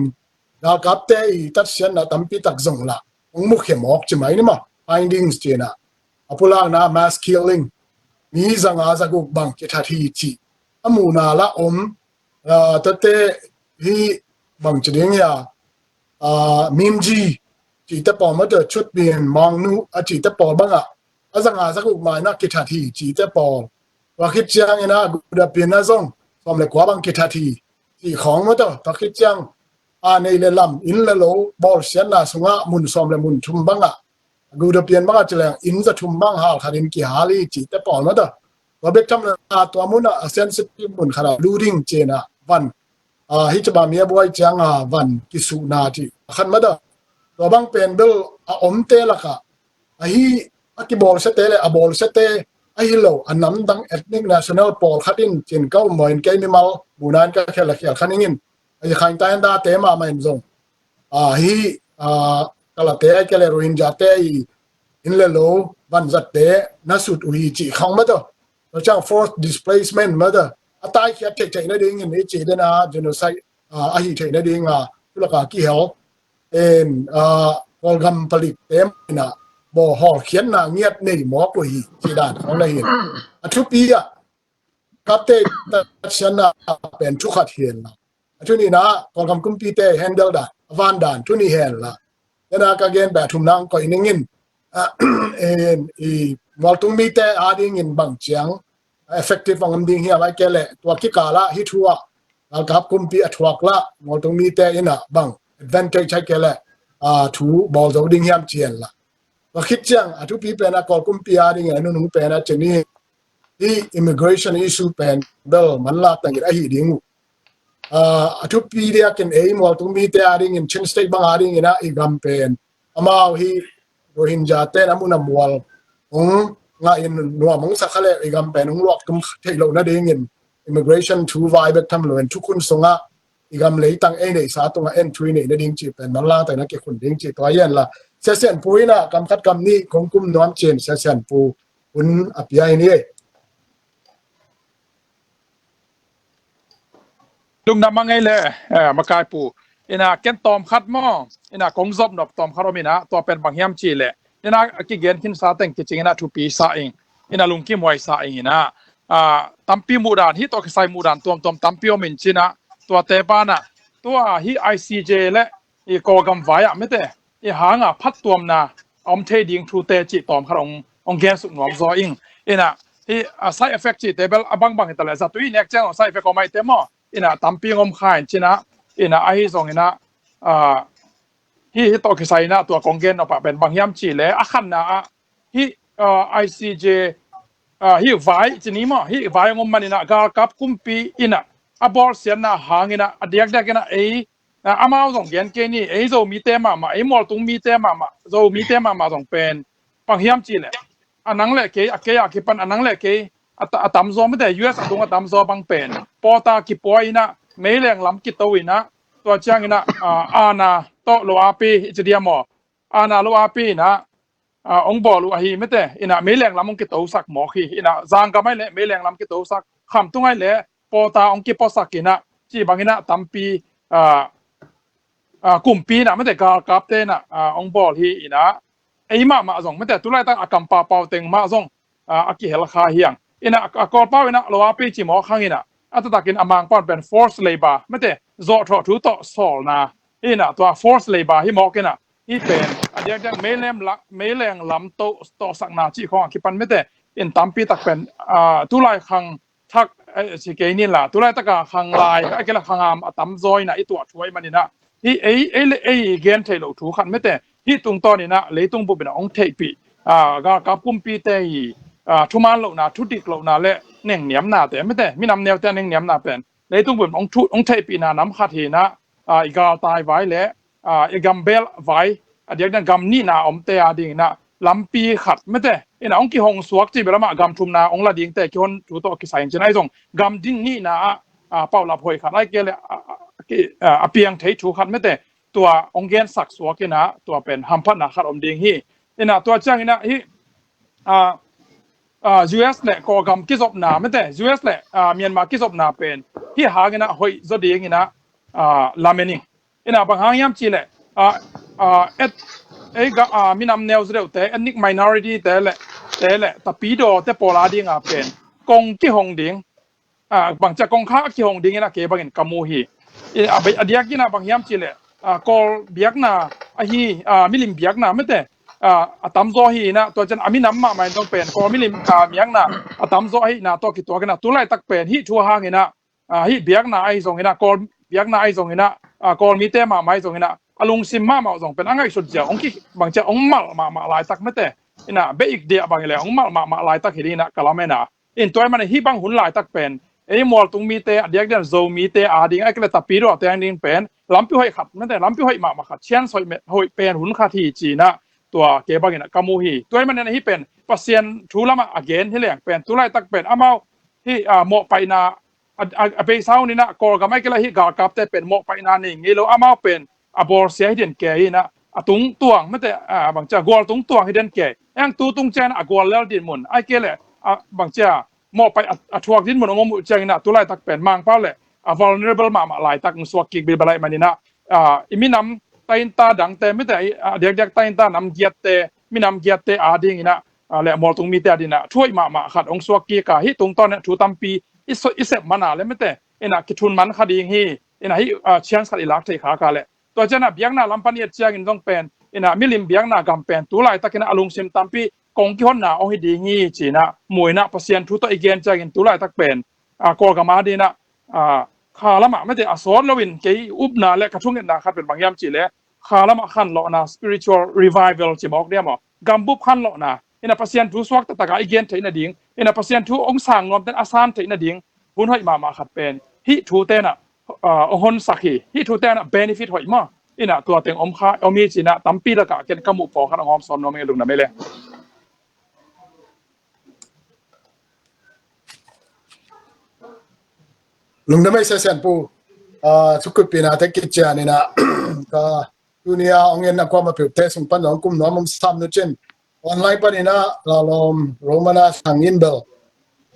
galkapte i tatsiatna tampi tak zong lah hong mukhia mawk ci mai ni maw, findings ci ina, a pulakna mass killing, mi zanga zaguk bang kithat hi cih a muhna lah om. Ah, tuate hi bangci ding hia, ah, Mimji cihte pawl mate, Chutbin, Mangnu a cihte pawl bangah a zanga zaguk mai na kithat hi cihte pawl. Tua khit ciang ina Gudapin a zong sawm le kua bang kithat hi cih khawng mate, tua khit ciang a nei le lam, inn le lo bawlsiatna sungah mun sawm le mun thum bangah, Gudapin bangah ci leng inn za thum bang hal khatin kihal hi cihte pawl mate. Tua bek tham lo a, tua munah a sensitive mun khatah looting ci ina van, ah, hi caba mi a buai cianga van kisuhna cih a khat mate. Tua bang pen bel a omte lakah, ahi a kibawlsiate le a bawlsiate ahi lo a namdang ethnic national pawlkhat in cin ka um maw in, kei mimal muhna in ka khel a khial kha ning in, ahi Khaingtainda te mahmah in zong, ah, hi, ah, Kalate a kile Rohingya te i inn le lo vanzatte na sut uh hi cih khawng mate. Tua ciang forced displacement mate, a taikhiat theih theih nadingin i ci dena genocide, ah, ahi theih nadinga tulaka kihel in, ah, Kawlgam palik te mah inah maw hawlkhiatna ngiat nei mawk uh hi ci dan khong na hin. A thupi ah kapte tatsianna pen thu khat hi inla, a thu nihna Kawlgam kumpite handle dan, a van dan, thu nih hi inla, dena ka gen beh a thumna ang koih ningin, ah, in, i mualtung mite adingin bang ciang effective ang om ding hiam, ai kei leh tua kikala hih thu ah galkap kumpi a thuak la mualtung mite inah bang advantage ai kei leh, ah, thu bawl zo ding hiam ci inla. Tua khit ciang a thupi pen a Kawl kumpi adingin a nunung pen a cini, i immigration issue pen bel manlak tangin ahi ding uh. Ah, a thupi diakin ei mualtung mite adingin Chin State bang adingin ah i gam pen amau hi Rohingya ten a mun a mual hong ngah in nuam hong sak kha leh i gam pen hong luak tum theih loh nadingin immigration thu vai bek tham loin thukhun sungah i gam leitang ei neihsa tungah en thu i neih nading cih pen manlang tangin a kikhun ding cih tua hi inla. Sia Sian Pu inah kam khat kam nih kong kum nuam cin Sia Sian Pu hun a pia hi ni. Lungdam a ngei le, eh, makai Pu. Inah ken tawm khat maw, inah kong zop nop tawm khat om inah, tua pen bang hiam cih leh, inah a kigen khinsa teng kicing inah thupi sa ing, inah lungkimhuai sa ing inah, ah, tampi muhdan, hih tawh kisai muhdan tuamtuam tampi om in cinah, tuate banah tua hih I C J le i Kawlgam vai ah mete i hanga phattuamna a om thei ding thute cih tawm khat hong, hong gensuk nuam zaw ing. Inah hih, ah, side effect cihte bel a bangbang hi ta leh zatui nek ciang side effect om aite maw, inah tampi hong om kha in cinah, inah ahi zong inah, ah, hih, hih tawh kisai inah tua kong gen nop ah pen bang hiam cih leh a khatna ah hih, ah, I C J, ah, hih vai cini maw, hih vai hong om man inah galkap kumpi inah a bawlsiatna hang inah a diakdiak inah ei, ah, amau zong gen kei ni, ei Zomite mahmah, ei mualtung mite mahmah, Zomite mahmah zong pen bang hiam cih leh a nang le kei, a kei a kipan a nang le kei a ta-, a tamzaw mete U S a tung a tamzaw bang pen pawta kipua inah meileng lam kito inah, tua ciang inah, ah, aana tawh lo api i ci diam maw, aana lo api inah, ah, hong bawl uh ahi mete inah meileng lam hong kitosak mawk hi. Inah zanggam ai leh meileng lam kitosak, khamtung ai leh pawta hong kipuasak inah, cih bang inah tampi, ah, ah, kumpi inah mete galkapte inah, ah, hong bawl hi inah, ei mahmah zong mete tulaitak a kam paupau teng mah zong, ah, a kihel kha hiang. Inah a Kawlpau inah lo api ci mawk hang inah a taktakin a Mangpau pen forced labor mete zawhthawh thu tawh sawlna inah tua forced labor hi mawk inah hih pen a diakdiak meileng la-, meileng lam tawh, tawhsakna cih khong a kipan mete in tampi tak pen, ah, tulai khang thak, eh, ci kei ni la, tulai taka khang lai, a kei la khang am a tamzaw inah i tuah thu ai man inah hih ei, ei le ei gen thei lo thu khat mete hih tungtawn inah leitung bup inah hong theihpih, ah, galkap kumpite i, ah, thuman lohna, thudik lohna le nengniamnate mete minam neute a nengniamna pen leitung bup inah hong thu, hong theihpihna nam khat hi inah, ah, i galtai vai le, ah, i gambel vai, a diakdiak gam nihna omte ading inah lampi khat mete inah hong kihong suak cih bel amah gam thumna hong la dingte kihon thu tawh kisai in cin ahi zong gam ding nihna ah, ah, paulap hoih khat ai kei le, ah, ah, ki, ah, a piang thei thu khat mete tua hong gensak suak inah tua pen hamphatna khat om ding hi. Inah tua ciang inah hih, ah, ah, U S le Kawlgam kizopna mete U S le, ah, Myanmar kizopna pen hih hang inah hoih zaw ding inah, ah, lamen ing. Inah bang hang hiam cih leh, ah, ah, et, ei ga, ah, minam neu zaw deuhte, ethnic minority te le, te le tapidawte pawl adinga pen kong kihong ding, ah, bangcia kong kha a kihong ding inah kei bangin ka mu hi. I, a, a diak inah bang hiam cih leh, ah, Kawl biakna ahi, ah, milim biakna mete, ah, a tamzaw hi inah tua ciang a minam mahmah in zong pen Kawl milim, ah, biakna a tamzaw ahihna tawh kituak inah tulaitak pen hih thu hang inah, ah, hih biakna ahi zong inah, Kawl biakna ahi zong inah, ah, Kawl mite mahmah ahi zong inah a lungsim mahmah uh zong pen a ngaihsut ziau hong ki bangcia hong malh mahmah laitak mete inah, beh ik diah bang i le hong malh mahmah laitak hi ding inah ka lamen a. In tua ahih manin hih bang hun laitak pen ei mualtung mite a diakdiak Zomite ading a kile tapidawte ading pen lampi hoih khat mete, lampi hoih mahmah khat, chance hoih, hoih pen hun khat hi ci inah tua kei bang inah ka mu hi. Tua ahih manin hih pen Pasian thu lamah a gen hi leng pen tulaitak pen amau hih, ah, mawhpaihna a, a, a beisa hun inah Kawlgam a kile hih galkapte pen mawhpaihna nei ngei lo, amau pen a bawlsia hi den kei inah a tungtuang mete, ah, bangcia gual tungtuang hi den kei. Eng tu tung ciang a gual lel din mun ai kei le, ah, bangcia mawhpaih a, a thuak dinmun hong om uh ciangin ah, tu laitak pen Mangpau le a vulnerable mahmah laitak hong suak kik bilbel ahih manin ah, ah, i minam tainta dangte, mite, ah, diakdiak tainta nam giatte, minam giatte adingin ah, ah, le mualtung mite adingin ah thu hoih mahmah khat hong suak kik a, hih tungtawn in ah thu tampi i so, i sep man a le, mite, in ah kithun man kha ding hi, in ah hih, ah, chance khat i lak thei khak a le. Tua ciangin ah biakna lam pan i et ciangin zong pen, in ah milim biakna gam pen tu laitakin ah a lungsim tampi kong kihonna hong hi ding hi ci-in ah mu in ah, Pasian thu tawh i gen ciangin tu laitak pen, ah, Kawlgam adingin ah, ah, kha lamah, mite, a sawt loin kei upna le ka thungetna khat pen bang hiam cih leh, kha lamah khanlawhna, spiritual revival ci mawk diam aw, gambup khanlawhna, in ah Pasian thu suak taktak a i gen theih nading, in ah Pasian thu hong sang nuamte'n a san theih nading hun hoih mahmah khat pen hih thute in ah, ah, hong honsak hi. Hih thute in ah benefit hoih maw, in ah tua teng om kha, om hi ci-in ah tampi lakah ken ka muh pawlkhat hong hawm sawm nuam ing, lungdam ei le. Lungdam ei, Sia Sian Pu. Ah, thukulhpina te kician in ah, ka tuni a hong enna kuamah peuhte sung pan zong kum nuam om sam nu cin, online panin ah, la lawm Romana Thang in bel,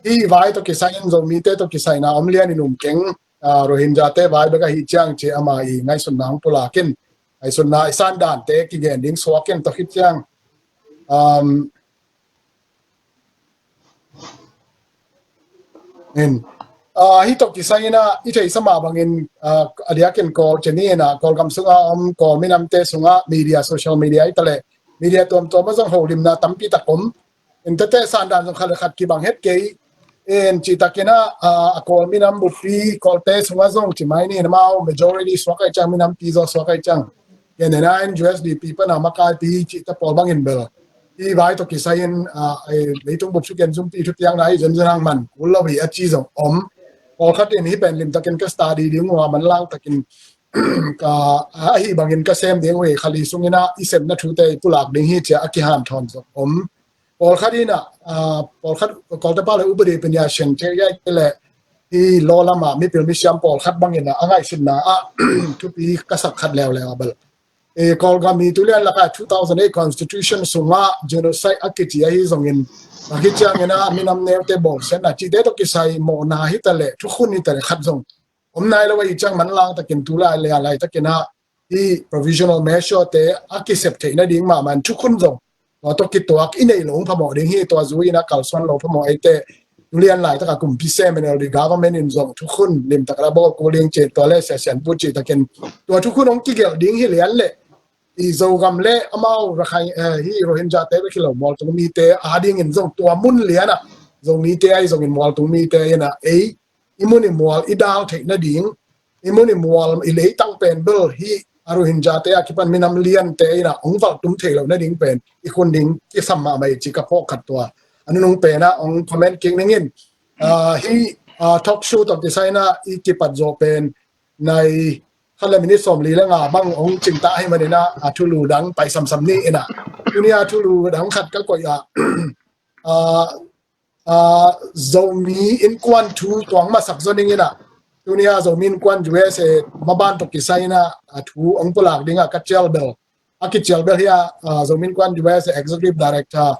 hih vai tawh kisai in Zomite tawh kisai in ah om lian in um keng, ah, Rohingya-te vai bek ahih ciang ci ama i ngaihsutna hong pulak in, ngaihsutna i sandante kigen ding suak in, tua khit ciang, um, in, ah, hih tawh kisai in ah i theihsa mah bangin, ah, a diakin Kawl ci ni in ah, Kawlgam sungah om Kawl minamte sungah media, social media hi ta leh, media tuamtuam ah zong holimna tampi tak om. In, tete sandan zong khat le khat kibang het kei. In, cihtakin ah, ah, a Kawl minam buppi, Kawlte sungah zong ci mai ni in, amau majority suak ahih ciang, minampi zaw suak ahih ciang, K N N A in U S D P pan a makaipi cihte pawl bangin bel, hih vai tawh kisai in, ah, ei, leitung bup thugen zumpi thupiakna hi zenzen hang man kul lo hi a ci zong om. Pawlkhat in hih pen limtakin ka study ding uh a, manlang takin ka, ah, ahi bangin ka sem ding uh hi, kha li sungin ah i sepna thute i pulak ding hi ci a kihanthawn zong om. Pawlkhat in ah, ah, pawlkhat, Kawlte pau le upadi pinya sian thei ai te le, hih law lamah mipil misiam pawlkhat bangin ah a ngaihsutna ah thupi ka sak khat leuleu a bel, eh, Kawlgam i tulian lakah two thousand eight constitution sungah genocide a kici ahi zongin, a hi ciangin ah minam neute bawlsiatna cihte tawh kisai mawhna hi ta leh, thukhun hi ta leh khat zong om nai lo ahih ciang, manlang takin tu lai le a laitakin ah hih provisional measure-te a kisep theih nading mahmah in thukhun zong tua tawh kituak i neih loh phamawh ding hi. Tua zui in ah kalsuan loh phamawh eite, tulian laitak a kumpi sem N L D government in zong thukhun limtak a bawl kul ding ci, tua le Sia Sian Pu cihtakin tua thukhun hong kigelh ding hi lian leh, i Zogam le amau Rakhine, eh, hih Rohingya-te bek hi lo, mualtung mite adingin zong tua mun lian ah Zomite ahi zongin mualtung mite in ah ei i mun i mual i dal theih nading, i mun i mual i leitang pen bel hih a Rohingya-te a kipan minam liante in ah hong valhtum theih loh nading pen i khun ding kisam mahmah hi ci ka phawk khat. Tua a nunung pen ah hong comment kik ning in, ah, hih, ah, talk show tawh kisai in ah i kipat zawh pen nai khat le minute sawmli le nga bang hong cingta ahih manin ah, a thulu dang pai samsam ni in ah, tuni a thulu dang khat ka koih ah, ah, ah, Zomi Innkuan thu tuang masak zaw ning in ah, tuni a Zomi Innkuan U S A maban tawh kisai in ah, a thu hong pulak ding ah ka cial bel, a kicial bel hi a, ah, Zomi Innkuan U S A Executive Director,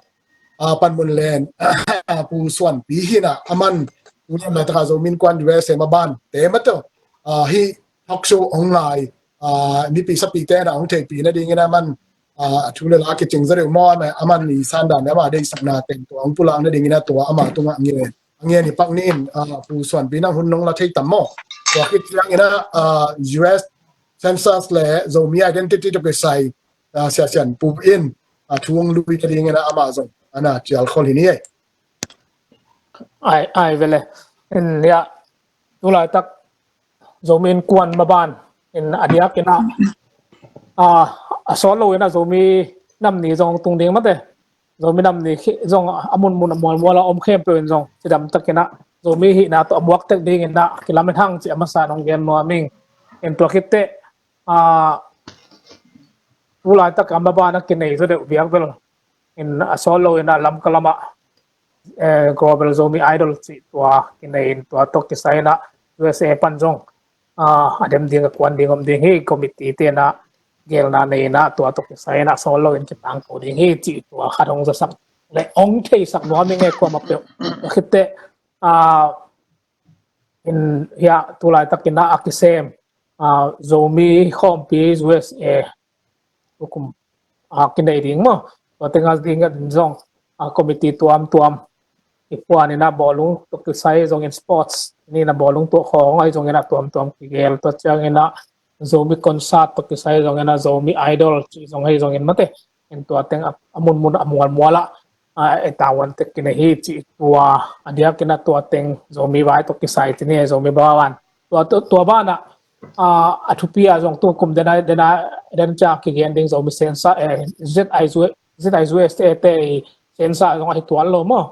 ah, Panmunlen, ah, Pu Suanpi hi in ah, aman tuni a laitak a Zomi Innkuan U S A mabante mah tawh, ah, hih talk show hong ngai, ah, mipi sapite in ah hong theihpih nadingin ah aman, ah, a thu le la kicing zaw deuh maw, aman i sandan le ama deihsakna teng tua hong pulak nadingin ah tua ama tungah a ngen, a ngen hi pak ni in, ah, Pu Suanpi, nang hun nong la thei tam maw? Tua khit ciangin ah, ah, U S census le Zomi identity tawh kisai, ah, Sia Sian Pu in, ah, thu hong lui nadingin ah ama zong a na cial khol hi ni ei. Ai, ai ve le. In, ya, tu laitak Zomi Innkuan maban in a diakin ah, ah, a sawt loin ah Zomi Nam Ni zong tung ding mate. Zomi Nam Ni khi zong a munmun a mualmual a om khempeuh in zong cidam takin ah Zomi hihna tawh a buak tek dingin ah kilamen hang ci a masa in hong gen nuam ing. In, tua khit teh, ah, tu laitak a maban a kinei zaw deuh biak bel in, a sawt loin ah Lamka lamah, eh, Global Zomi Idol cih tua kinei in, tua tawh kisai in ah U S A pan zong, ah, a dem ding a kuan ding om ding hi, committee-te in ah gelna nei in ah tua tawh kisai in ah a sawt loin kitangko ding hi cih tua khat hong zasak le hong theisak nuam ing e kuamah peuh. Tua khit teh ah, in, hiah, tu laitakin ah a kisem, ah, Zomi khawmpi U S A tukum, ah, kinei ding maw. Tua teng a ding a ding zong, ah, committee tuamtuam i puan in ah bawlung tawh kisai zongin sports ni na bawlung tuah khawng ahi zongin ah tuamtuam kigel, tua ciangin ah Zomi concert tawh kisai zongin ah Zomi Idol cih zong ahi zongin mate. In tua teng a, a munmun a mualmual ah, ah, e tavuan tek kinei hi cih tua, a diakin ah tua teng Zomi vai tawh kisai ci ni, Zomi bawan. Tua, tua, tua banah, ah, a thupi ah zong tukum dena, dena, den ca kigen ding Zomi sensa, eh, Z I U, Z I U S te, te i sensa zong ahi tuan lo maw.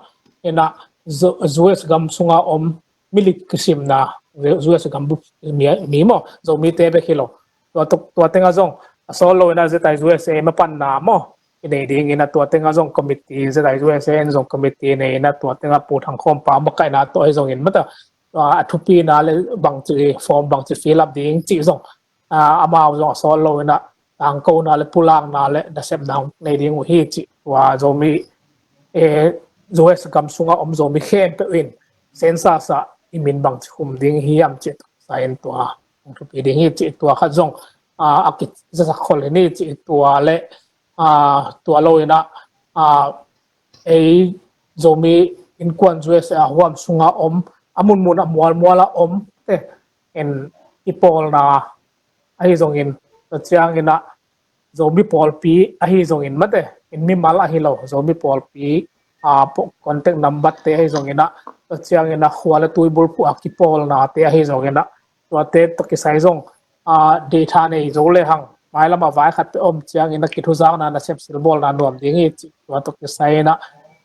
In ah, Zo-, U S gam sunga om milik kisimna, U S gambup mi, mi maw, Zomite bek hi lo. Tua tuk, tua teng a zong, a sawl lo in ah Z I U S A mapanna maw, i nei ding in ah tua teng a zong committee, Z I U S A in zong committee nei in ah tua teng a Pu Thang Khawm pa makaihna tawh ahi zongin mata, tua a thupina le bangci form bangci fill up ding cih zong, ah, amau zong a sawl lo in ah tangkona le pulakna le nasepna nei ding uh hi cih tua Zomi, eh, U S gam sunga om Zomi khempeuh in sensa sa i min bangci khum ding hiam cih tua sa in tua hong thupi ding hi cih tua khat zong, ah, a kizasak khol hi ni cih tua le, ah, tua lo in ah, ah, ei Zomi innkuan U S A huam sunga om, a munmun a mualmual a om te in i pawlna ahi zongin, tua ciangin ah Zomi pawlpi ahi zongin mate, in mimal ahi lo, Zomi pawlpi, ah, po-, contact number te ahi zongin ah, tua ciangin ah khua le tuibul pua kipawlna te ahi zongin ah, tuate tawh kisai zong, ah, data nei zo le hang, mailam a vai khat pe om ciangin ah kithuzakna nasep silbawlna nuam ding hi cih tua tawh kisai in ah,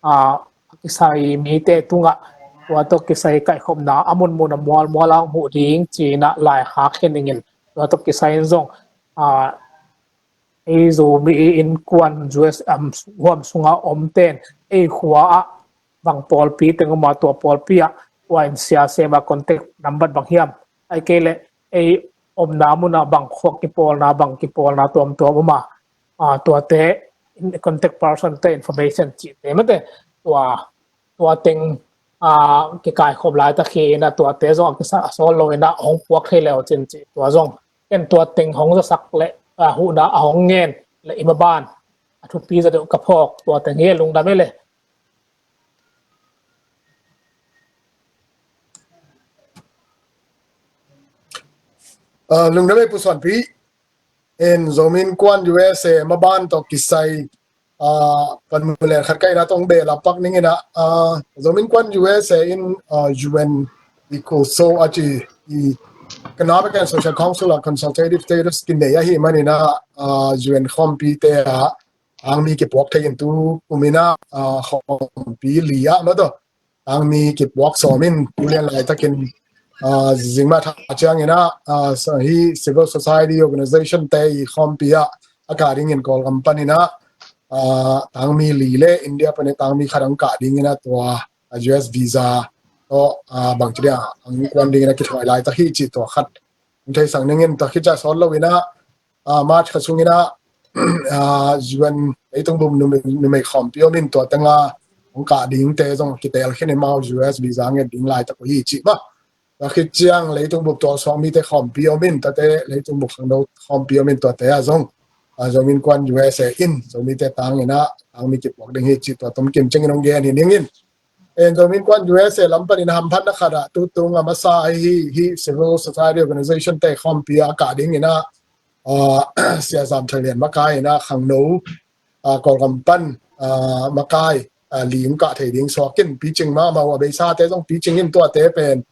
ah, a kisai mite tungah tua tawh kisai kaihkhopna a munmun a mualmual a hong huh ding ci in ah laikhak hi ning in, tua tawh kisai in zong, ah, ei Zomi innkuan U S, um, huam sunga om ten ei khua ah bang pawlpi teng om a, tua pawlpi ah kua in sia sem a, contact number bang hiam, ahih kei leh ei omna mun ah bang khua kipawlna, bang kipawlna tuamtuam om a, ah, tuate in-, contact person te information cihte mate, tua, tua teng, ah, kikaikhop laitak hi in ah tuate zong a kisa a sawl lo in ah hong puak thei le uh cin cih tua zong. Ken tua teng hong zasak le, ah, huhna a hong ngen le i maban a thupi za deuh ka phawk tua teng hi, lungdam e le. Ah, lungdam e Pu Suanpi. In Zomi Innkuan U S A maban tawh kisai, ah, panmun len khat ka in ah tong bel a pak ning in ah, ah, Zomi Innkuan U S A in, ah, U N i ko so a ci i Economic and Social Council a consultative status kinei ahi man in ah, ah, U N khawmpi te ah tangmi kipuak thei in tu kum in ah, ah, khawmpi li ah maw tawh tangmi kipuak sawm in tu lian laitakin, ah, zingmah tha ciangin ah, ah, so hi civil society organization te i khawmpi ah a kah dingin Kawlgam pan in ah, ah, tangmi li le India pan in tangmi khat hong kah ding in ah tua, ah, U S visa tawh, ah, bangci dia hong kuan ding in ah kithawi laitak hi cih tua khat hong theisak ning in, tua khit ciang sawt lo in ah, ah, March kha sung in ah, ah, U N leitung bup numei, numei khawmpi om in tua teng ah hong kah dingte zong kitel khin in amau U S visa nget ding laitak uh hi cih mah. Tua khit ciang leitung bup tualsuak mite khawmpi om in, tuate leitung bup khangno khawmpi om in, tuate ah zong, ah, Zomi Innkuan U S A in Zomite tang in ah tangmi kipuak ding hi cih tua tom kim ciangin hong gen hi ning in. En Zomi Innkuan U S A lam pan in hamphatna khat ah tu tung a masa ahi hi civil society organization te khawmpi ah a kah ding in ah, ah, Sia Zam Thang Lian makai in ah khangno, ah, Kawlgam pan, ah, makai, ah, li hong kah thei ding suak in picing mahmah uh a, beisa te zong picing in, tuate pen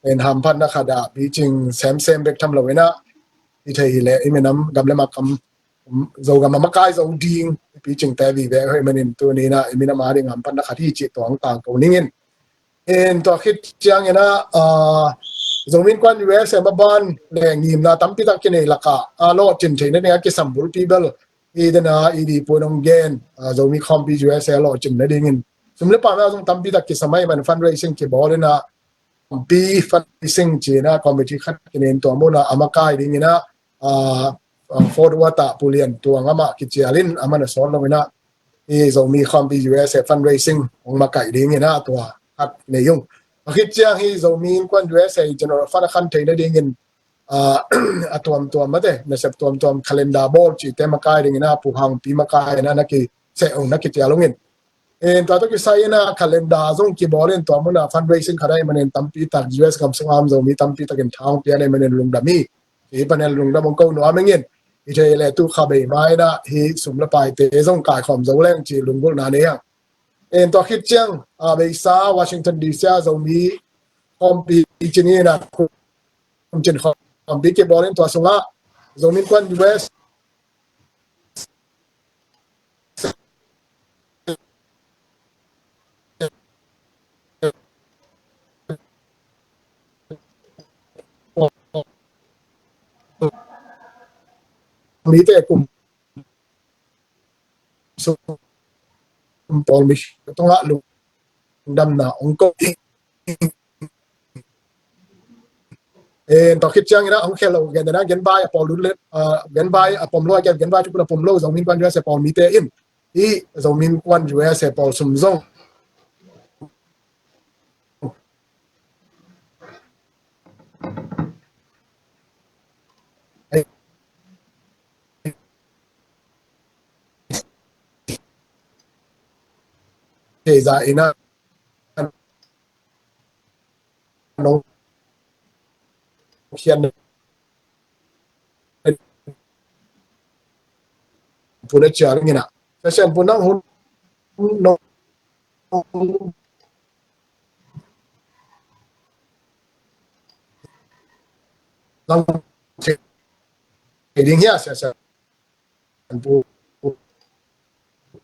en hamphatna khat ah picing semsem bek tham lo in ah i thei hi leh i minam gam le mak kam, um, Zogam a makai zo ding picing te vive hoih man in tuni in ah i minam a ding hamphatna khat hi cih tua hong tangko ning in. En tua khit ciang in ah, ah, Zomi Innkuan U S A maban le ngimna tampi tak kinei lak ah, ah, lawhcin theihna ding a kisam bulpi bel i den a i di puan hong gen, ah, Zomi khawmpi U S A lawhcinna ding in sum le pai mah zong tampi tak kisam ahih man fundraising kibawl in ah, khawmpi fundraising ci in ah committee khat kinen tua mun ah a makai ding in ah, ah, ah, Fort Worth ah Pu Lian Tuang amah kicial in amah na sawt lo in ah i Zomi khawmpi U S A fundraising hong makai ding in ah tua khat nei ung. khit ciang hi Zomi Innkuan U S A General Fund a khan theih nadingin, ah, a tuamtuam mate, nasep tuamtuam calendar bawl cihte makai dingin a Pu Hangpi makai in a na kiseh ung, na kitial ungin. In tua tawh kisai in a calendar zong kibawl in tua mun a fundraising khat ahih manin tampi tak U S gam sung a om Zomi tampi takin tha hong pia ahih manin lungdam hi. Hih panin lungdam hong ko nuam ing in. I thei leh tu kha bei mai in a hih sum le paite zong kaikhawm zo leng cih lunggulhna nei hang. In tua khit ciang, ah, beisa Washington D C a Zomi khawmpi cih ni in a kum cin khawmpi kibawl in tua sungah Zomi Innkuan U S mite kum sum pawl mi tungah lungdamna hong ko. Eh, tua khit ciangin a hong khel lo gen dena gen vai a pawl lut let, ah, gen vai a pom lo a gen, gen vai thupun a pom lo Zomi Innkuan U S A pawl mite in hih Zomi Innkuan U S A pawl sum zong thei za in a nong khian pun a cial ngina. Session pun nang hun nong lang thei ding hia session.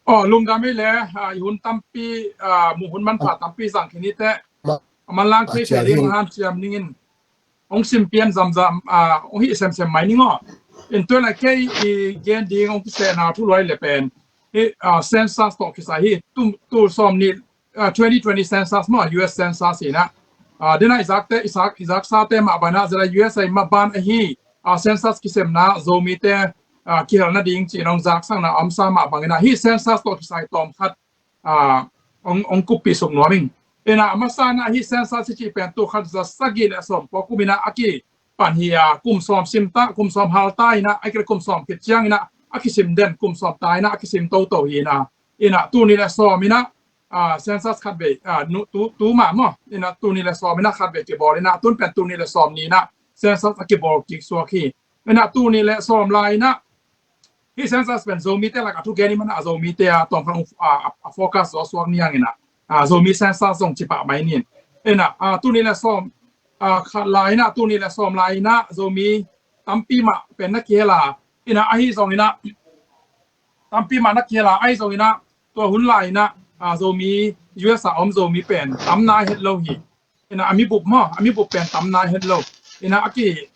Aw, lungdam ei le, ah, i hun tampi, ah, muh hun manpha tampi zang khin hi teh. A manlang thei thei ding hong hanciam ning in. Hong sim pian zamzam, ah, hong hih semsem mai ning aw. In tua lai kei i gen ding hong kisehna thu luai le pen. Hih, ah, census tawh kisai hi tu, tu sawm nih ah, twenty twenty census maw, U S census hi na. Ah, dena i zakte, i zak, i zaksate mah bana zela U S a mah ban ahi, ah, census kisemna Zomite, ah, kihelna ding cih nong zaksakna omsa mah bangin a hih census tawh kisai tawm khat, ah, ong, ong kuppih suk nuam ing. Ina a masa na hih census cih pen tul khat za sagih le sawm pawl kum ina a kipan hi a, kum sawm sim ta, kum sawm hal ta ina, a kile kum sawm khit ciang ina a kisim den, kum sawm ta ina a kisim toto hi ina. Ina tul nih le sawm ina ah, census khat vei, ah, nu, tu, tu mah maw, ina tul nih le sawm ina khat vei kibawl ina, tun pen tul nih le sawm nih ina census a kibawl kik suak hi. Ina tul nih le sawm lai ina, hih census pen Zomite lak a thu gen i mana Zomite a tawm khat, ah, a, a focus zaw suak ni ang ina, ah, Zomi census zong ci pah mai nin. Ina, ah, tul nih le sawm, ah, khat lai ina, tul nih le sawm lai ina, Zomi tampi mah pen na kihel a, ina ahi zong ina, tampi mah na kihel a, ahi zong ina, tua hun lai ina, ah, Zomi, U S a om Zomi pen tam nai het lo hi. Ina a mibup maw, a mibup pen tam nai het lo. Ina a ki,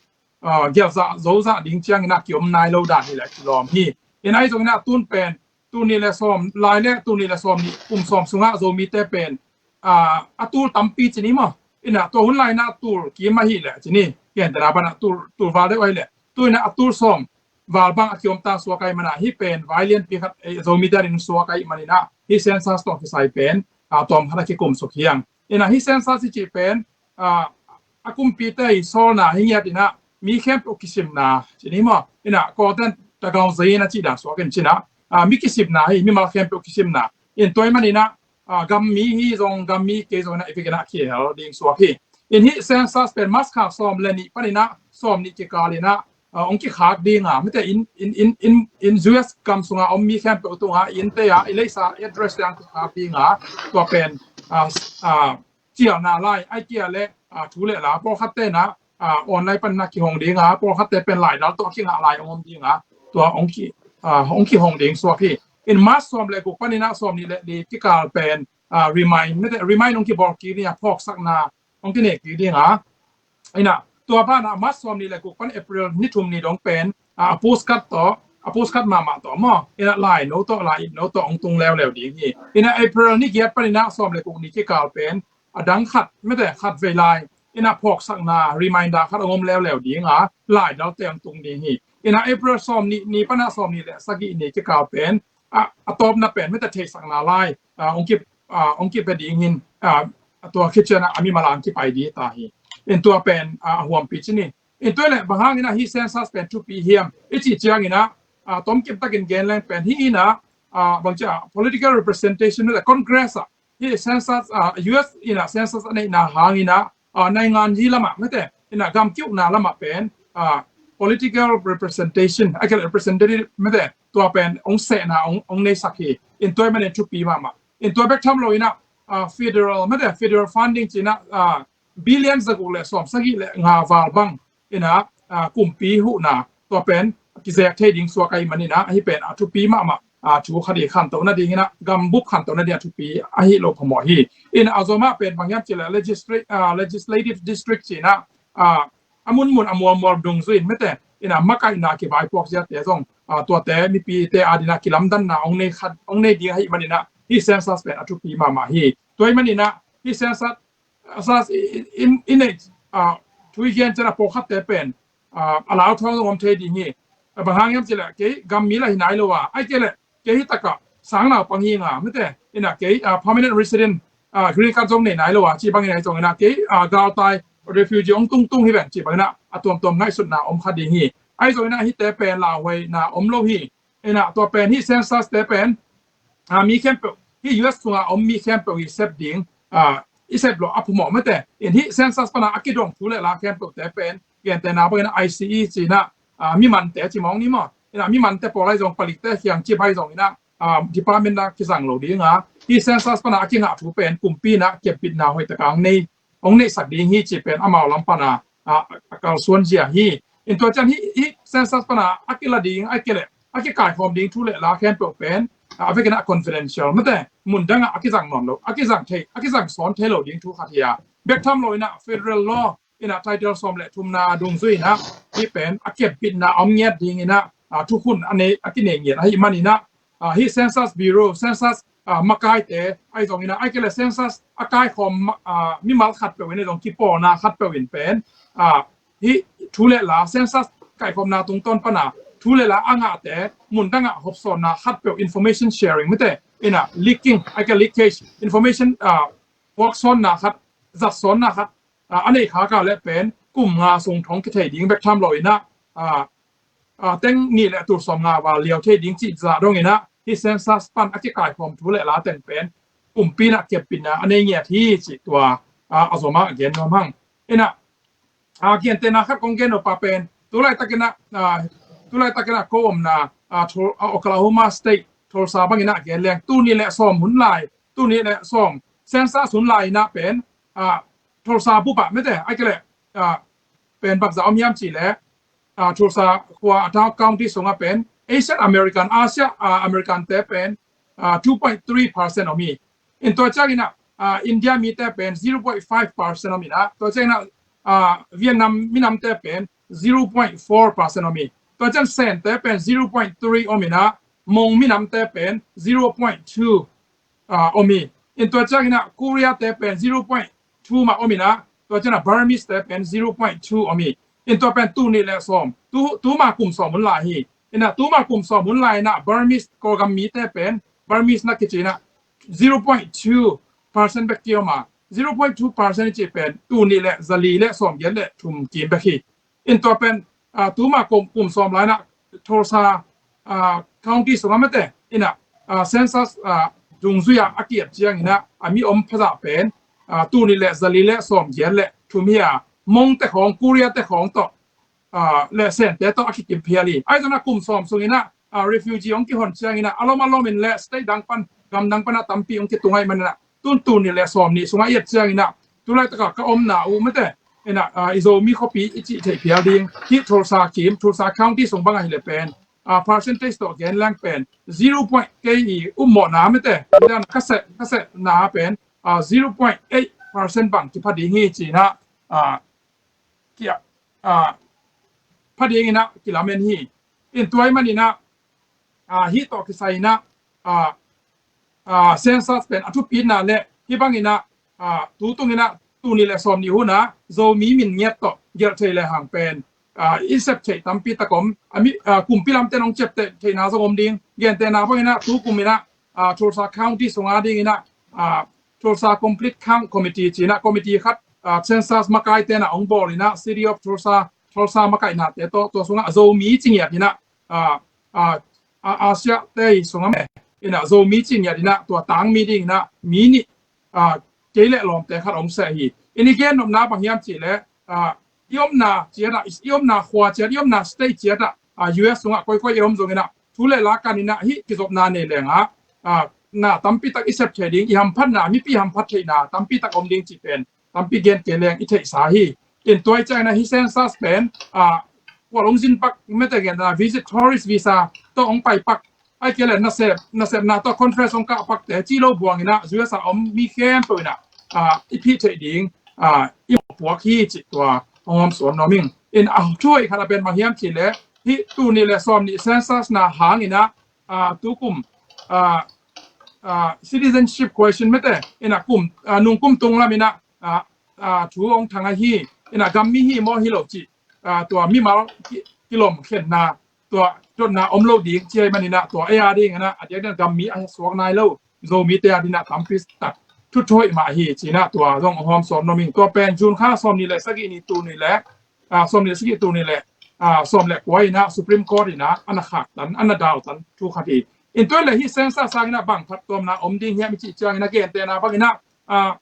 ah, gelh zah zo zah ding ciang ina ki om nai lo dan hi le kilawm hi. Ina ahi zong ina tun pen, tul nih le sawm lai le tul nih le sawm nih kum sawm sungah Zomite pen, ah, a tul tampi ci ni maw. Ina tua hun lai ina tul kim ahi le ci ni. Ken tena bana tul, tul val deuh ahi le. Tu ina a tul sawm val bang a kiom ta suak ai mana, hih pen vai lianpi khat, eh, Zomite ading suak ai manina, hih census tawh kisai pen, ah, tawm khat a kikum suk hiang. Ina hih census i cih pen, ah, a kumpite i sawlna hi ngiat ina, mi khempeuh kisimna, ci ni maw. Ina Kawlten tagaung zai ina cih dan suak in cina, ah, mi kisimna hi, mimal khempeuh kisimna. In tua i manina, ah, gammi hi zong, gammi kei zong ina i pekina kihel ding suak hi. In hih census pen March kha sawm le nih panina, sawm nih kikal ina, ah, ong kikhak dinga, mite in, in, in, in, in U S gam sunga om mi khempeuh tunga, innte a, i leisa address te ang kikhak dinga, tua pen, ah, ah, cialna lai, ai kia le, ah, thu le la, pawlkhatte na, ah, online panna kihong dinga, pawlkhatte pen laidal tawh kingah lai ong om dinga, tua ong ki, ah, ong kihong ding suak hi. In March sawm le guk panina, sawm nih le li kikal pen, ah, remind, mite remind ong kibawl kik dinga, phawksakna, ong kinei kik dinga. Ina, tua bana March sawm nih le guk pan April ni thum ni dong pen, ah, a postcard tawh, a postcard mahmah tawh maw. Ina lai no tawh, lai no tawh ong tung leuleu ding hi. Ina April ni giat panina sawm le guk ni kikal pen, a dang khat, mite khat vei lai. Ina phawksakna reminder khat ong om leuleu dinga, laidal te ong tung ding hi. Ina April sawm nih ni pana sawm nih le sagih ni kikal pen, a, a tawpna pen, mite theihsakna lai, ah, ong ki, ah, ong kipia ding hin, ah, tua khit ciangin a mimal ang kipai ding ta hi. In tua pen a huampi ci ni. In tua le bang hangin a hih census pen thupi hiam i cih ciangin a, tomkim takin gen leng pen hih in a, bang ci a political representation le Congress ah hih census, U S in a census a neihna hangin a, naingan hi lamah mete in a gam kiukna lamah pen political representation a ke representative mete tua pen ong sehna ong neisak hi. In tua manin thupi mahmah. In tua bek tham lo in a, federal mete federal funding ci in a, billion zaguk le sawm sagih le nga val bang in a, kumpi huhna tua pen kizek thei ding suak ahih manin a hih pen a thupi mahmah. Thu khat i khantohna ding in a gambup khantohna ding a thupi ahi lo phamawh hi. In a zomah pen bang hiam ci le legislative district ci in a, a munmun a mualmual dungzui in mete in a makaihna kivaipuak ziate zong tuate mipite adin a kilamdanna ong nei khat ong nei ding ahih manin a hih census pen a thupi mahmah hi. Tua ahih manin a hih census in in thu i gen ciang a pawlkhatte pen a lau thawng zong om thei ding hi. Bang hang hiam ci le kei gam mi la hi nai lo a ai ke le kei hi taka sang naupang hi nga mete in a kei permanent resident green card zong nei nai lo a ci bangin a hi zong in a kei galtai refugee ong tungtung hi ven ci bangin a a tuamtuam ngaihsutna om kha ding hi. Ahi zong in a hihte pen lauhuaina om lo hi. In a tua pen hih census te pen mi khempeuh hih U S sunga om mi khempeuh i sep ding i sep lo a phamawh mete. In hih census pana a kidong thu le la khempeuh te pen gentehna bangin a I C E ci in a mimante ci mawng ni maw. In a mimante pawl ahi zong palikte khiang ci bai zong in a department a kizang lo ding a hih census pana a kingah thu pen kumpi in a kepbitna hoih taka ong nei ong neihsak ding hi ci pen amau lam pana a kalsuan zia hi. In tua ciang hih census pana a kila ding a kile a kikaikhawm ding thu le la khempeuh pen a vekin a confidential mete mun dangah a kizang nawn lo a kizang thei a kizang sawn thei lo ding thu khat hi a bek tham lo in a federal law in a title sawm le thumna dungzui in a hih pen a kepbitna a om ngiat ding in a thukhun a kinei ngiat ahih manin a hih census bureau census makaite ahi zong in a ai ke le census a kaikhawm mimal khatpeuh in a zong kipawlna khatpeuh in pen hih thu le la census kaikhawmna tungtawn pana thu le la a ngahte mun dangah hopsawnna khatpeuh information sharing mete in a leaking ai ke leakage information puaksawnna khat zatsawnna khat a nei kha ka le pen kum nga sung thong kithei ding bek tham lo in a teng nih le tul sawm nga val liau thei ding cih zah dong in a hih census pan a kikaikhawm thu le la teng pen kumpi in a kepbitna a nei ngiat hi cih tua a zomah a gen nuam hang. In a gentehna khat kong gen uh pa pen tulaitak in a tulaitak in a ko omna Oklahoma State Tulsa bangin a gen leng tul nih le sawm hun lai tul nih le sawm census hun lai in a pen Tulsa bup ah mete ai ke le pen bangzah om hiam ci le Tulsa khua a town county sungah pen Asian American Asia American te pen two point three percent om hi. In tua ciangin a India mite pen zero point five percent om in a tua ciangin a Vietnam minamte pen zero point four percent om hi. Tua ciang Sente pen zero point three om in a Hmong minamte pen zero point two om hi. In tua ciangin a Korea te pen zero point two mah om in a tua ciang a Burmese te pen zero point two om hi. In tua pen tul nih le sawm tu tuma kum sawm hun lai hi. In a tuma kum sawm hun lai in a Burmese Kawlgam mite pen Burmese na kici in a zero point two percent bek ki om a zero point two percent ci pen tul nih le zali le sawm giat le thum kim bek hi. In tua pen tuma kum sawm lai in a Tulsa county sungah mete in a census dungzui a a kiat ciangin a a mi om phazah pen tul nih le zali le sawm giat le thum hi a Hmong te khawng Korea te khawng tawh le Sente tawh a kikim phial hi. Ahi zong a kum sawm sungin a refugee hong kihon ciangin a a lom a lomin le state dang pan gam dang pan a tampi hong kitung ahih manin a tun tul nih le sawm nih sungah i et ciangin a tulaitak a ka omna uh mete in a i Zomi khuapi i cih theih phial ding hih Tulsa kim Tulsa county sung bang ahi le pen percentage tawh gen leng pen zero point kei i upmawhna mete ka seh ka sehna pen zero point eight percent bang kipha ding hi ci in a kia pha ding in a kilamen hi. In tua ahih manin a hih tawh kisai in a census pen a thupitna le hih bangin a tu tungin a tul nih le sawm nih hun a Zomi min ngiat tawh gelh thei le hang pen i sep theih tampi tak om a mi kumpi lamte nong ciapteh theihna zong om ding. Gentehna bangin a tu kum in a Tulsa county sunga dingin a Tulsa Complete Count Committee ci-in ah committee khat, ah, census makaite in ah hong bawl in ah City of Tulsa, Tulsa makaihna te tawh, tua sungah Zomi ci ngiat in ah, ah, ah, ah, Asia te sungah meh in ah Zomi ci ngiat in ah tua tangmi ding in ah mi nih, ah, kei le lawmte khat hong seh hi. In i gen nopna bang hiam cih leh, ah, i omna ciat ah, i omna khua ciat, i omna state ciat ah, ah, U S sungah koikoi i om zong in ah thu le la kan in ah hih kizopna nei leng ah, ah, na tampi tak i sep thei ding, i hamphatna, mipi hamphat theihna tampi tak om ding cih pen tampi gen kei leng i theihsa hi. In tua ciang in ah hih census pen, ah, kua hong zin pak mete gen ah visit tourist visa tawh hong pai pak, ahih kei leh nasep, nasepna tawh conference hong kah pakte ci lo buang in ah U S a om mi khempeuh in ah, ah, i phih theih ding, ah, i puak hi cih tua hong hawmsawn nuam ing. In a thu hoih khat a pen bang hiam cih leh hih tul nih le sawm nih census na hang in ah, ah, tukum, ah, ah, citizenship question mete in ah kum, ah, nungkum tung lam in ah, ah, ah, thu hong thang ahi, in ah gam mi hi maw hi lo cih, ah, tua mimal ki, kilawm khenna, tua dotna om lo ding ci ahih man in ah tua ei a ding in ah a diakdiak gam mi a suak nai lo Zomite a ding in ah tampi tak thu hoih mah hi ci in ah tua zong hong hawmsawn nuam ing. Tua pen June kha sawm nih le sagih ni tul nih le, ah, sawm nih le sagih tul nih le, ah, sawm le kua in ah Supreme Court in ah a na khaktan, a na dautan thu khat hi. In tua le hih census sang in ah bang phattuamna om ding hiam i cih ciang in ah gentehna bang in ah, ah,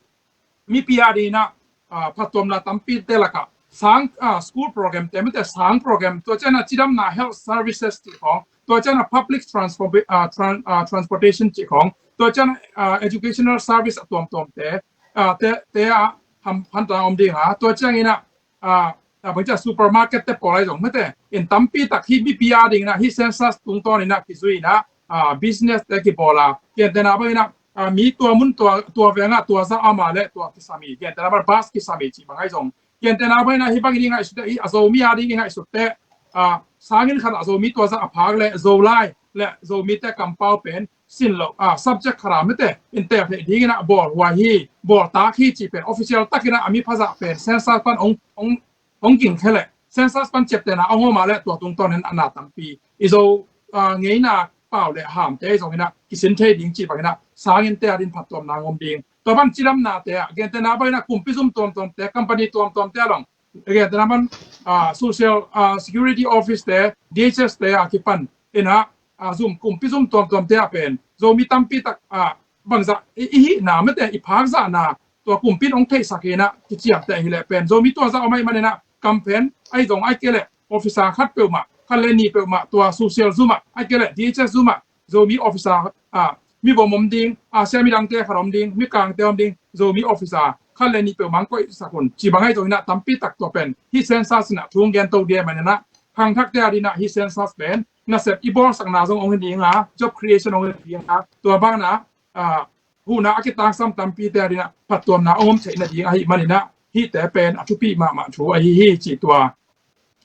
mipi a ding in ah, ah, phattuamna tampite lakah sang, ah, school program te mete sang program, tua ciang ah cidamna health services cih khawng, tua ciang ah public transport, ah, tran-, ah, transportation cih khawng, tua ciang ah, ah, educational service a tuamtuamte, ah, te, te ah ham, hanta om ding a, tua ciang in ah, ah, ah, bang ciang supermarket te pawl ahi zong mete in tampi tak hih mipi a ding in ah hih census tungtawn in ah kizui in ah, ah, business te kibawl a, gentehna bang in ah, ah, mi tua mun tua, tua veng ah tua zah a om a leh tua kisam hi, gentehna bang bus kisam hi cih bang ahi zong, gentehna bang in ah hih bang i ngaihsut teh, a Zomi a ding i ngaihsut teh, ah, sang inn khat ah Zomi tua zah a phak leh Zolai le Zomite kampau pen sin lo, ah, subject khat a mete in tel theih ding in ah bawl huai hi, bawl tak hi cih pen official tak in ah a mi phazah pen census pan hong, hong, hong ging khe leh census pan ciaptehna hong om a leh tua tungtawn in ah na tampi i Zo, ah, ngeina pau le hamte zong in ah kisin thei ding cih bang in ah sang innte a ding phattuamna hong om ding. Tua bang cidamnate ah gentehna bang in ah kumpi zum tuamtuamte, company tuamtuamte a long, gentehna bang, ah, social, ah, security office te, D H S te a kipan in ah, ah, zum, kumpi zum tuamtuamte a pen Zomi tampi tak, ah, bangzah i, i hihna mete i phakzahna tua kumpi in hong theihsak in ah kiciamteh hi leh pen Zomi tua zah om ahih man in ah kamphen ahi zong ahih kei leh officer khat peuhmah, khat le nih peuhmah tua social zum ah, ahih kei leh D H S zum ah Zomi officer, ah, mi vom om ding, Asia midangte khat om ding, Mikangte om ding, Zomi officer khat le nih peuhmah hong koihsak un cih bang ahi zong in ah tampi tak tua pen hih census in ah thu hong gen to ding ahih man in ah khangthakte a ding in ah hih census pen nasep i bawlsakna zong hong hi ding a, job creation hong hi ding a, tua bang in ah, ah, huhna a kitangsam tampite a ding in ah phattuamna hong om theih nading ahih man in ah hihte pen a thupi mahmah thu ahi hi cih tua,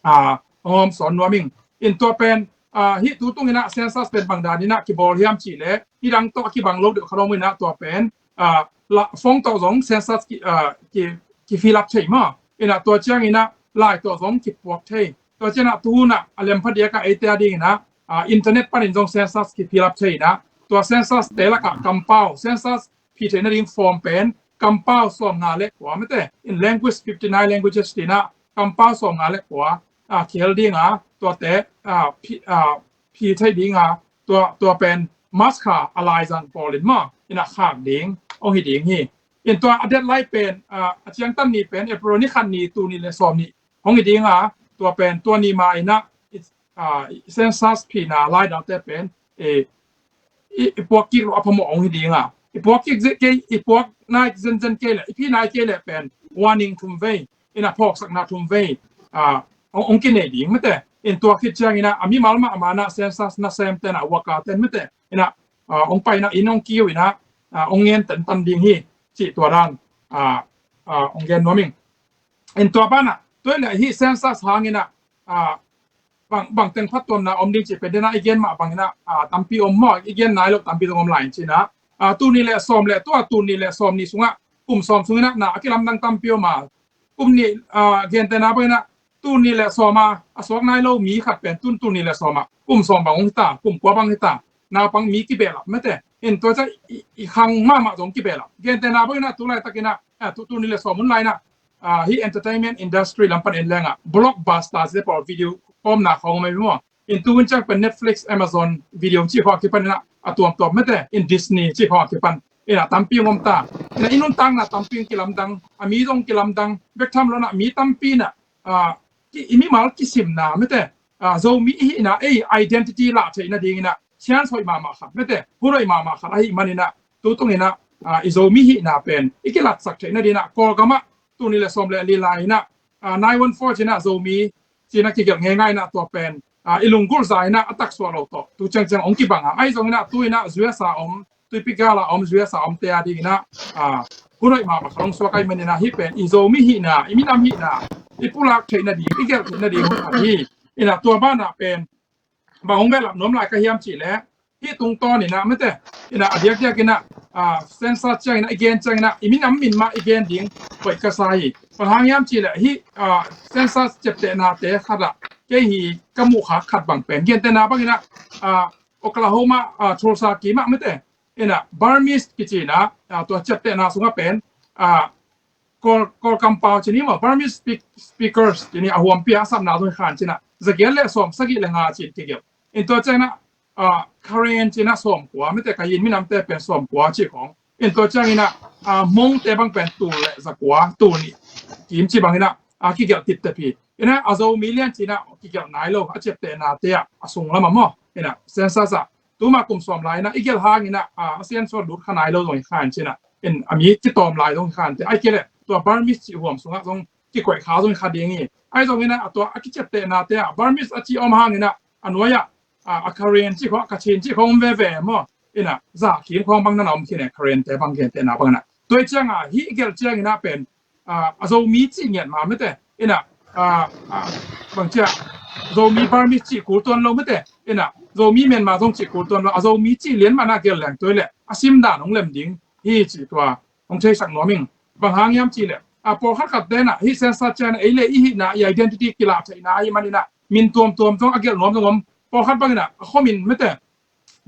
ah, hong hawmsawn nuam ing. In tua pen, ah, hih tu tung in ah census pen bang dan in ah kibawl hiam cih leh hih dang tawh a kibang lo deuh khat om in ah tua pen, ah, la, phone tawh zong census ki, ah, ki, ki fill up thei maw. In ah tua ciang in ah lai tawh zong kipuak thei. Tua ciang ah tu hun ah a lem phadiak ah eite a ding in ah, ah, internet panin zong census ki fill up thei in ah tua census te lakah kampau, census phi theih nading form pen kampau sawmnga le kua mete in language fifty nine languages ti in ah kampau sawmnga le kua, ah, kihel ding a, tuate, ah, phi, ah, phi thei ding a, tua, tua pen March kha a laizang pawl in maw in ah khak ding hong hi ding hi. In tua a deadline pen, ah, a ciangtan ni pen April ni khat ni tul nih le sawm nih hong hi ding a, tua pen tua ni ma in ah, ah, census phina laidalte pen, eh, i, i puak kik loh a phamawh hong hi ding a, i puak kik ze-, kei, i puak nai zenzen kei leh, i phi nai kei leh pen warning thum vei in ah phawksakna thum vei, ah, hong, hong kinei ding mete. In tua khit ciang in ah a mimal mahmah in ah census nasemte in ah worker ten mete in ah, ah, hong pai in ah inn hong kiu in ah, ah, hong ngen tentan ding hi cih tua dan, ah, ah, hong gen nuam ing. In tua banah tua in ah hih census hang in ah, ah, bang, bang teng phattuamna om ding cih pen den ah i gen mah bang in ah, ah, tampi om maw, i gen nai loh tampi zong om lai in ci in ah, ah, tul nih le sawm le tua tul nih le sawm nih sungah kum sawm sung in ah na a kilamdang tampi om a, kum nih, ah, gentehna bang in ah tul nih le sawm a a suak nai lo mi khat pen tun tul nih le sawm ah kum sawm bang hong hi ta, kum kua bang hi ta, naupang mi kibehlap mete In tua ciang i, i khang mahmah zong kibel a. Gentehna bangin ah tu laitakin ah, ah, tu, tu ni le sawm hun lai-in ah, ah, hih entertainment industry lam pan en leng ah, blockbuster ci pawl video kawmna khawng om ei maw. In tu hun ciang pen Netflix, Amazon video cih khawng a kipan in ah, a tuamtuam mete, in Disney cih khawng a kipan in ah tampi om ta. In ah i nuntakna tampi kilamdang, a mi zong kilamdang bek tham lo in ah mi tampi in ah, ah, ki, i mimal kisimna mete, ah, Zomi i hihna ei identity lah theih nadingin ah chance hoih mahmah khat mete, hun hoih mahmah khat ahih manin ah tu tungin ah, ah, i Zomi hihna pen i kilatsak theih nadingin ah Kawlgam ah tu ni le sawm le li lai-in ah, ah, nine one four ci-in ah Zomi ci-in ah kigelh ngeingai in ah tua pen, ah, i lunggulh za in ah a taksuah lo tawh tu ciangciang hong kibang a. Ahi zongin ah tu-in ah U S A om, tuipi gal a om, U S A omte a dingin ah, ah, hun hoih mahmah khat hong suak ahih manin ah hih pen i Zomi hihna, i minam hihna i pulak theih nading, i gelh theih nading hun khat hi. In ah tua banah pen bang hong behlap nuam lai ka hiam cih leh, hih tungtawnin ah mete, in ah a diakdiakin ah, ah, census ciangin ah i gen ciangin ah i minam min mah i gen ding hoih ka sa hi. Bang hang hiam cih leh hih, ah, census ciaptehnate khat ah kei hi ka muh kha khat bang pen, gentehna bangin ah, ah, Oklahoma, ah, Tulsa kim ah mete, in ah Burmese kici in ah, ah, tua ciaptehna sungah pen, ah, Kawl, Kawlgam pau ci ni maw, Burmese speak, speakers ci ni, a huampi a sapna zong khan ci-in ah zagiat le sawm sagih le nga ci-in kigelh. In tua ciangin ah, ah, Karen ci-in ah sawmkua mete, Kayin minamte pen sawmkua cih khawng. In tua ciangin ah, ah, Hmongte bang pen tul le zakua, tul nih kim cih bangin ah, ah, kigelh tiptep hi. In ah a Zomi lian ci-in ah kigelh nai lo, a ciaptehnate ah a sunglam ah maw, in ah census ah tuma kum sawm lai-in ah i gelh hangin ah, ah, a census lut kha nai lo zong hi khan ci-in ah, in a mi kitawm lai zong hi khante. Ahih kei leh tua Burmese cih huam sungah zong kikoih kha zong hi kha ding hi. Ahi zongin ah tua a kiciaptehnate ah Burmese a ci om hangin ah a nuai ah, ah, a Karen cih khawng, Kachin cih khawng om veve maw. In ah za khin khawng bang na na om khin e, Karente bang, gentehna bangin ah. Tua ciangin ah hih gelh ciangin ah pen, ah, a Zomi cih ngiat mah mete, in ah, ah, ah, bang ci a, Zomi Burmese cih kul tuan lo mete, in ah Zomi Myanmar zong cih kul tuan lo, a Zomi cih lian mah na gelh leng tua leh a simdan hong lem ding hi cih tua hong theisak nuam ing. Bang hang hiam cih leh, ah, pawlkhat khatte in ah hih census ciangin ah ei le ei hihna, i identity kilah theihna ahih manin ah min tuamtuam zong a gelh nuam zong om. Pawlkhat bangin ah a khuamin mete,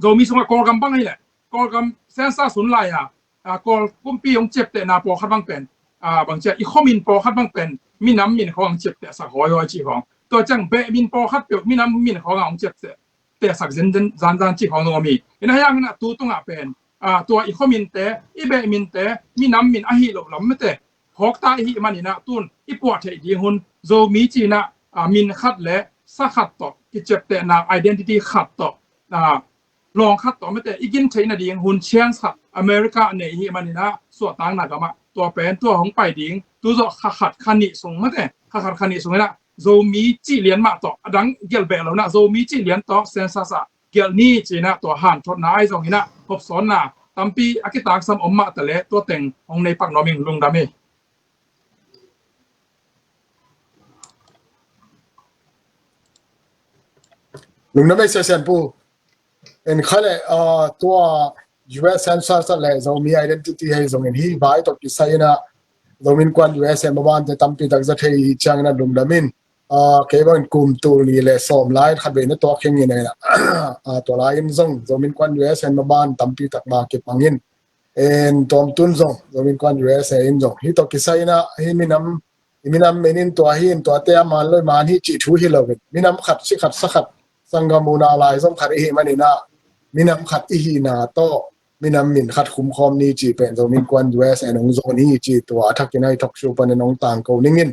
Zomi sungah Kawlgam bang hi leh, Kawlgam census hun lai-a, ah, Kawl kumpi hong ciaptehna pawlkhat bang pen, ah, bang ci a, i khuamin pawlkhat bang pen minam min khawng hong ciaptehsak hawihawi cih khawng. Tua ciang beh min pawlkhat peuh minam min khawng hong ciapteh, tehsak zenzen, zanzan cih khawng zong om hi. In ah ahi hangin ah tu tungah pen, ah, tua i khuaminte, i beh minte minam min ahi loh lam mete phawkta i hih manin ah tun i puah theih ding hun, Zomi ci-in ah, ah, min khat le sa khat tawh kiciaptehna, identity khat tawh, ah, lawng khat tawh mete i gin theih nading hun, chance khat America a nei i hih manin ah suahtakna gamah tua pen tua hong pai ding, tu zawh kha khat kha nih sung mete, kha khat kha nih sungin ah Zomi cih lian mah tawh a dang gelh beh lo-in ah Zomi cih lian tawh census ah gelh ni ci-in ah tua hanthotna ahi zongin ah hopsawnna tampi a kitaksam om mah ta leh tua teng hong nei pak nuam ing. Lungdam hi. Lungdam hi, Sia Sian Pu. En kha le, ah, tua U S census le Zomi identity hi zongin hih vai tawh kisai-in ah Zomi Innkuan U S A mabante tampi tak za thei ciangin ah lungdam in, ah, kei bangin kum tul nih le sawm lai khat vei na tuak kheng in ah, ah, tua lai-in zong Zomi Innkuan U S A maban tampi tak ma kipang in, en tuamtun zong Zomi Innkuan U S A in zong hih tawh kisai-in ah hih minam, i minam min in tua hi in, tuate a man lo, i man hi cih thu hi lo in, minam khat, si khat, sa khat, sanggam unau lai zong khat i hih manin ah minam khat i hihna tawh minam min khat khumkhawm ni cih pen Zomi Innkuan U S A in hong zawn hi cih tua a thakin ah hih talk show panin hong tangko ning in.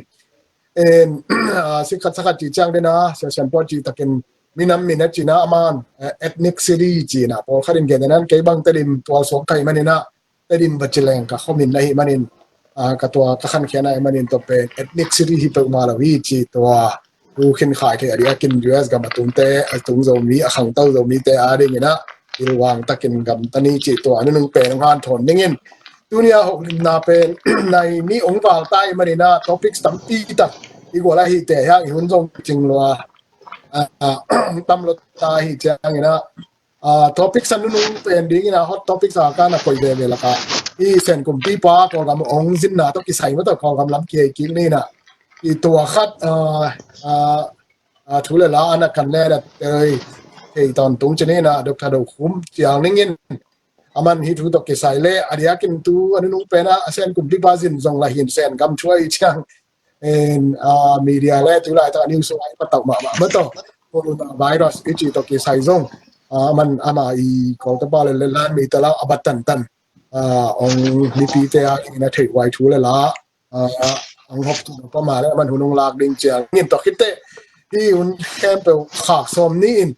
En, ah, si khat sa khat cih ciang den a, Sia Sian Pu cih takin minam min a cihna a man, eh, ethnicity cihna pawlkhat in gen den a, kei bang Tedim tualsuak ka hih manin ah, Tedim va ci leng ka khuamin na hih manin, ah, ka tua ka khankhiatna ahih manin tua pen ethnicity hi peuhmah lo hi cih tua tu khin khai thei a diakin U S gam a tungte, a tung Zomi, a khangto Zomite a dingin ah pilvang takin gamta ni cih tua a nunung pen hong hanthawn ning in. Tuni a hong limna pen nai nih hong val ta ahih manin ah topics tampi tak i gual ahih teh hiang i hun zong cing lua, ah, ah, tam lo ta ahih ciangin ah, ah, topics a nunung pen dingin ah hot topics a ka na koih veve lak ah, i Sen kumpipa Kawlgam hong zinna tawh kisai mah tawh Kawlgam lam kiei kik ni in ah, i tua khat, ah, ah, ah, thu le la a na kan le na thei, thei tawntung ci ni in ah, Doctor Do Khum ciang ning in, aman hih thu tawh kisai le a diakin tu a nunung pen a Sen kumpipa zin zong la hin Sen gam thu ahi ciang, en, ah, media le tu laitak a news lai patauh mahmah maw tawh, coronavirus i cih tawh kisai zong, ah, aman ama i Kawltapa le le lan mi ta lau a bat tantan, ah, ong mipite a dingin a theih huai thu le la, ah, ong hop tu pa ma le aman hun ong lak ding ciang in tawh khitte hih hun khempeuh khak sawm ni in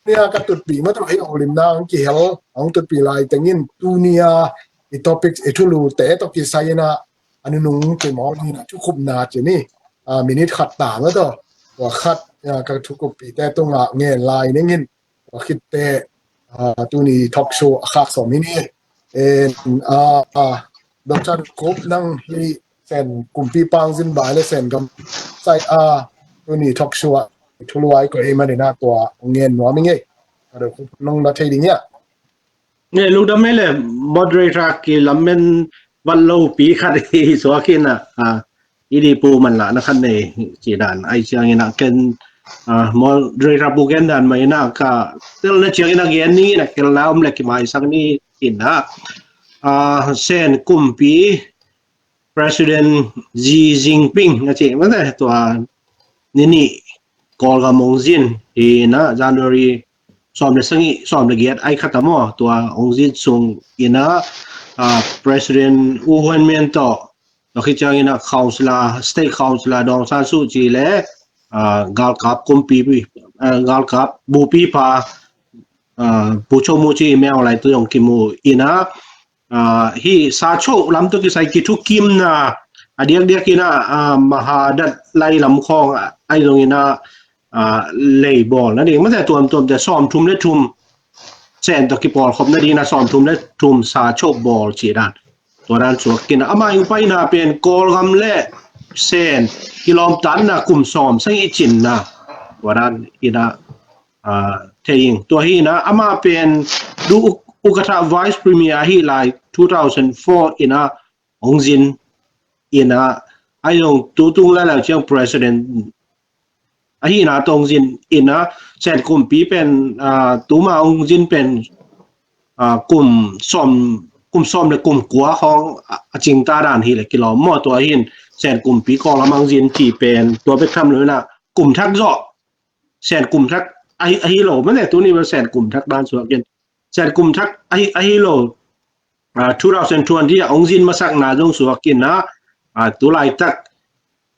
nia ka tutpi maw tawh hih holimna ong kihel ong tutpi lai tengin tunia i topics i thulute tawh kisai ina a nunung kimawng ina thukhupna ci ni, ah, minute khat ta maw tawh tua khat, ah, ka thukuppite tungah ngen lai ningin tua khitte, ah, tuni talk show a khak sawm hi ni. En, ah, ah, Doctor Kup nang hih Sen kumpipa zin bai le Sen gam sai a tuni talk show a thuluai ko ei manina tua ngen nuam i ngei. Ka Doctor Kup nong na thei ding ia. Nge lungdam ei le moderator ki lammen vat lo pi khat hi suak ina, ah, i di pu man la na khat nei ci dan ai ciang ina ken, ah, moderator pu gen dan mai ina ka tel na ciang ina gen ni ina kel na om le ki mai sang ni ina, ah, Sen kumpi President Xi Jinping na ci mate tua nini Kawlgam ong zin ina January sawm le sangih sawm le giat ai khat a maw tua ong zin sung ina, ah, President U Huan Min tawh tua khit ciang ina councillor, state councillor Daw Aung San Suu Kyi le, ah, galkap kumpi, ah, galkap bupipa, ah, Pu Cho Mu Ci Meng lai tu zong kimu ina, ah, hih sa cho lam tawh kisai kithukimna a diakdiak ina, ah, mahadat lai lam khawng, ah, ai zong ina, ah, lei bawl na ding mate tuamtuamte sawm thum le thum Sen tawh kipawlkhop na ding ina sawm thum le thum sa cho bawl ci dan. Tua dan suak ina ama i upaina pen Kawlgam le Sen kilawmtatna kum sawm sangih cinna tua dan ina, ah, thei ing. Tua hi ina ama pen du uk-, ukatha Vice Premier hi lai two thousand four ina ong zin ina ai zong tu tung lai lau ciang President ahi ina tawh ong zin ina Sen kumpi pen, ah, tuma ong zin pen, ah, kum sawm, kum sawm le kum kua khawng a, a cingta dan hi le kilawm maw tua hin Sen kumpi Kawlgam ong zin ci pen tua bek tham lo ina kum thak zawh Sen kum thak ahi, ahi lo mate tuni bel Sen kum thak dan suak in Sen kum thak ahi, ahi lo, ah, two thousand twenty a ong zin masakna zong suak ina, ah, tu laitak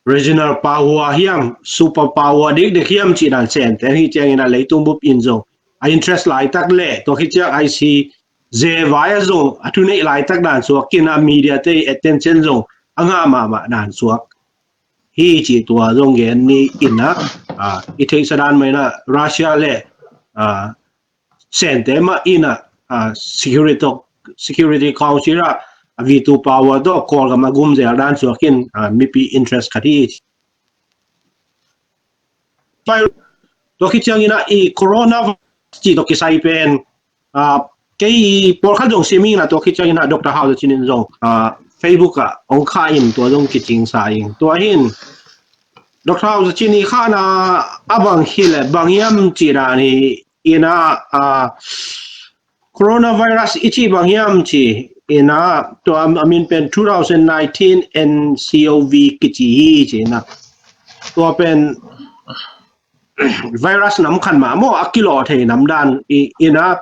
regional power hiam, super power dikdik hiam ci dan Sente hi ciang ina leitung bup in zong a interest laitak le tua khit ciang I C J vai a zong a thuneih laitak dan suak ina media te attention zong a ngah mahmah dan suak hi ci tua zong gen ni ina, ah, i theihsa dan mai ina Russia le, ah, Sente mah ina, ah, Security, Security Council ah a veto power tawh Kawlgam a gum zel dan suak in, ah, mipi interest khat hi. Tua khit ciang ina i coronavirus ci tawh kisai pen, ah, kei pawlkhat zong sim ing ina tua khit ciang ina Doctor Hau Za Cin in zong, ah, Facebook ah ong khah in tua zong kicing sa ing. Tua hin Doctor Hau Za Cin i khahna a bang hi le bang hiam ci dan hi ina, ah, coronavirus i cih bang hiam ci ina tua a min pen two thousand nineteen N C O V kici hi ci ina tua pen virus nam khat mah maw a kilawh thei nam dan i ina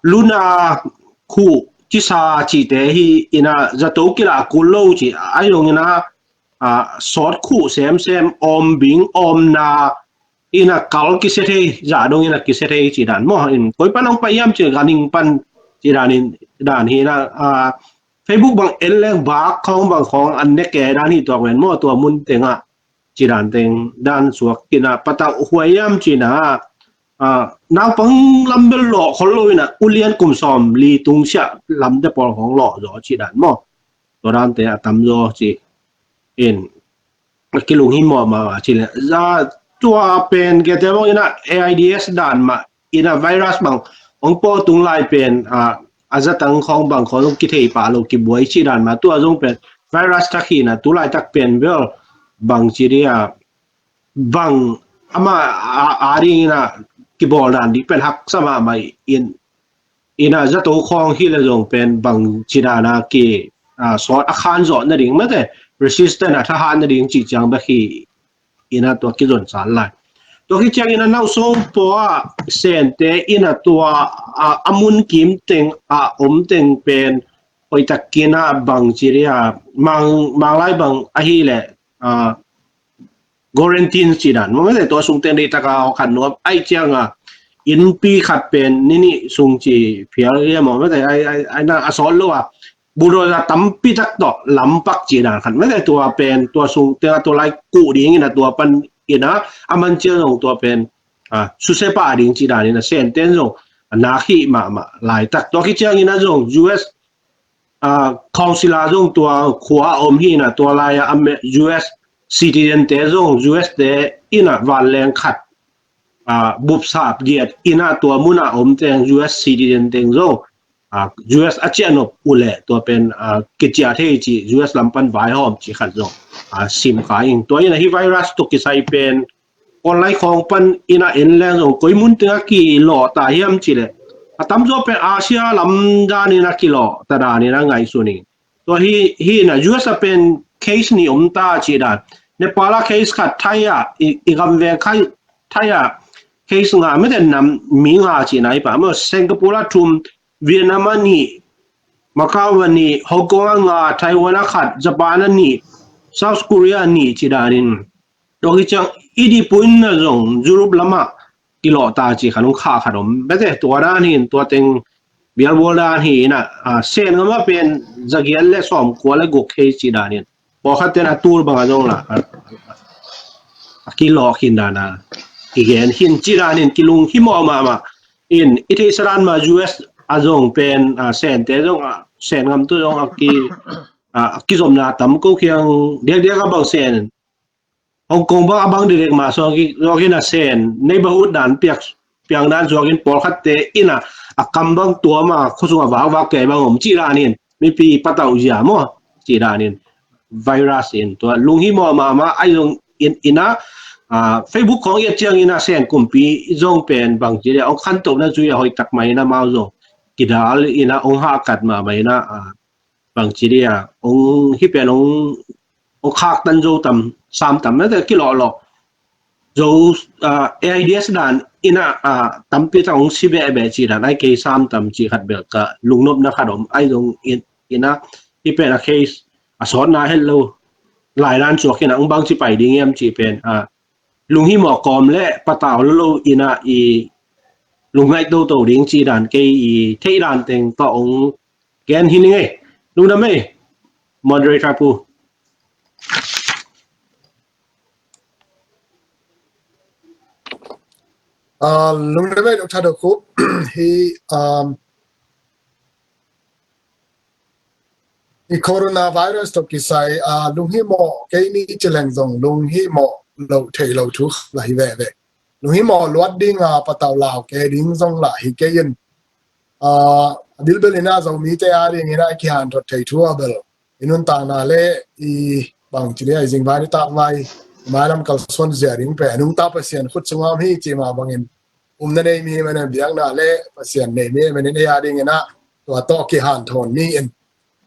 luna khuh cisa cite hi ina zato kilah kul lo ci ai zong ina, ah, sawt khuh semsem awm bing awmna ina kal kisia thei zah dong ina kisia thei ci dan maw in koi pan ong pai hiam ci ganing pan ci dan in dan hi ina, ah, Facebook bang en leng bak khawng bang khawng an ne ke dan hi tuak ven maw tua mun tengah ci dan teng dan suak ina patauh huai hiam ci ina, ah, naupang lam bel lawh khol lo ina ulian kum sawm li tung siah lamte pawl khawng lawh zaw ci dan maw tua dante a tam zaw ci in a kilung hi mawh mah ci le za tua pen kete bang ina AIDS dan mah ina virus bang ong pawh tung lai pen, ah, a zatang khawng bang khawng kithei pah lo kibuai ci dan mah tua zong pen virus thak hi ina tu laitak pen bel bang ci dia bang ama a, a ding ina kibawl dan dik pen haksa mahmah in ina zato khawng hi le zong pen bang ci dan a ki, ah, sawt a khan zawh nading mate, resistance a thahat nading ci ciang bek hi ina tua kizon san lai. Tua ki ciang ina nau song po a Sente ina tua, ah, a mun kim teng a om teng pen hoitak kina bang ci dia mang, mang lai bang ahi le, ah, quarantine ci dan. Mo mate tua sung teng dei taka khat nuam ai ciang a inpi khat pen nini sung ci phial ia mo mate ai, ai, ai na a sawt lo a. Budoza tampi tak to lampak ci dan khat mate tua pen tua sung teng a tua lai ku ding ina tua pan ina a man ciang zong tua pen, ah, susepa ding ci dan ina Senten zong a nak hi mahmah laitak. Tua ki ciang ina zong U S, ah, council a zong tua khua om hi ina tua lai a Ame-, U S citizen te zong U S te ina vanleng khat, ah, bupsap giat ina tua muna om teng U S citizen teng zong, ah, U S a ciah nop uh le tua pen, ah, kiciah thei ci U S lam pan vaihawm ci khat zong, ah, sim kha ing. Tua ina hi virus to kisai pen online khawng pan ina en leng zong koi mun teng a kilawh ta hiam ci le a tamzaw pen Asia lam dan ina kilawh ta dan ina ngaihsun ing. Tua hi, hi ina U S a pen case ni om ta ci dan. Nepal a case khat, Thai a, i, i gam veng khai Thai a case nga mete nam mi nga ci na hi pa mo, Singapore a thum, Vietnam a ni, Macau a ni, Hong Kong a nga, Taiwan a khat, Japan a ni, South Korea a ni ci dan in. Tua hi ciang i di puin na zong Europe lam a kilawh ta ci khat hong kha khat om. Bete tua dan hin tua teng bial bual dan hi ina, ah, Sen ngam a pen zagiat le sawm kua le guk hei ci dan in. Pawlkhat ten a tul bang a zong la, ah, a kilawh khin dan a kigen hin ci dan in kilung hi mawh mahmah. In i theihsa dan ma U S a zong pen, ah, Sente zong, ah, Sen ngam tu zong a ki, ah, a kizomna tam ko kiang diakdiak a bang Sen Hong Kong bang a bang direct mah suak in, suak in a Sen neighborhood dan piak, piang dan suak in pawlkhat te ina a kam bang tua ma khua sung a vak vak kei bang om ci dan in mipi patau zia maw ci dan in virus in tua lung hi mawh mahmah ai zong in ina, ah, Facebook khong i a ciang ina Sen kumpi zong pen bang ci dia ong khan to na zui a hoi tak mai na mau zong kidal ina ong ha kat mahmah ina, ah, bang ci dia ong hi pen ong, ong khak tan zo tam, sam tam mete kilawh lawh. Zo, ah, A I D S dan ina, ah, tampi tak ong si beh beh ci dan ai kei sam tam ci khat bel ka lungnopna khat om ai zong in, ina hi pen a case a sawtna het lo lai dan suak ina ong bang ci pai ding iam ci pen, ah, lung hi mawh kawm le patau lo lo ina i lungngaih toto ding ci dan kei i thei dan teng tawh ong gen hi ning ei. Lungdam ei, moderator pu. Ah, lungdam ei, Doctor Dokhup. Hi, um, i coronavirus to kisai, ah, lung hi mawh kei ni ci leng zong lung hi mawh lo thei lo thu la hi ve ve. Lung hi mawh luat ding a patau lau kei ding zong la hi kei in. Ah, a bilbel ina Zomite a ding ina kihan thot thei thu a bel i nuntakna le i bang ci le i zingvai nitak vai i mailam kalsuan zia ding pen nungta Pasian khut sunga om hi ci ma bangin umna nei mi manin biakna le Pasian nei mi manin ei a ding ina tua tawh kihanthawn ni in.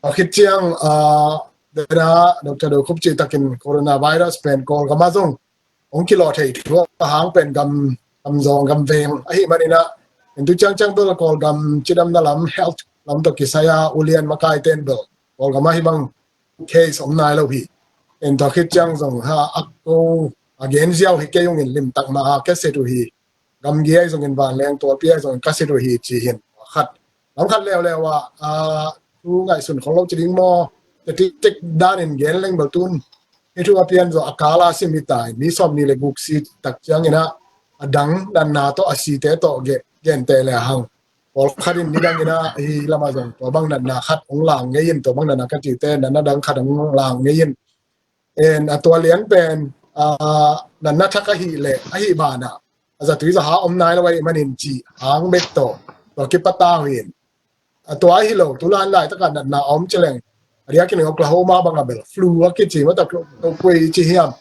A khit ciang, ah, dena Doctor Dokhup ci takin coronavirus pen Kawlgam a zong ong kilawh thei thu a hang pen gam, gam zong gam veng ahi man ina in tu ciang ciang bel Kawlgam cidamna lam health lam to kisai a ulian makai ten bel Kawlgam a hi bang case om nai lo hi. In tua khit ciang zong ha a ko a gen ziau hi kei ung in lim tak ma a ka set uh hi. Gamgi ai zong in vanleng tualpi ai zong in ka set uh hi ci hin. Khat lam khat leuleu a, ah, thu ngaihsun khol lo ci ding maw? Statistic dan in gen leng bel tun hi thu a pian zo a kala sim hi tai. Mi sawm ni le guk si tak ciang ina a dang natna tawh a site tawh ge, gente le hang. Pawlkhat in nidang ina hi lama zong tua bang natna khat ong lang ngei in tua bang natna ka cite natna dang khat ong lang ngei in. En a tua lian pen, ah, natna thak ahi le ahi bana a zatui zaha om nai lo ahi manin ci hang bek to tua kipatau in. A tua ahi lo tulan laitaka natna a om ci leng a diakin Oklahoma bang a bel flu a kici maw tak lo kui ci hiam.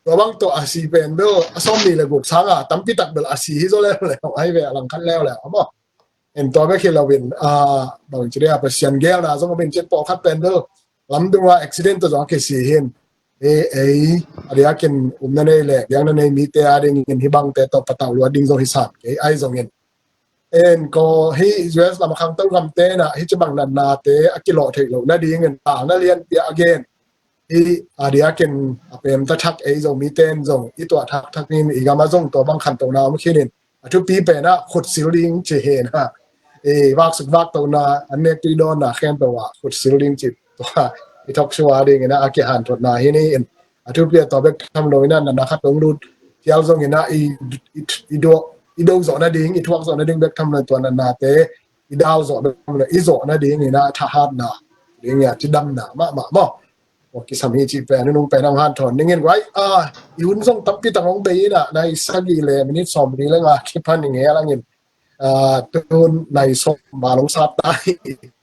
Tua bang to a si pen bel a sawm ni le guk sanga tampi tak bel a si hi zo leuleu ahi ve a langkhat leuleu a maw. En tua bek hi loin, ah, bang ci dia, Pasian gelna zong om in cin pawlkhat pen bel lamdunga accident tawh zong a kisi hin. Ei, ei, a diakin upna nei le biakna nei mite a dingin hih bangte tawh patau luat ding zong hi sam kei, ahi zongin. En ko hih U S lam a khangto gamte na hih ci bang natnate a kilawh theih loh nadingin talna lianpi a gen. Hih a diakin a pemta thak ei Zomite in zong i tuah thakthak in i gam ah zong tua bang khantohna om khin in, a thupi pen ah khutsil ding ci hi na. I vaksuk vaktohna, an nek tui dawnna khempeuh ah khutsil ding ci tua i talk show a dingin ah a kihanthawnna hi ni in, a thupi a tua bek tham lo in ah natna khat hong lut phial zongin ah i, i, i do, i do zawh nading, i thuak zawh nading bek tham lo, tua natnate i dau zawh bek tham lo, i zawh nadingin ah thahatna ding a cidamna mahmah maw. Tua kisam hi cih pen nunung pen hong hanthawn dingin, right? Ah, i hun zong tampi tak hong bei in ah, nai sagih le minute sawmli le nga kipan i ngel angin, ah, tuhun nai sawm val hong sat ta hi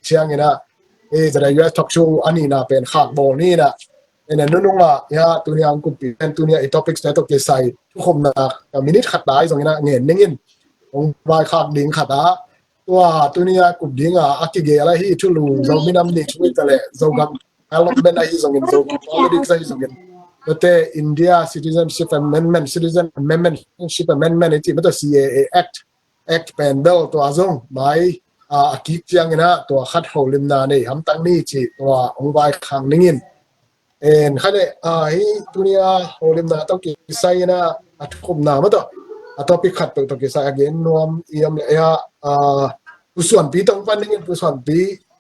ciangin ah, eh, The U S Talk Show a nihna pen khak bawl ni in ah, en en nunung ah, ya, tuni a hong kumpi pen tuni a i topics te tawh kisai thukhupna, ah, minute khat tai zongin ah ngen dingin hong vaikhak ding khat ah, tua tuni a kup ding a a kigel ahi thulu, Zomi nam ni thu hi ta leh, Zogam development ahi zongin, Zogam politics ahi zongin, mate India Citizenship Amendment, Citizen Amendment, Citizenship Amendment i cih mate C A A Act, Act pen bel tua zong mai, ah, a kik ciangin ah tua khat holimna nei hamtang ni cih tua hong vaikhak dingin. En, kha le, ah, hih tuni a holimna tawh kisai in ah a thukhupna mah tawh, a topic khat peuh tawh kisai a gen nuam i om le, ah, ah, Pu Suanpi tawh pan dingin, Pu Suanpi,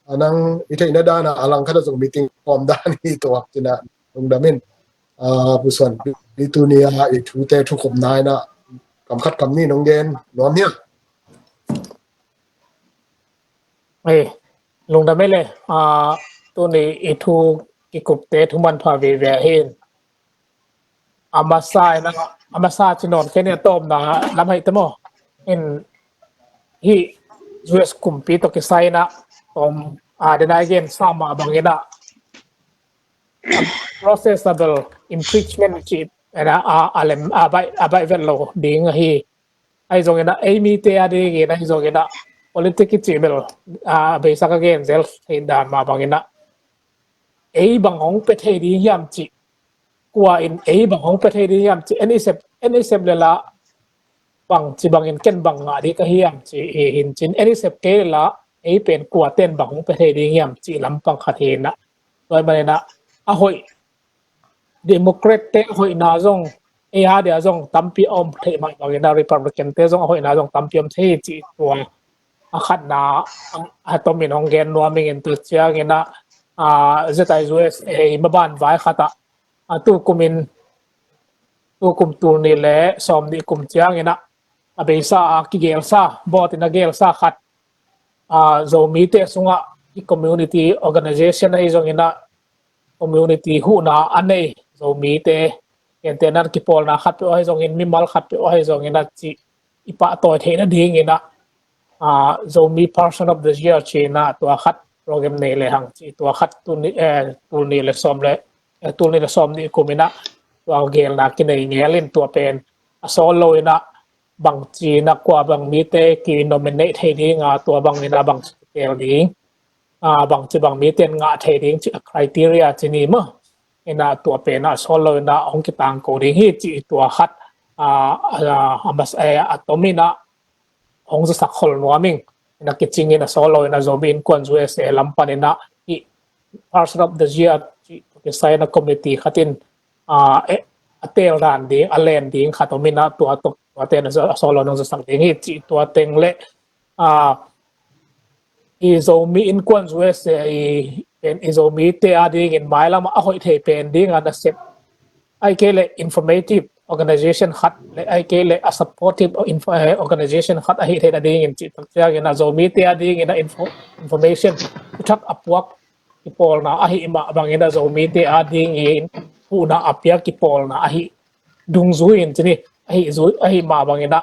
ah, nang i theihna dan ah a langkhat ah zong meeting kawm dan hi tuak cin ah lungdam in. Ah, Pu Suanpi, tuni a i thute thukhupna in ah kam khat kam nih nong gen nuam hiam? Ei, lungdam ei le, ah, tuni i thu kikupte thu manpha veve hi in. A masa in a, a masa ci nawn kei ni a tawpna lam hei te maw. In hih U S kumpi tawh kisai in a, tawm, ah, den a i gen sa mah bangin a, processable impeachment ci in a, a, a lem, a baih, a baih vet lo ding ahi. Ahi zongin a, ei mite a dingin, ahi zongin a, politic i cih bel, a, beisa ka gen zel thei dan mah bangin a, ei bang hong pia thei ding hiam cih, kua in ei bang hong pia thei ding hiam cih, en i sep, en i sep le la, bang ci bangin ken bang ngah ding ka hiam cih hi in cin, en i sep kei le la, ei pen kua ten bang hong pia thei ding hiam cih lampang khat hi in a. Tua ahih manin a, a hoih, Democrat te a hoihna zong, ei a dia zong tampi a om thei mah bangin a, Republican te zong a hoihna zong tampi om thei cih tua a khatna a, a tomin hong gen nuam ing in, tua ciangin a, a, Z I U S A maban vai khat ah, a, tukum in, tukum tul nih le sawm nih kum ciangin a, a beisa a kigelsa, board in a gelsa khat, a, Zomite sungah i community organization ahi zongin a, community huhna a nei Zomite, gentehna in kipawlna khat peuh ahi zongin, mimal khat peuh ahi zongin a cih i pahtawi theihna dingin a, a, Zomi Person of the Year ci in a tua khat program nei le hang cih, tua khat tul nih, eh, tul nih le sawm le, eh, tul nih le sawm nih kum in a tua gelna kinei ngel in, tua pen a sawl lo in a bang ci in a kua bang mite ki nominate thei ding a, tua bang in a bang ci tel ding, a, bang ci bang mite in ngah thei ding cih a criteria ci ni maw. In a tua pen a sawl lo in a hong kitangko ding hi cih tua khat, a, a, a mas, a, a tom in a hong zasak khol nuam ing. In a kicing in a sawl lo in a Zomi Innkuan U S A lam pan in a hih Person of the Year cih tua kisai in a committee khat in, a, e, a tel dan ding, a len ding khat om in a tua tua, tua ten a sawl lo in hong zasak ding hi cih tua teng le, a, i Zomi Innkuan U S A i, pen i Zomite a dingin mailam a hoih thei pen ding a nasep, ahih kei le informative organization khat le ahih kei le a supportive info-, eh, organization khat ahi theihna dingin cih tak ciangin a Zomite a dingin a info-, information thuthak a puak kipawlna ahi mah bangin a Zomite a dingin huhna a pia kipawlna ahi dungzui in ci ni, ahi zui, ahi mah bangin a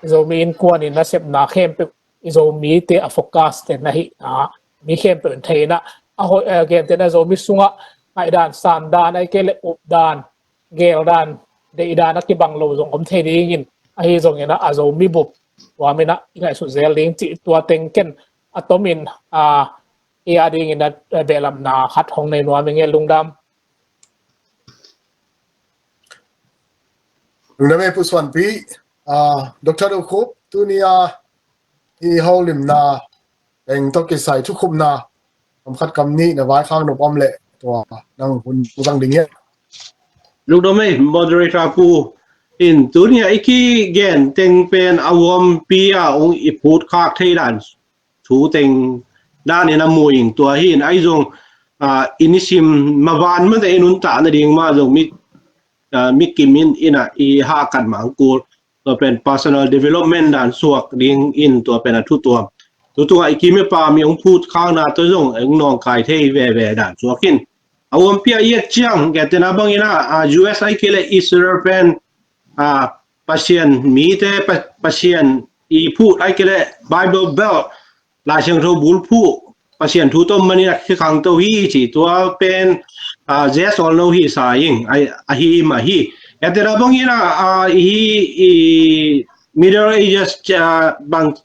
Zomi Innkuan in nasepna khempeuh i Zomite a focus te na hi, a, mi khempeuh in thei in a, a hoih, a, gentehna Zomi sungah ngaihdan, sandan, ahih kei le updan, geldan, deihdan a kibang lo zong om thei dingin, ahi zongin a, a Zomi bup tua minah i ngaihsut zel ding cih tua teng ken a tomin a i a dingin a behlapna khat hong nei nuam ing e. Lungdam. Lungdam e Pu Suanpi. Dr. Dokhup, tuni a i holimna teng tawh kisai thukhupna kam khat kam nih na vaikhak nop om leh tua nang hun zang ding hiam? Lungdam e moderator pu. In tuni a i kigen teng pen a uampi a ung i phut khak thei dan thu teng danin a muing tua hi. In ahi zong i nisim maban mate i nuntak nading mah zong mi mi kimin ina i hahkat mah ang kul. Tua pen personal development dan suak ding in tua pen a thu tuam. Tutunga i kim i pam i ong phut khakna tua zong ong nawngkai thei veve dan suak in. A uampi a i et ciang, gentehna bangin a U S a i kile Israel pen a Pasian mite, Pasian i phut a i kile Bible Belt, Lai Siangtho bulphuh, Pasian thu tom manin a kikhangto hi ci tua pen zes all no hi sa ing ahi mah hi. Gentehna bangin a hi i Middle Ages bang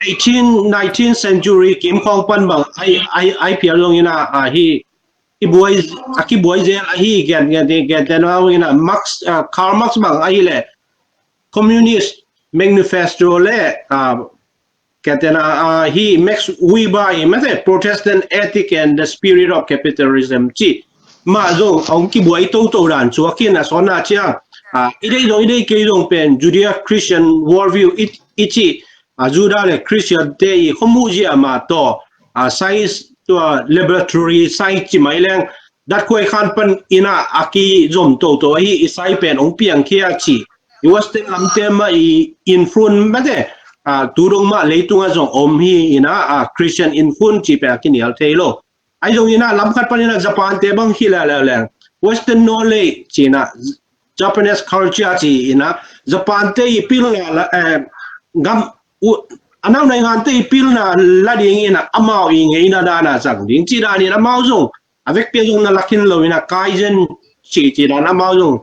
eighteen, nineteenth century kim khawng pan bang ai phial zongin a hi i buai a kibuai zel ahi gen gen gen ten bangin a Marx, Karl Marx bang ahi le Communist Manifesto le gentehna hi Max Weber i mate Protestant Ethic and the Spirit of Capitalism ci mah zong a ong kibuai toto dan suak in a sawtna ciang i deih zong i deih kei zong pen Judeo-Christian worldview i ci a Judah le Christian te i khomuh zia mah tawh a science tua laboratory science ci mai leng datkhuai khan pan ina a kizom toto ahi i sai pen ong piangkhia ci i Western lamte mah i influence mate tu dong mah leitunga zong om hi ina a Christian influence ci pen a kinial thei lo. Ahi zong ina lam khat pan ina Japan te bang hi leleu leng Western knowledge ci ina Japanese culture ci ina Japan te i pilna gam a nau naingan te i pilna la ding ina amau i ngeina dana zang ding ci danin amau zong a vekpi zong na lakhin lo ina Kaizen ci ci dan amau zong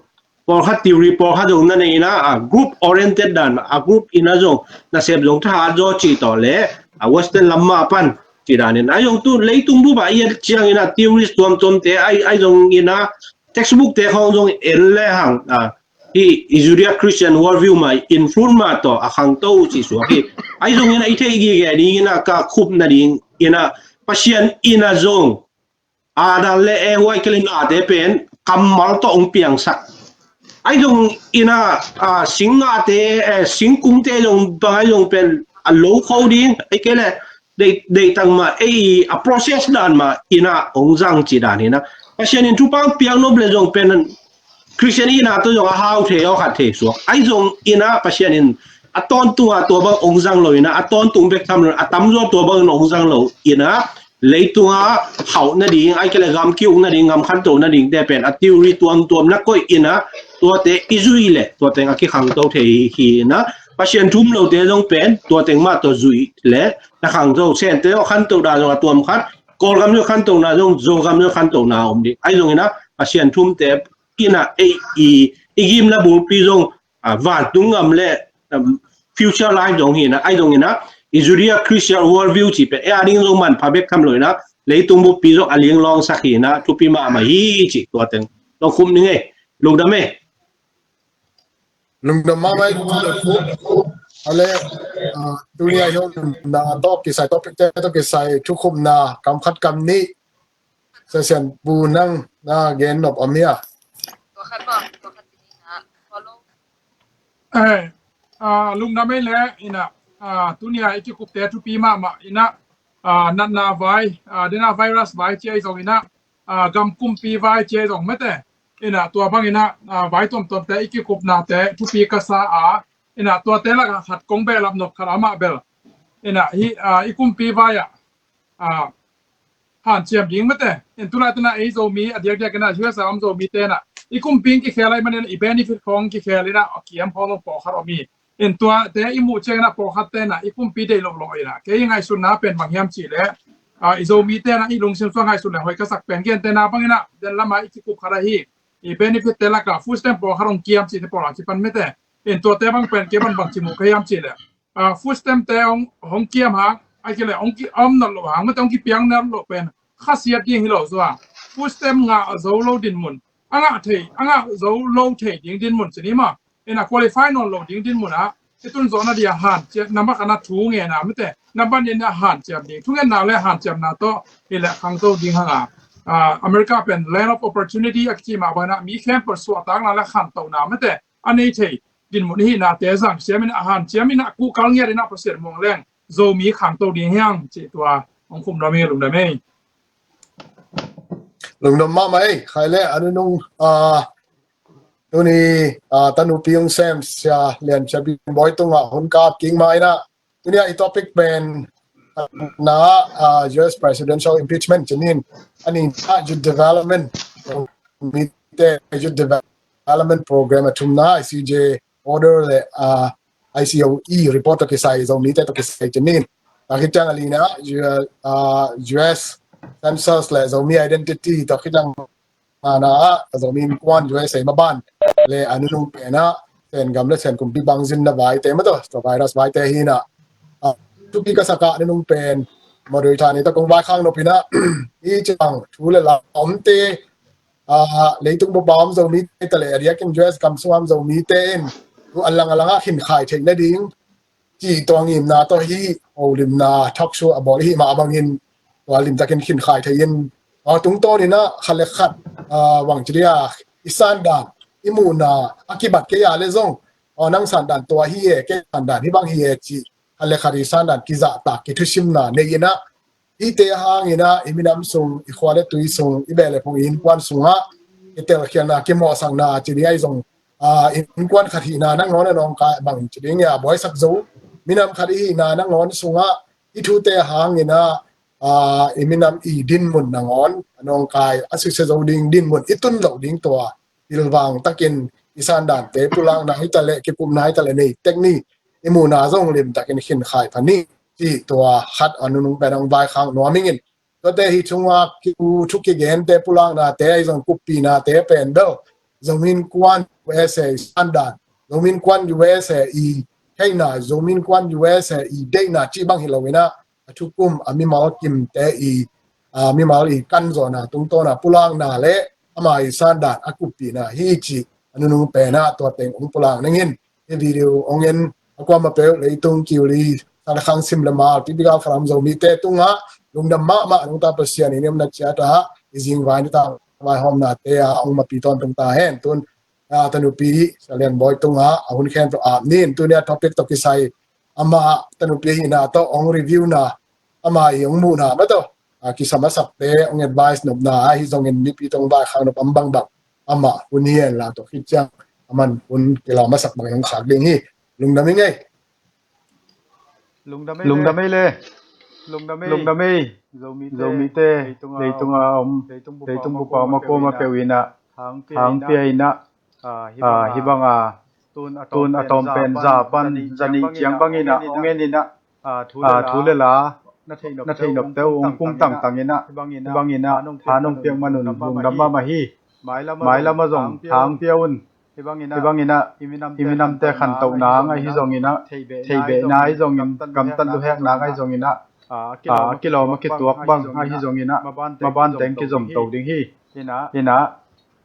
pawlkhat theory pawlkhat zong na nei ina a group oriented dan a group ina zong nasep zong thahat zaw ci tawh le a Western lam mah pan ci danin a zong tu leitung bup a i et ciang ina theories tuamtuamte ai zong ina textbook te khawng zong en le hang a hi i Judeo-Christian worldview mah influence mah tawh a khangto ci suak hi. Ai zong ina i theih gige ding ina ka khup nading ina Pasian ina zong Adam le Eva i kile nate pen kammal tawh ong piangsak. Ai zong ina singngate singkungte zong bang ai zong pen a lo kho ding ai kile deitang mah ei a process dan mah ina ong zang ci dan ina Pasian in thupang piang nop le zong pen Christian ina tawh zong a hau thei aw khat thei suak ai zong ina Pasian in a tawntunga tua bang ong zang lo ina a tawntung bek tham lo a tamzaw tua bang in ong zang lo ina leitunga hauh nading ai kile gam kiuk nading gam khanto nading te pen a theory tuamtuam na koih ina tuate i zui le tua teng a kikhangto thei hi ina Pasian thum lote zong pen tua teng mah tawh zui le na khangto Sente zong khanto da zong a tuam khat Kawlgam zong khantona zong Zogam zong khantona om ding ai zong ina Pasian thumte ina ei i i gimna bulpi zong vantung gam le future life zong hi ina ai zong ina i Judeo-Christian worldview ci pen ei a ding zong manpha bek tham lo ina leitung buppi zong a linglawngsak hi ina thupi mahmah hi ci tua teng zong khum ning ei. Lungdam ei. Lungdam mahmah ei. Ale tuni a i holimna tawh kisai topic te tawh kisai thukhupna kam khat kam nih Sia Sian Pu nang na gen nop om hia? Eh, lungdam ei le ina tuni a i kikupte thupi mahmah ina natna vai dena virus vai ci ei zong ina gam kumpi vai ci ei zong mate ina tua bang ina vai tuamtuamte i kikupnate thupi ka sa a ina tuate lakah khat kong behlap nop khat amah bel ina hi i kumpi vai ah hanciam ding mate in tulai tena ei Zomi a diakdiak ina U S A om Zomi tena i kumpi in kikhel ai manin i benefit khong kikhel ina a kiam khong pawlkhat om hi. In tuate i muh ciang ina pawlkhat tena i kumpi deih loh loh ina kei i ngaihsutna pen bang hiam cih le i Zomi tena i lungsim sua ngaihsut le hoih ka sak pen gentehna bang ina den lama i kikup khat ahi i benefit te laka food stamp pawlkhat hong kiam cih te pawlkhat ci pan mate In tuate bang pen kei bang bang ci mu ka hiam ci leh, ah, food stamp te hong, hong kiam hang, a ki leh hong ki om nat lo hang, mate hong kipiang nat lo pen khasiat ding hi lo zaw a. Food stamp ngah zo lo dinmun, a ngah thei, a ngah zo lo thei ding dinmun ci ni maw. In a qualify nawn lo ding dinmun ah i tun zawhna dia hanciam, number khatna thu ngen a, mate number nihna hanciam ding, thungetna le hanciamna tawh i leh khangto ding hang a. Ah, America pen land of opportunity a kici mah bangin ah mi khempeuh suahtakna le khantohna, mate a nei thei dinmun hi nate zang siamin a hanciamin a kuhkal ngiatin a Pasian muang leng Zomi khangto ding hi hang ci tua hong khum dam hi. Lungdam hi. Lungdam mahmah ei, khai le a nunung, ah, tuni, ah, tanupi hong sem Sia Lian Sia Bin Bawi tungah hun kap kik mah in ah, tuni a i topic pen, ah, na, ah, U S presidential impeachment ci ni in, a nihna youth development, mite youth development program, a thumna I C J order le, ah, I C O E report tawh kisai, Zomite tawh kisai ci ni in. Tua khit ciang a lina, U-, ah, U S census le Zomi identity, tua khit ciang a na, ah, Zomi Innkuan U S A maban le a nunung pen ah Sen gam le Sen kumpi bangzinna vaite mah tawh, tua virus vaite hi in ah, ah, thupi ka sak a nunung pen moderator ni tawh kong vaikhak nop in ah, i ciang thu le la omte, ah, leitung bup a om Zomite ta le a diakin U S gam sung a om Zomite in thu a lang a lang ah khinkhai theih nading ci tua ngimna tawh hih holimna talk show a bawl i hih mah bangin tua limtakin khinkhai thei in, ah, tungtawn in ah khat le khat, ah, bang ci dia, i sandan, i muhna a kibat kei a le zong, ah, nang sandan tua hi e, kei sandan hih bang hi e ci khat le khat i sandan kizahtak, kithusimna nei in ah, hihte hangin ah i minam sung, i khua le tui sung, i beh le phung, i innkuan sungah kitelkhialna, kimawhsakna ci ding ahi zong, ah, innkuan khat hihna nangawn a nawngkai bang ci ding a buaisak zo, minam khat i hihna nangawn sungah hih thute hangin ah, ah, i minam i dinmun nangawn a nawngkai, a susia zo ding dinmun i tun loh ding tua pilvang takin i sandante pulakna hi ta leh, kikupna hi ta leh nei tek ni, i muhna zong limtakin khinkhai pha ni, ci tua khat a nunung pen hong vaikhak nuam ing in. Tuate hi chunga ki-, thu kigente, pulaknate ahi zong, kuppihnate pen bel Zomi Innkuan U S A sandan, Zomi Innkuan U S A i theihna, Zomi Innkuan U S A i deihna cih bang hi lo in ah, a thukum, a mimal kimte i, a mimal i kanzawhna tungtawn a pulakna le ama i sandan a kuppihna hi cih a nunung pen ah tua teng hong pulak ning in. Hih video hong en a kuamah peuh, leitung kiuli, sal khang, sim le mal, tipikal khalam Zomite tungah lungdam mahmah. Nungta Pasian i niamna ciat ah i zingvai nitak vaihawmnate ah hong mapi tawntung ta hen. Tun, ah, tanupi Sia Lian Bawi tungah a hun khempeuh ap ni in. Tuni a topic tawh kisai, amah tanupi ahihna tawh hong review na, amah i hong muhna mah tawh, ah, kisam a sakte hong advice nopna ahi zongin, mipi tawh hong vaikhak nop om bangbang, amah hun hi hen la, tua khit ciang aman hun kilawm a sak bangin hong khak ding hi. Lungdam ing ei. Lungdam ei le. Lungdam ei. Zomite, leitung a om, leitung bup a om a kuamah peuh in ah, hang pia in ah, ah, hih bang a, tun a tawm pen za pan za nih ciang bangin ah hong en in ah, ah, thu le la na theih nopte uh hong kum tangtang in ah, hih bangin ah tha nong piak man un lungdam mahmah hi. Mailam ah zong hang pia un. Hih bangin ah i minamte khantoh nang ahi zongin ah, theih beh nai zongin, gamtat luhek nang ahi zongin ah, ah, a kilawm a kituak bang ahi zongin ah, maban teng kizom to ding hi. In ah,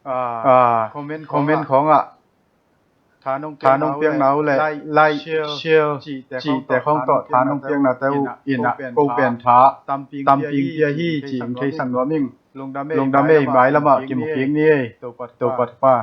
ah, comment khawngah tha nong piakna uh le like, share cihte khawng tawh tha nong piaknate uh in ah, ko pen tha tamping pia hi ci in theisak nuam ing. Lungdam ei, mailam ah kimu kik ni ei. Topa thupha.